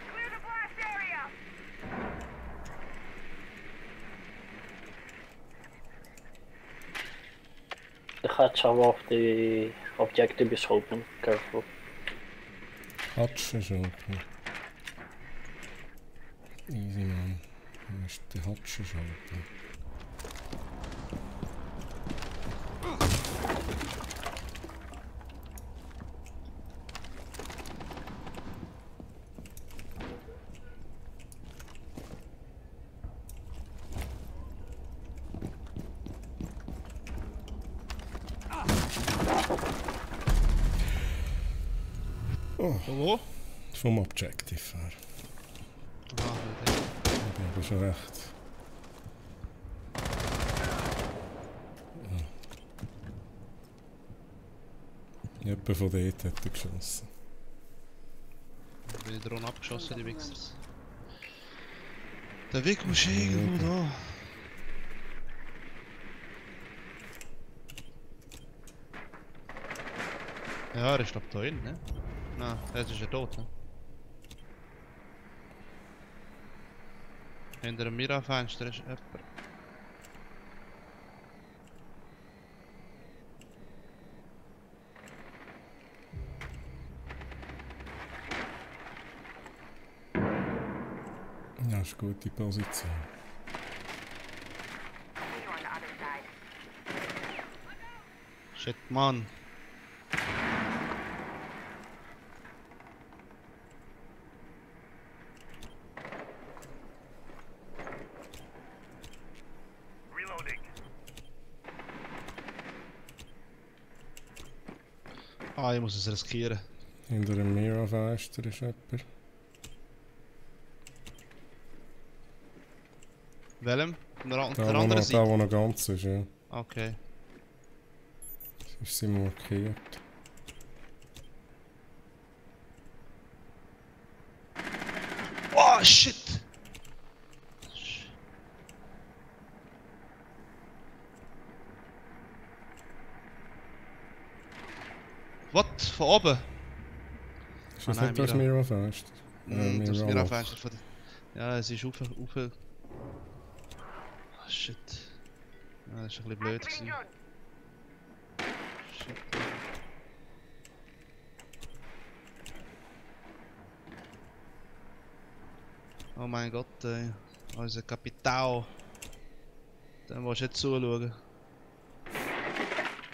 Clear the blast area! The hatch above the objective is open. Careful. Hatch ist open. Easy man. Der Hatch ist open. Oh, wo? Vom Objective her. Ich habe schon recht. Jemand von dort hat er geschossen. Ich bin die Drohne abgeschossen, die Wichser. Der Weg muss irgendwo da. Ja, er ist glaub da hinten, ne? Nein, jetzt ist er tot, ne? Hinter dem Mirafenster ist jemand. Ja, ist eine gute Position. Shit, Mann. Ah, ich muss es riskieren. Hinter dem Mira-Fenster ist jemand. Welchem? Der Da, andere wo Seite? noch ganz ist, ja. Okay. Das ist sie markiert. Oh, shit! What? Von oben? Ist das nicht das Mira-Fenster? Das Mira-Fenster von der... Ja, es ist auf... Oh, shit. Ja, das ist ein bisschen blöd gewesen. Shit. Oh mein Gott, ey. Unser Kapital. Dem willst du nicht zuschauen.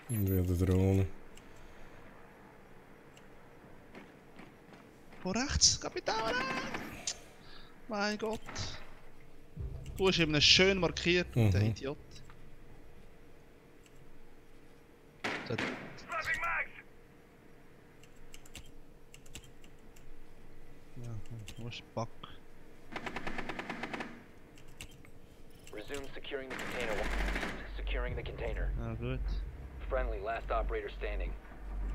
Und wieder Drohne. Von rechts, Kapital! Mein Gott. Du hast eben schön markiert, der Idiot. Das ja, wo ist der Bug? Resume securing the container. Securing the container. Ah, gut. Friendly, last operator standing.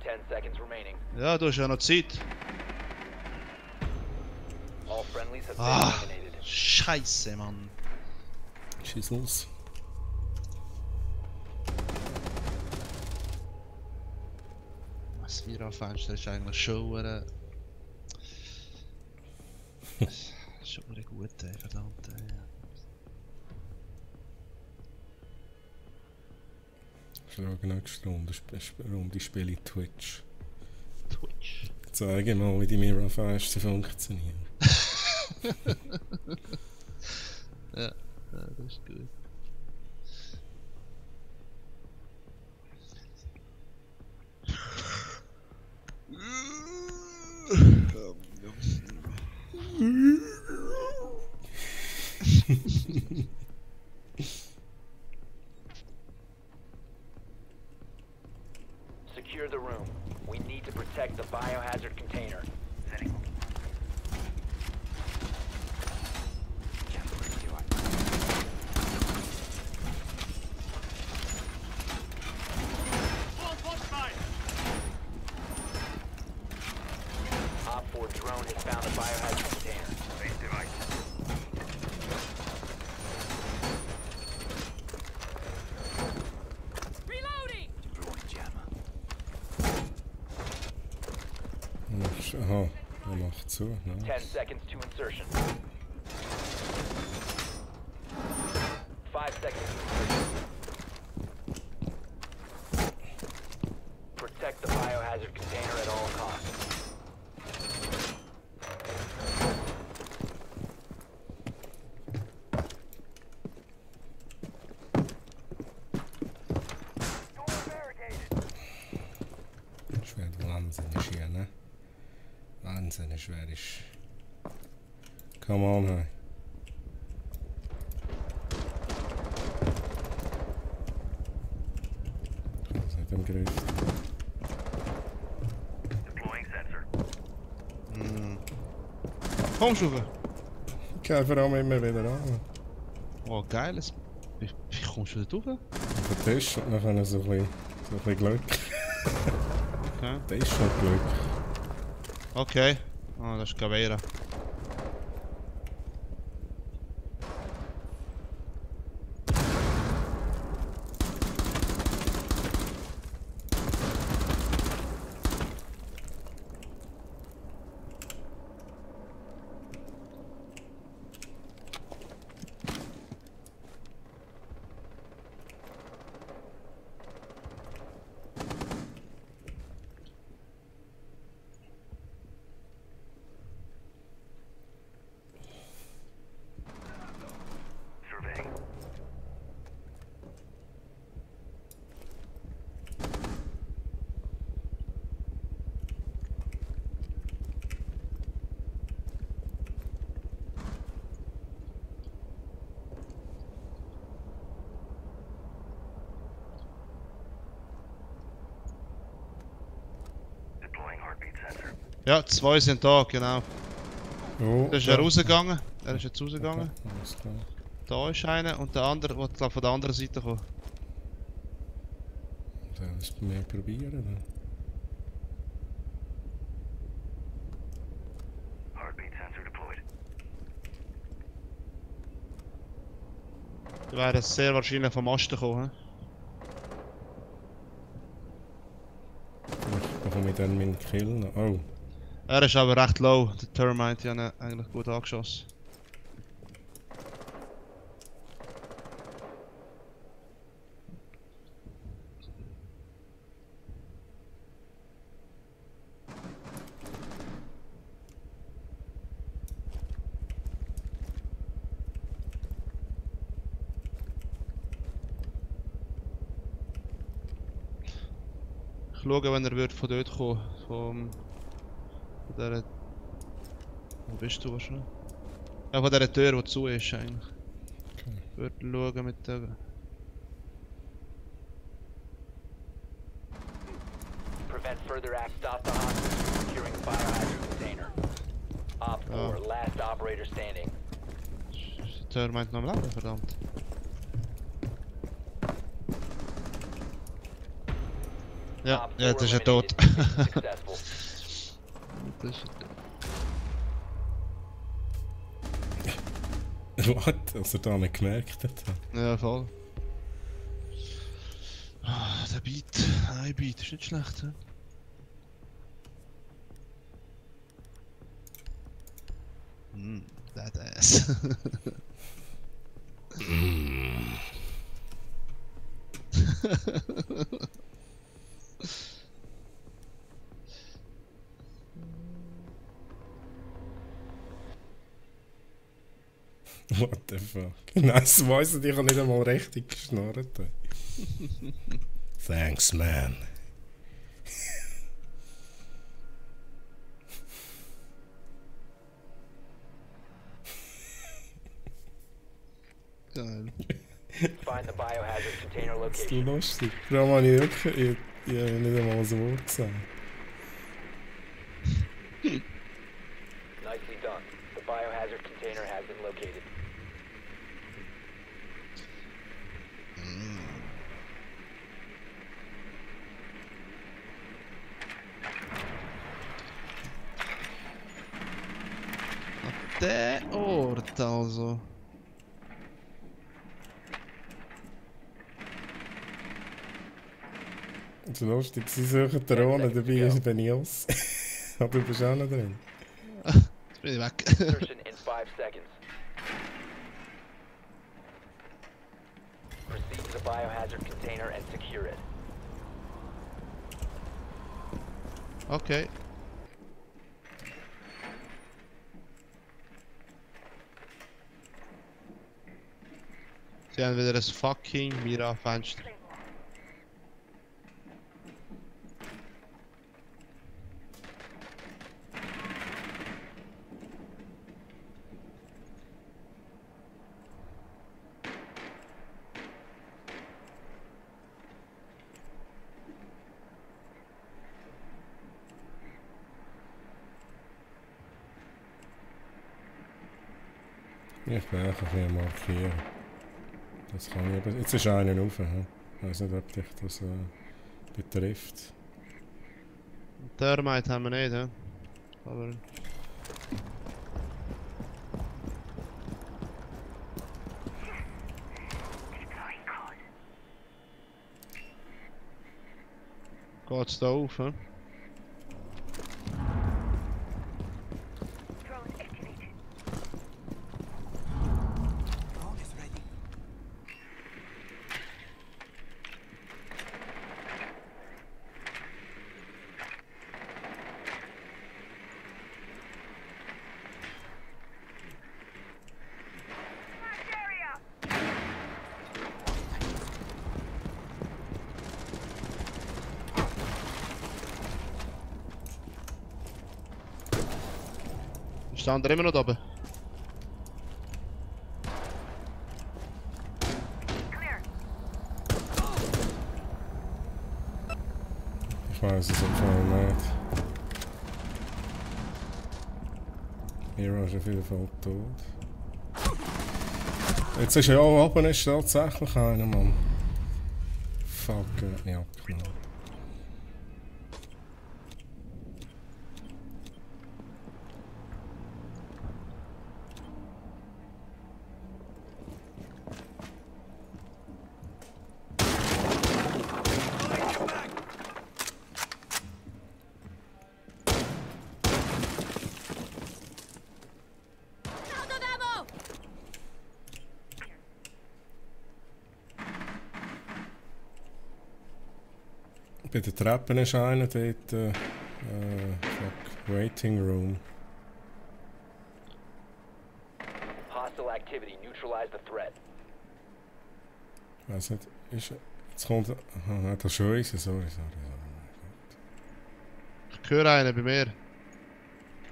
10 seconds remaining. Ja, du hast ja noch Zeit. All friendlies have been Ah, eliminated. Scheiße, Mann. Schieß los. Das Mira-Fenster ist eigentlich schon schon gut, ey, verdammt. Ey. Schau nächste Runde spiele ich Twitch. Twitch? Zeige mal, wie die Mira-Fenster funktionieren. Ja, das ist gut. Secure the room. We need to protect the biohazard container. Op 4 drone has found the biohazard container. Reloading! Aha, er macht zu. 10 Nice. seconds to insertion. 5 seconds to insertion. Protect the biohazard container at all costs. Schwer, wahnsinnig hier, ne? Wahnsinnig schwer ist. Come on, hey. Ich hab's nicht im Griff. Komm, Schufe! Okay, vor allem immer wieder an. Oh, geil. Wie kommst du da drauf? Auf den Tisch und dann so ein bisschen Glück. Okay. Tisch und Glück. Okay. Oh, das ist Caveira. Ja, 2 sind da, genau. Oh, Da ist er rausgegangen. Er ist jetzt rausgegangen. Okay, alles klar. Da ist einer und der andere, der glaub, von der anderen Seite kommt. Dann ist bei mir probieren. Dann. Heartbeat sensor deployed. Der wäre sehr wahrscheinlich vom Osten gekommen. Vielleicht bekomme ich dann meinen Kill noch. Oh. Er ist aber recht low. Der Termite, die haben ihn eigentlich gut angeschossen. Ich schaue, wenn er von dort kommen von dieser... Wo bist du wahrscheinlich? Ja, von dieser Tür, die zu ist eigentlich. Okay. Ich würde schauen mit der... Prevent further acts. Stop the hostage from securing the biohazard container. Op 4, last operator standing. Der Termite noch am Leben, verdammt. Ja, jetzt ist er tot. Successful. Das ist Was? Dass er da nicht gemerkt hat. ja, voll. Ah, der Beat. Ein Beat ist nicht schlecht, hä? That ass. What the fuck? Nice, weiss ich habe nicht einmal richtig geschnarrt. Thanks, man. Geil. Find the biohazard container Das ist location. lustig. Vor allem habe ich wirklich ich habe nicht einmal ein Wort gesagt. Nicely done. The biohazard container has been located. Der Ort also. Das ist lustig, sie suchen Drohnen, dabei ist Benios. Aber du bist auch nicht drin. Jetzt bin ich weg. Insertion in 5 seconds. Proceed to the biohazard container and secure it. Okay. Sie haben wieder ein fucking Mira-Fenster. Ich bin einfach ein bisschen markieren. Das kann ich aber. Jetzt ist einer rauf. Ich weiß nicht, ob dich das betrifft. Termite haben wir nicht, hä? Aber... Geht's da auf, hä? Ist der andere immer noch da oben? Ich weiß es im Fall nicht. Mira ist auf jeden Fall tot. Jetzt ist ja auch oben ist tatsächlich einer, Mann. Fuck, ja, klar. Bei den Treppen ist einer dort. Fuck, Waiting Room. Hostile activity. Neutralize the threat. Ich weiß nicht, ist. Jetzt kommt. Aha, nein, das ist schon unser, sorry. Ich höre einen bei mir.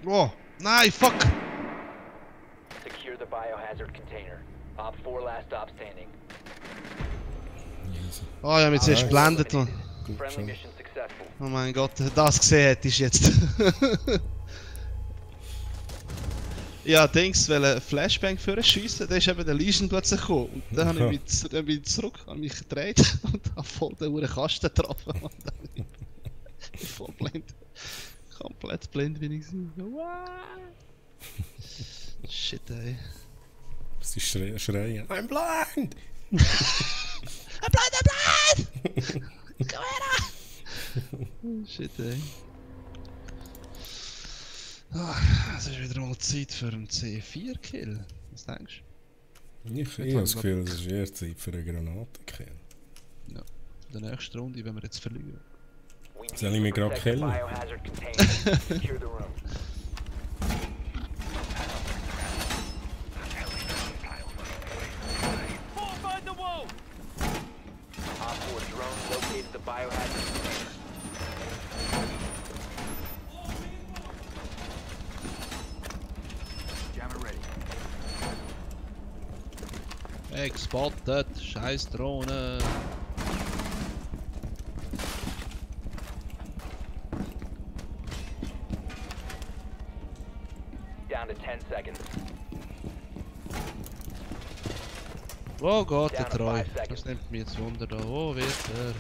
Oh, nein, fuck! Secure the biohazard container. Op 4 last stop standing. Oh, ich habe mich zuerst geblendet, Mann. Friendly mission successful. Oh mein Gott, das gesehen hättest du jetzt. Ja, Dings, weil ein Flashbang für schiessen, dann ist eben der Legion plötzlich gekommen. Und dann habe ich mich zurück, habe mich gedreht und habe voll den Kasten getroffen. Voll blind. Komplett blind bin ich. Shit, ey. Sie schreien. I'm blind! I'm blind! Komm her! Shit, ey. Es ist wieder mal Zeit für einen C4-Kill. Was denkst du? Ich habe das Gefühl, es ist eher Zeit für einen Granatenkill. Ja, in der nächsten Runde, wenn wir jetzt verlieren. Soll ich mich gerade killen? Fortified the wall! Op 4 drone located the biohazard container. Jammer ready. Gespottet, scheiß Drohne. Down to 10 seconds. Oh Gott, der Treu. Das nimmt mich jetzt Wunder da. Wo wird er?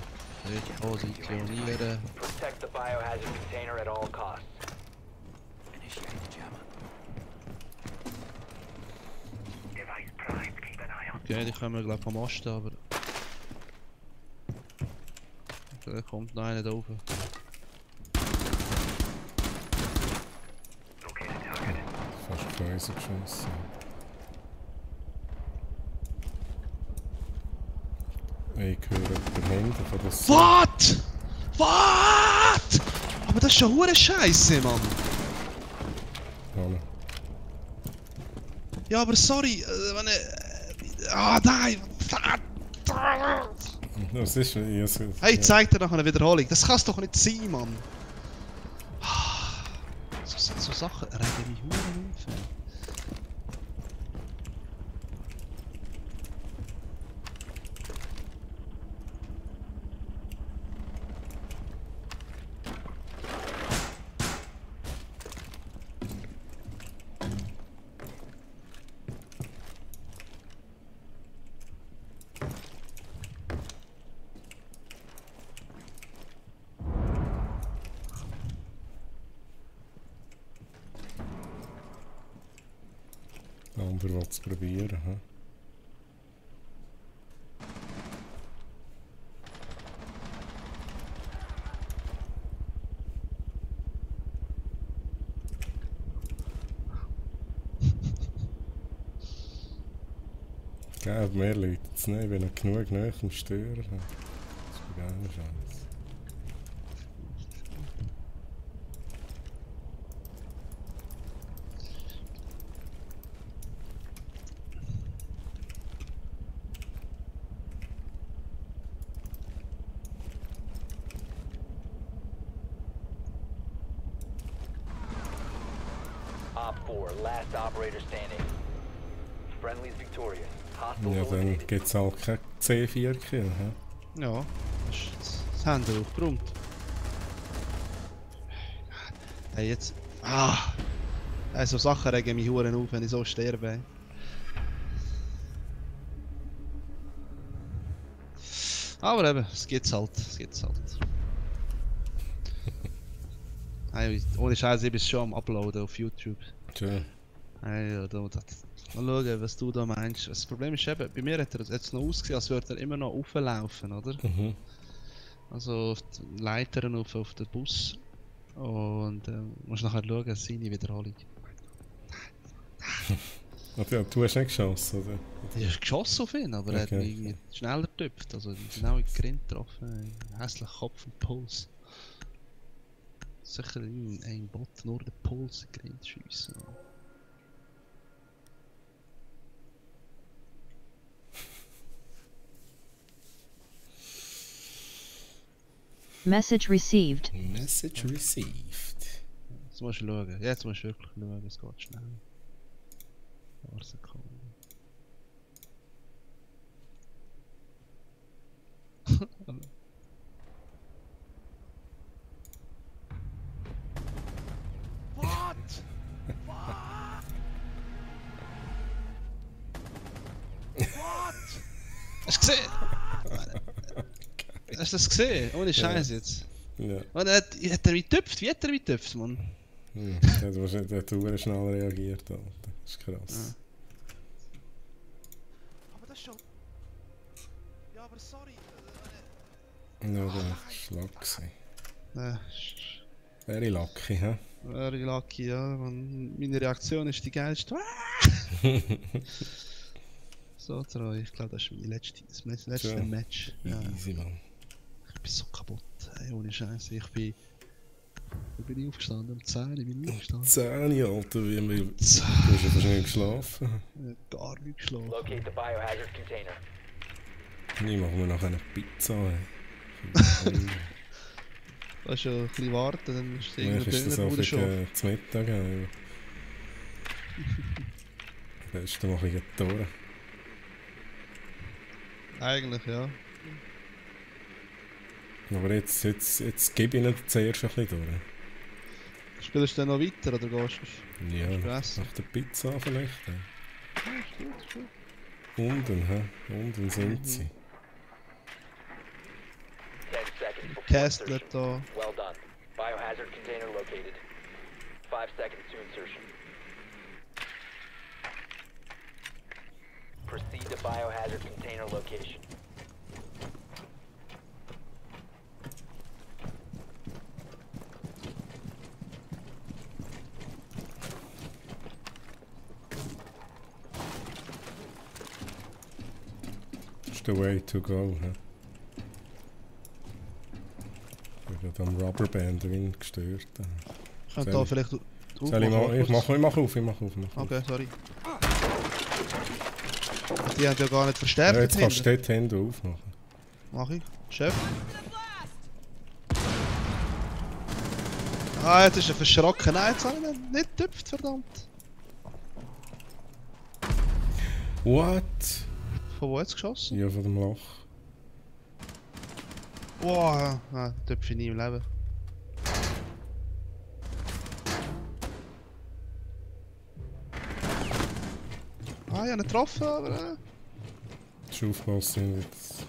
Wird positionieren. Protect the biohazard container at all costs. Initiate the jammer. Device primed. Keep an eye on. Okay, die kommen glaube ich vom Osten, aber... Da kommt noch einer da oben. Fast Kreise geschossen. Ich höre den Händen von der Seite. What? What? Aber das ist schon hure Scheiße, Mann. Ja, aber sorry, wenn nein! Das ist Hey, zeig dir noch eine Wiederholung. Das kann's doch nicht sein, Mann. So Sachen regen mich hure auf. Amber will es probieren. He? Gäbe mehr Leute jetzt nicht, wenn er genug Nähe zum Stören hat. Das ist gar nicht Scheiße. Op 4, last operator standing. Friendly's victorious. Hostile Ja, dann gibt es halt keinen C4-Kill. Ja, das haben wir auch gebrummt. Hey, jetzt. Also Sachen regen mich Huren auf, wenn ich so sterbe. Aber eben, es geht's halt. Hey, ohne Scheiß, ich bin schon am Uploaden auf YouTube. Tja. Hey, ja, mal schauen, was du da meinst. Das Problem ist eben, bei mir hat er jetzt noch ausgesehen, als würde er immer noch auflaufen, oder? Mhm. Also auf die Leitern auf den Bus. Und musst nachher schauen, seine Wiederholung. Okay, du hast nicht geschossen, oder? Ich habe geschossen auf ihn, aber er hat mich irgendwie schneller getüpft. Also genau in den Grind getroffen. Hässlich Kopf und Puls. Sicher ein Bot nur den Puls in den Grind schiessen. Message received. Message received. Jetzt musst du schauen. Jetzt musst du wirklich schauen, es geht schnell. Ein paar Sekunden. What? What? Hast du gesehen? Hast du das gesehen? Ohne Scheiß jetzt. Ja. Und hat er mich getüpft? Wie hat er mich getüpft, Mann? Der hat wahrscheinlich schnell reagiert, Alter. Das ist krass. Ja. Aber das schon. Ja, aber sorry. Ja, das war lucky. Very lucky, hä? Very lucky, ja. Und meine Reaktion ist die geilste. So treu, ich glaube, das ist mein letztes Match. Ja. Easy, man. Ich bin so kaputt, ey, ohne Scheiße. Ich bin ich aufgestanden? Um 10 bin ich aufgestanden. 10, Alter, du hast ja wahrscheinlich geschlafen. Gar nicht geschlafen. Locate the biohazard container. Ich mache mir nachher eine Pizza, ey. Du hast ja ein bisschen warten, dann ist Vielleicht ist das auch wieder für zum Mittag, ey. Am besten mache ich Tore. Eigentlich, ja. Aber jetzt gebe ich ihnen zuerst ein bisschen durch. Spielst du dann noch weiter oder gehst du? Ja, nach der Pizza vielleicht. Ja, ist gut. Unten, hä? Unten sind sie. 10 seconds before Castlet insertion. da. Well done. Biohazard container located. 5 seconds to insertion. Proceed to biohazard container location. That's the way to go, hä? Ich habe am Rubberband den Wind gestört. Ich könnte da vielleicht Ich mach auf. Okay, sorry. Die haben ja gar nicht verstärkt. Ja, jetzt kannst du dort die Hände aufmachen. Mach ich. Chef. Ah, jetzt ist er verschrocken. Nein, jetzt habe ich ihn nicht getüpft, verdammt. What? Von wo jetzt geschossen? Ja, von dem Loch. Wow, nein, tüpfe ich nie im Leben. Ah, ich habe ihn getroffen, aber... Das ist aufpassen jetzt.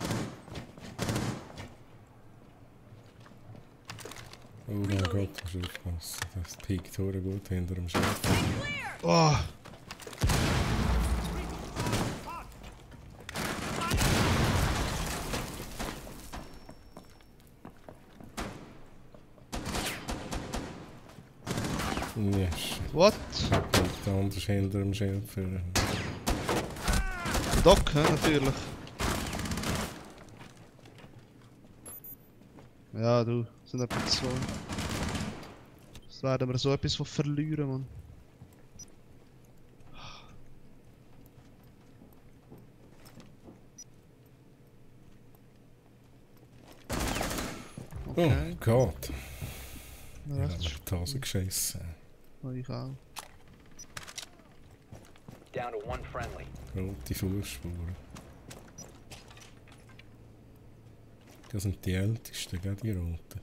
Oh mein Gott, das ist aufpassen. Das piekt hure gut hinter dem Schiff. Oh. Yes. What? Der andere ist hinter dem Schild für. Doc, hè, natürlich. Ja, du, sind etwa so. Das werden wir so etwas von verlieren, Mann. Okay. Oh Gott. Ja, ich habe die Hose geschissen. Ich auch. Down to 1 friendly. Rote Fußspuren. Das sind die ältesten, gell, die roten.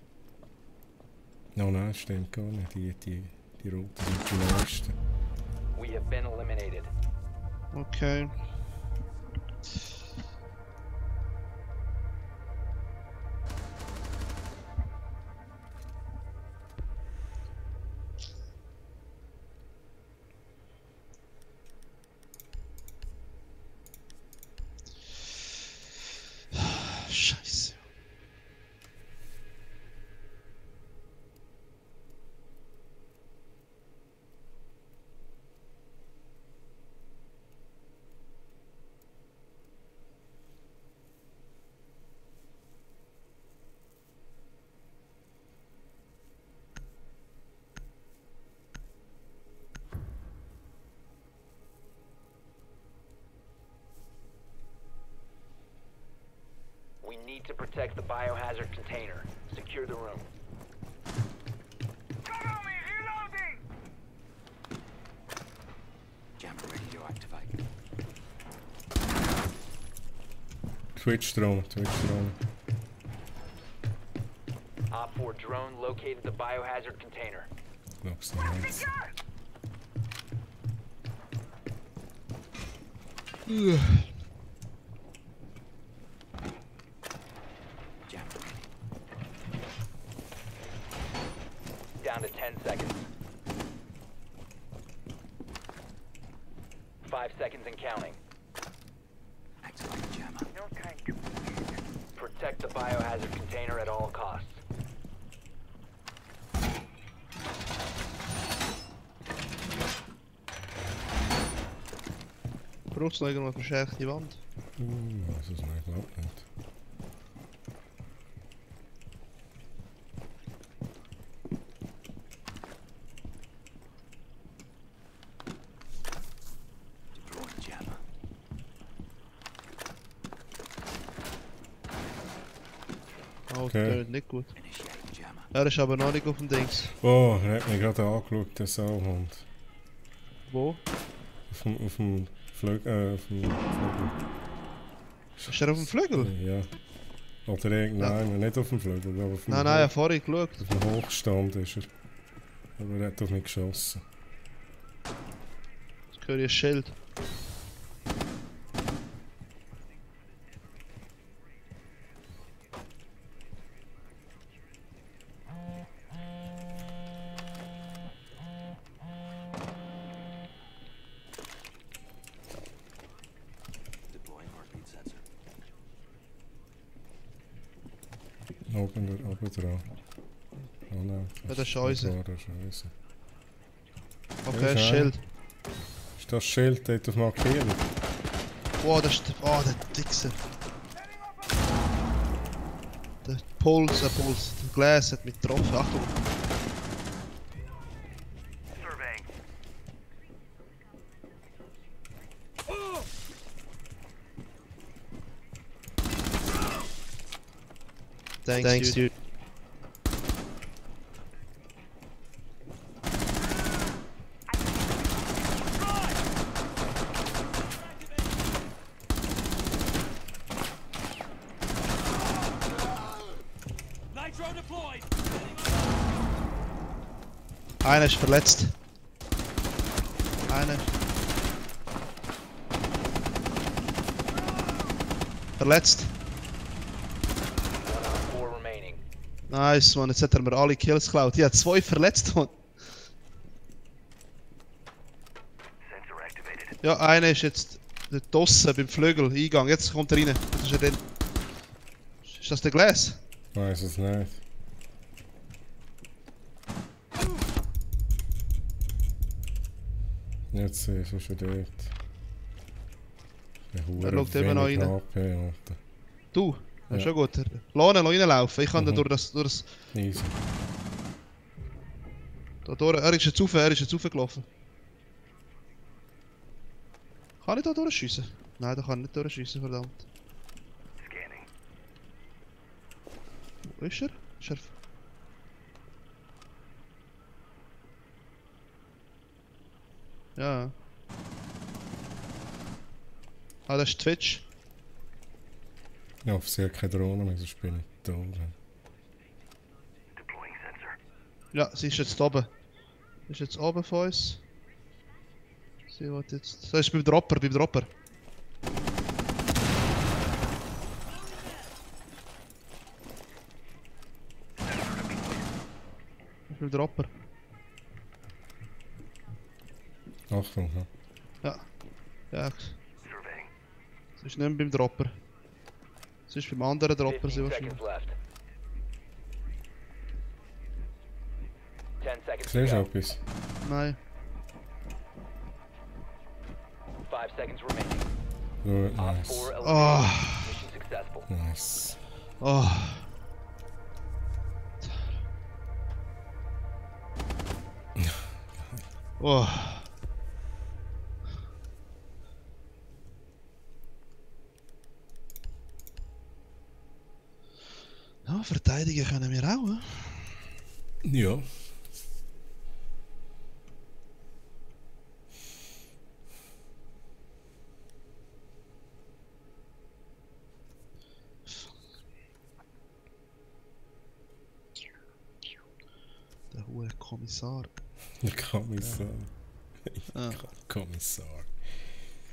No, nein, stimmt gar nicht. Die roten sind die neuesten. We have been eliminated. Okay. Scheiße. We need to protect the biohazard container. Secure the room. Jammer ready to activate. Twitch drone. Op 4 drone located the biohazard container. Looks nice. Down to 10 seconds. 5 seconds and counting. Activate jammer. No time to Protect the biohazard container at all costs. Braucht es noch irgendwo eine verschärfte Wand? Das ist mein Glaub nicht. Deploying jammer. Oh, Okay. das tönt nicht gut. Initiating jammer. Er ist aber noch nicht auf dem Dings. Oh, er hat mich gerade angeschaut, der Sauhund. Wo? Auf dem Flügel. Ist er auf dem Flügel? Ja. Oder nein, nicht auf dem Flügel, aber auf dem Nein, er hat vorhin geschaut. Auf dem Hochstand ist er. Aber er hat auf mich geschossen. Jetzt höre ich ein Schild. Deploying heartbeat sensor. Oben dran. Oh nein. Ja, das ist Scheiße. Das ist Scheiße. Okay, Ja, ein Schild. Ist das Schild dort auf Markierung? Wow, das ist der. Oh, der Dickse. Der Puls. Der Glas hat mich getroffen. Achtung. Thanks, dude. Nitro deployed. Einer ist verletzt. Einer. Verletzt. 4 remaining. Nice, man. Jetzt hat er mir alle Kills geklaut. Ich habe 2 verletzt. Man. sensor activated. Ja, einer ist jetzt draussen beim Flügel, Eingang. Jetzt kommt er rein. Jetzt ist er drin. Ist das der Glas? Ich weiß es nicht. Jetzt ist er schon dort. Er schaut immer noch rein. HP, Alter. Du, Ja. schon gut. Lass ihn reinlaufen. Ich kann da durch das. Easy. Da durch. Er ist jetzt raufgelaufen. Kann ich da durchschiessen? Nein, da kann ich nicht durchschiessen, verdammt. Scanning. Wo ist er? Ist er... Ja. Ah, das ist Twitch. Ja, sie hat keine Drohne mehr, sonst bin ich tot. Deploying sensor. Ja, sie ist jetzt oben. Sie ist jetzt oben von uns. Sie will jetzt. Da ist beim Dropper, beim Dropper. Beim Dropper. Achtung, ja. Ja. Ja. Sie ist nicht mehr beim Dropper. Sie ist beim anderen Dropper, sie 15 wahrscheinlich. seconds left. 10 seconds to Siehst du go. etwas? Nein. 5 seconds remaining. Gut, Op nice. 4 eliminated. Oh. Mission successful. Nice. Oh. Oh. Ja, verteidigen können wir auch, hè? Ja. Der hohe Kommissar. Der Kommissar. Ah. Kommissar.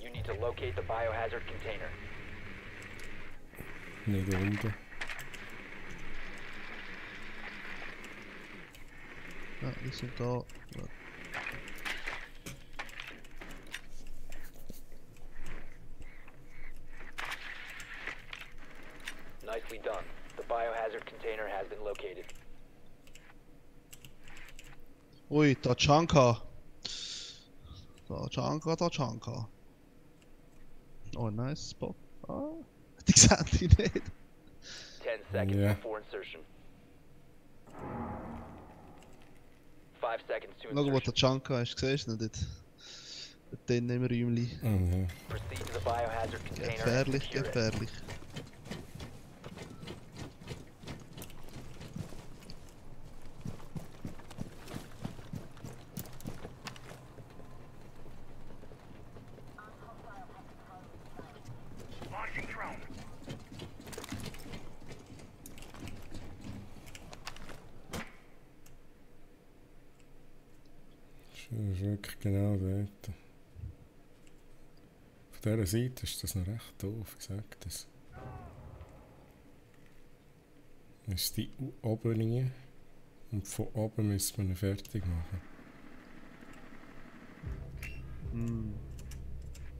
You need to locate the biohazard container. Nicht unten. Ja, die sind da. Nicely done. The biohazard container has been located. Ui, Tachanka. Tachanka. Oh, nice spot. Ah, die sehen die nicht. 10 seconds Yeah. before insertion. 5 seconds to Schau, wo insertion. Tachanka ist, siehst du nicht? Dort im Räumchen. Mhm. Proceed to the biohazard container. and Gefährlich, secure it. gefährlich. Launching drone. Das ist wirklich genau dort. Auf dieser Seite ist das noch recht doof, ich sag das. Das ist die obere und von oben müssen wir ihn fertig machen. Hm.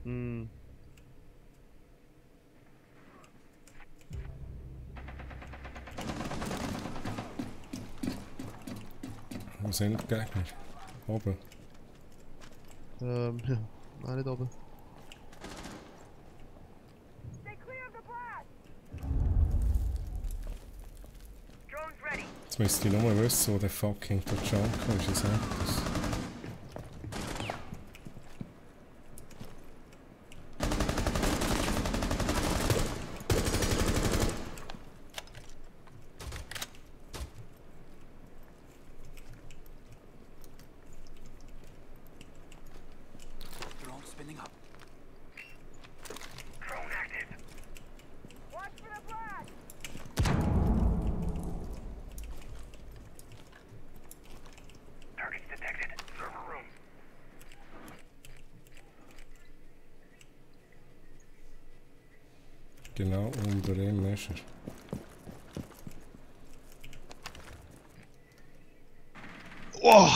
Hm. Wo sind die Gegner? Oben. Ja, nein, nicht oben. Drone's ready. Jetzt müsste ich nur wissen, wo der fucking Tachanka ist, ich sag das. Drone spinning up. Drone active. Watch for the flag. Targets detected. Server room. Genau unter ihm ist er. Oh!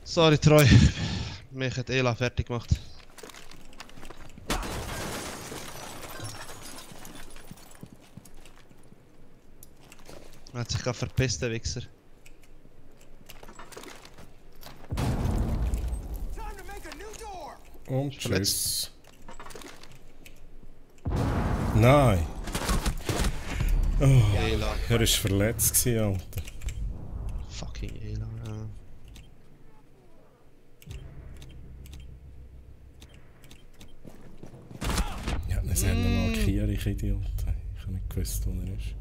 Sorry, Troy. Mich hat Ela fertig gemacht. Er hat sich gerade verpisst, der Wichser. Und Verletzt. tschüss. Nein! Oh, Ela. er war verletzt, gewesen, Alter. Fucking Ela, ja. Ja, das sind eine Markierung, Idiot. Ich habe nicht gewusst, wo er ist.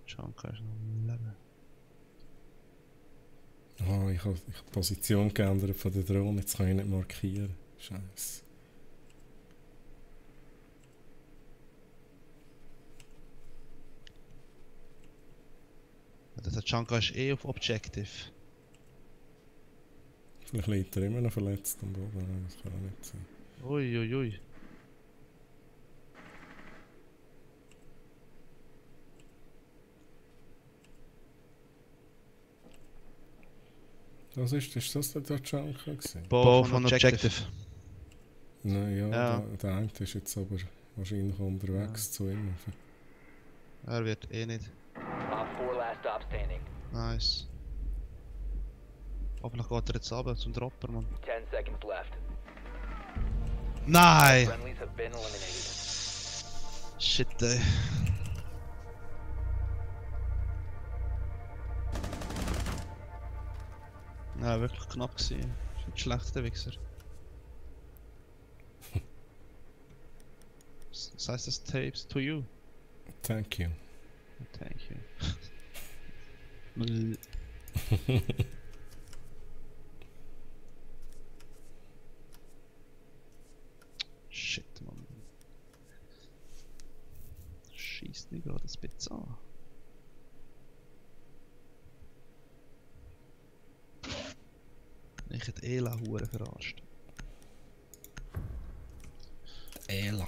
Tachanka ist noch am Leben. Oh, ich habe die Position geändert von der Drohne, jetzt kann ich nicht markieren. Scheiße. Der Tachanka ist eh auf Objective. Vielleicht liegt er immer noch verletzt am Boden, das kann auch nicht sein. Ui. Was ist das der Tachanka gewesen? Bow von Objective. Nein, ja, Ja. der eine ist jetzt aber wahrscheinlich unterwegs zu ihm. Er wird eh nicht. Op 4 last stop standing. Nice. Hoffentlich geht er jetzt runter zum Dropper, Mann. 10 seconds left. Nein! Friendlies have been eliminated. Shit, ey. Ja, wirklich knapp gewesen. Ist nicht schlecht, der Wichser. Das heißt das Tapes to you. Thank you. Thank you. Shit, Mann. Schießt mich gerade das Pizza an. Ich hätte Ela hure verarscht. Ela.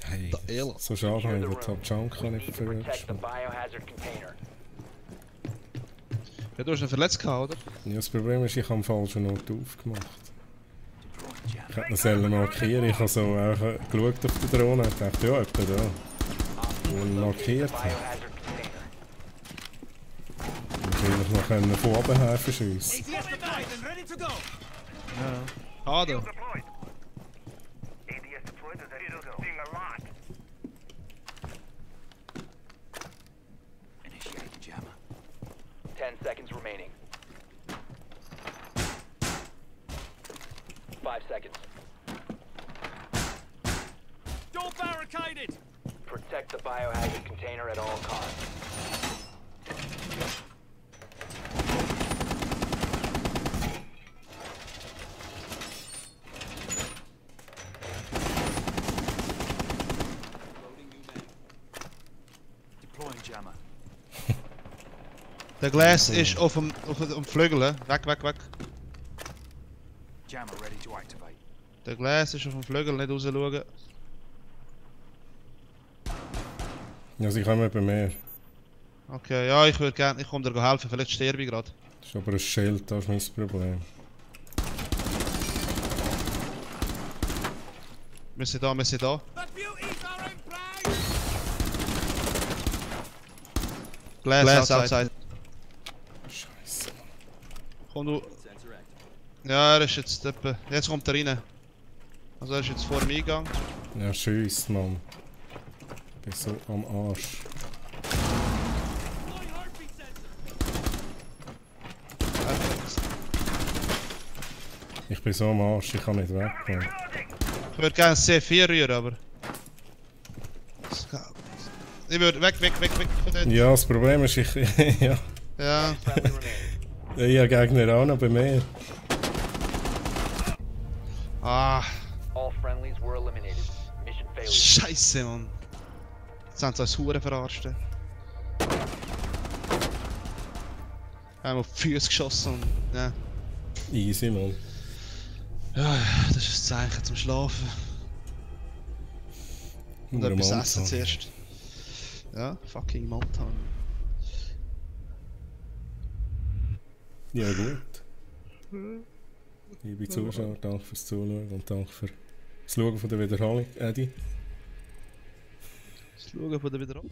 Hey, Da Ela. so schade habe ich den Tachanka nicht Need to protect verwünscht. the biohazard container. Ja, du hast ihn verletzt gehabt, oder? Ja, das Problem ist, ich habe am falschen Ort aufgemacht. Ich hätte ihn selber markieren, ich habe so einfach geschaut auf die Drohne und dachte, ja, etwa da. Und markiert habe. Wahrscheinlich noch können von oben her verschiessen. ATS deployed and ready to go. Ja. Ah, da. ADS deployed and ready to go. Being a lot. Initiate jammer. 10 seconds remaining. 5 seconds. Door barricaded. Protect the biohazard container at all costs. Deploying jammer. Der Glas ist auf dem Flügel, hè? Weg. Jammer ready to activate. Der Glas ist auf dem Flügel, nicht raus schauen. Ja, sie kommen bei mir. Okay, ja, ich würde gerne, ich komme dir helfen, vielleicht sterbe ich gerade. Das ist aber ein Schild, das ist mein Problem. Wir sind da. The beauties are in play. Glass outside. Scheiße. Komm du. Ja, er ist jetzt etwa. Jetzt kommt er rein. Also er ist jetzt vor dem Eingang. Ja, schießt, Mann. Ich bin so am Arsch. Deploy heartbeat sensor. Ich bin so am Arsch, ich kann nicht weg. Mann. Ich würde gerne C4 rühren, aber. Ich würde weg. Ja, das Problem ist, ich. Ja. Ja. Ich habe Gegner auch noch bei mir. Ah. All friendlies were eliminated. Mission failure. Scheiße, Mann. Jetzt haben sie als Huren verarscht. Haben auf die Füße geschossen und. Ja. Easy, Mann. Ja, das ist ein Zeichen zum Schlafen. Und Nur etwas am essen Anfang. zuerst. Ja, fucking Montan. Ja, gut. Liebe Zuschauer, danke fürs Zuschauen und danke für das Schauen von der Wiederholung, Eddie. Das Schauen von der Wiederholung.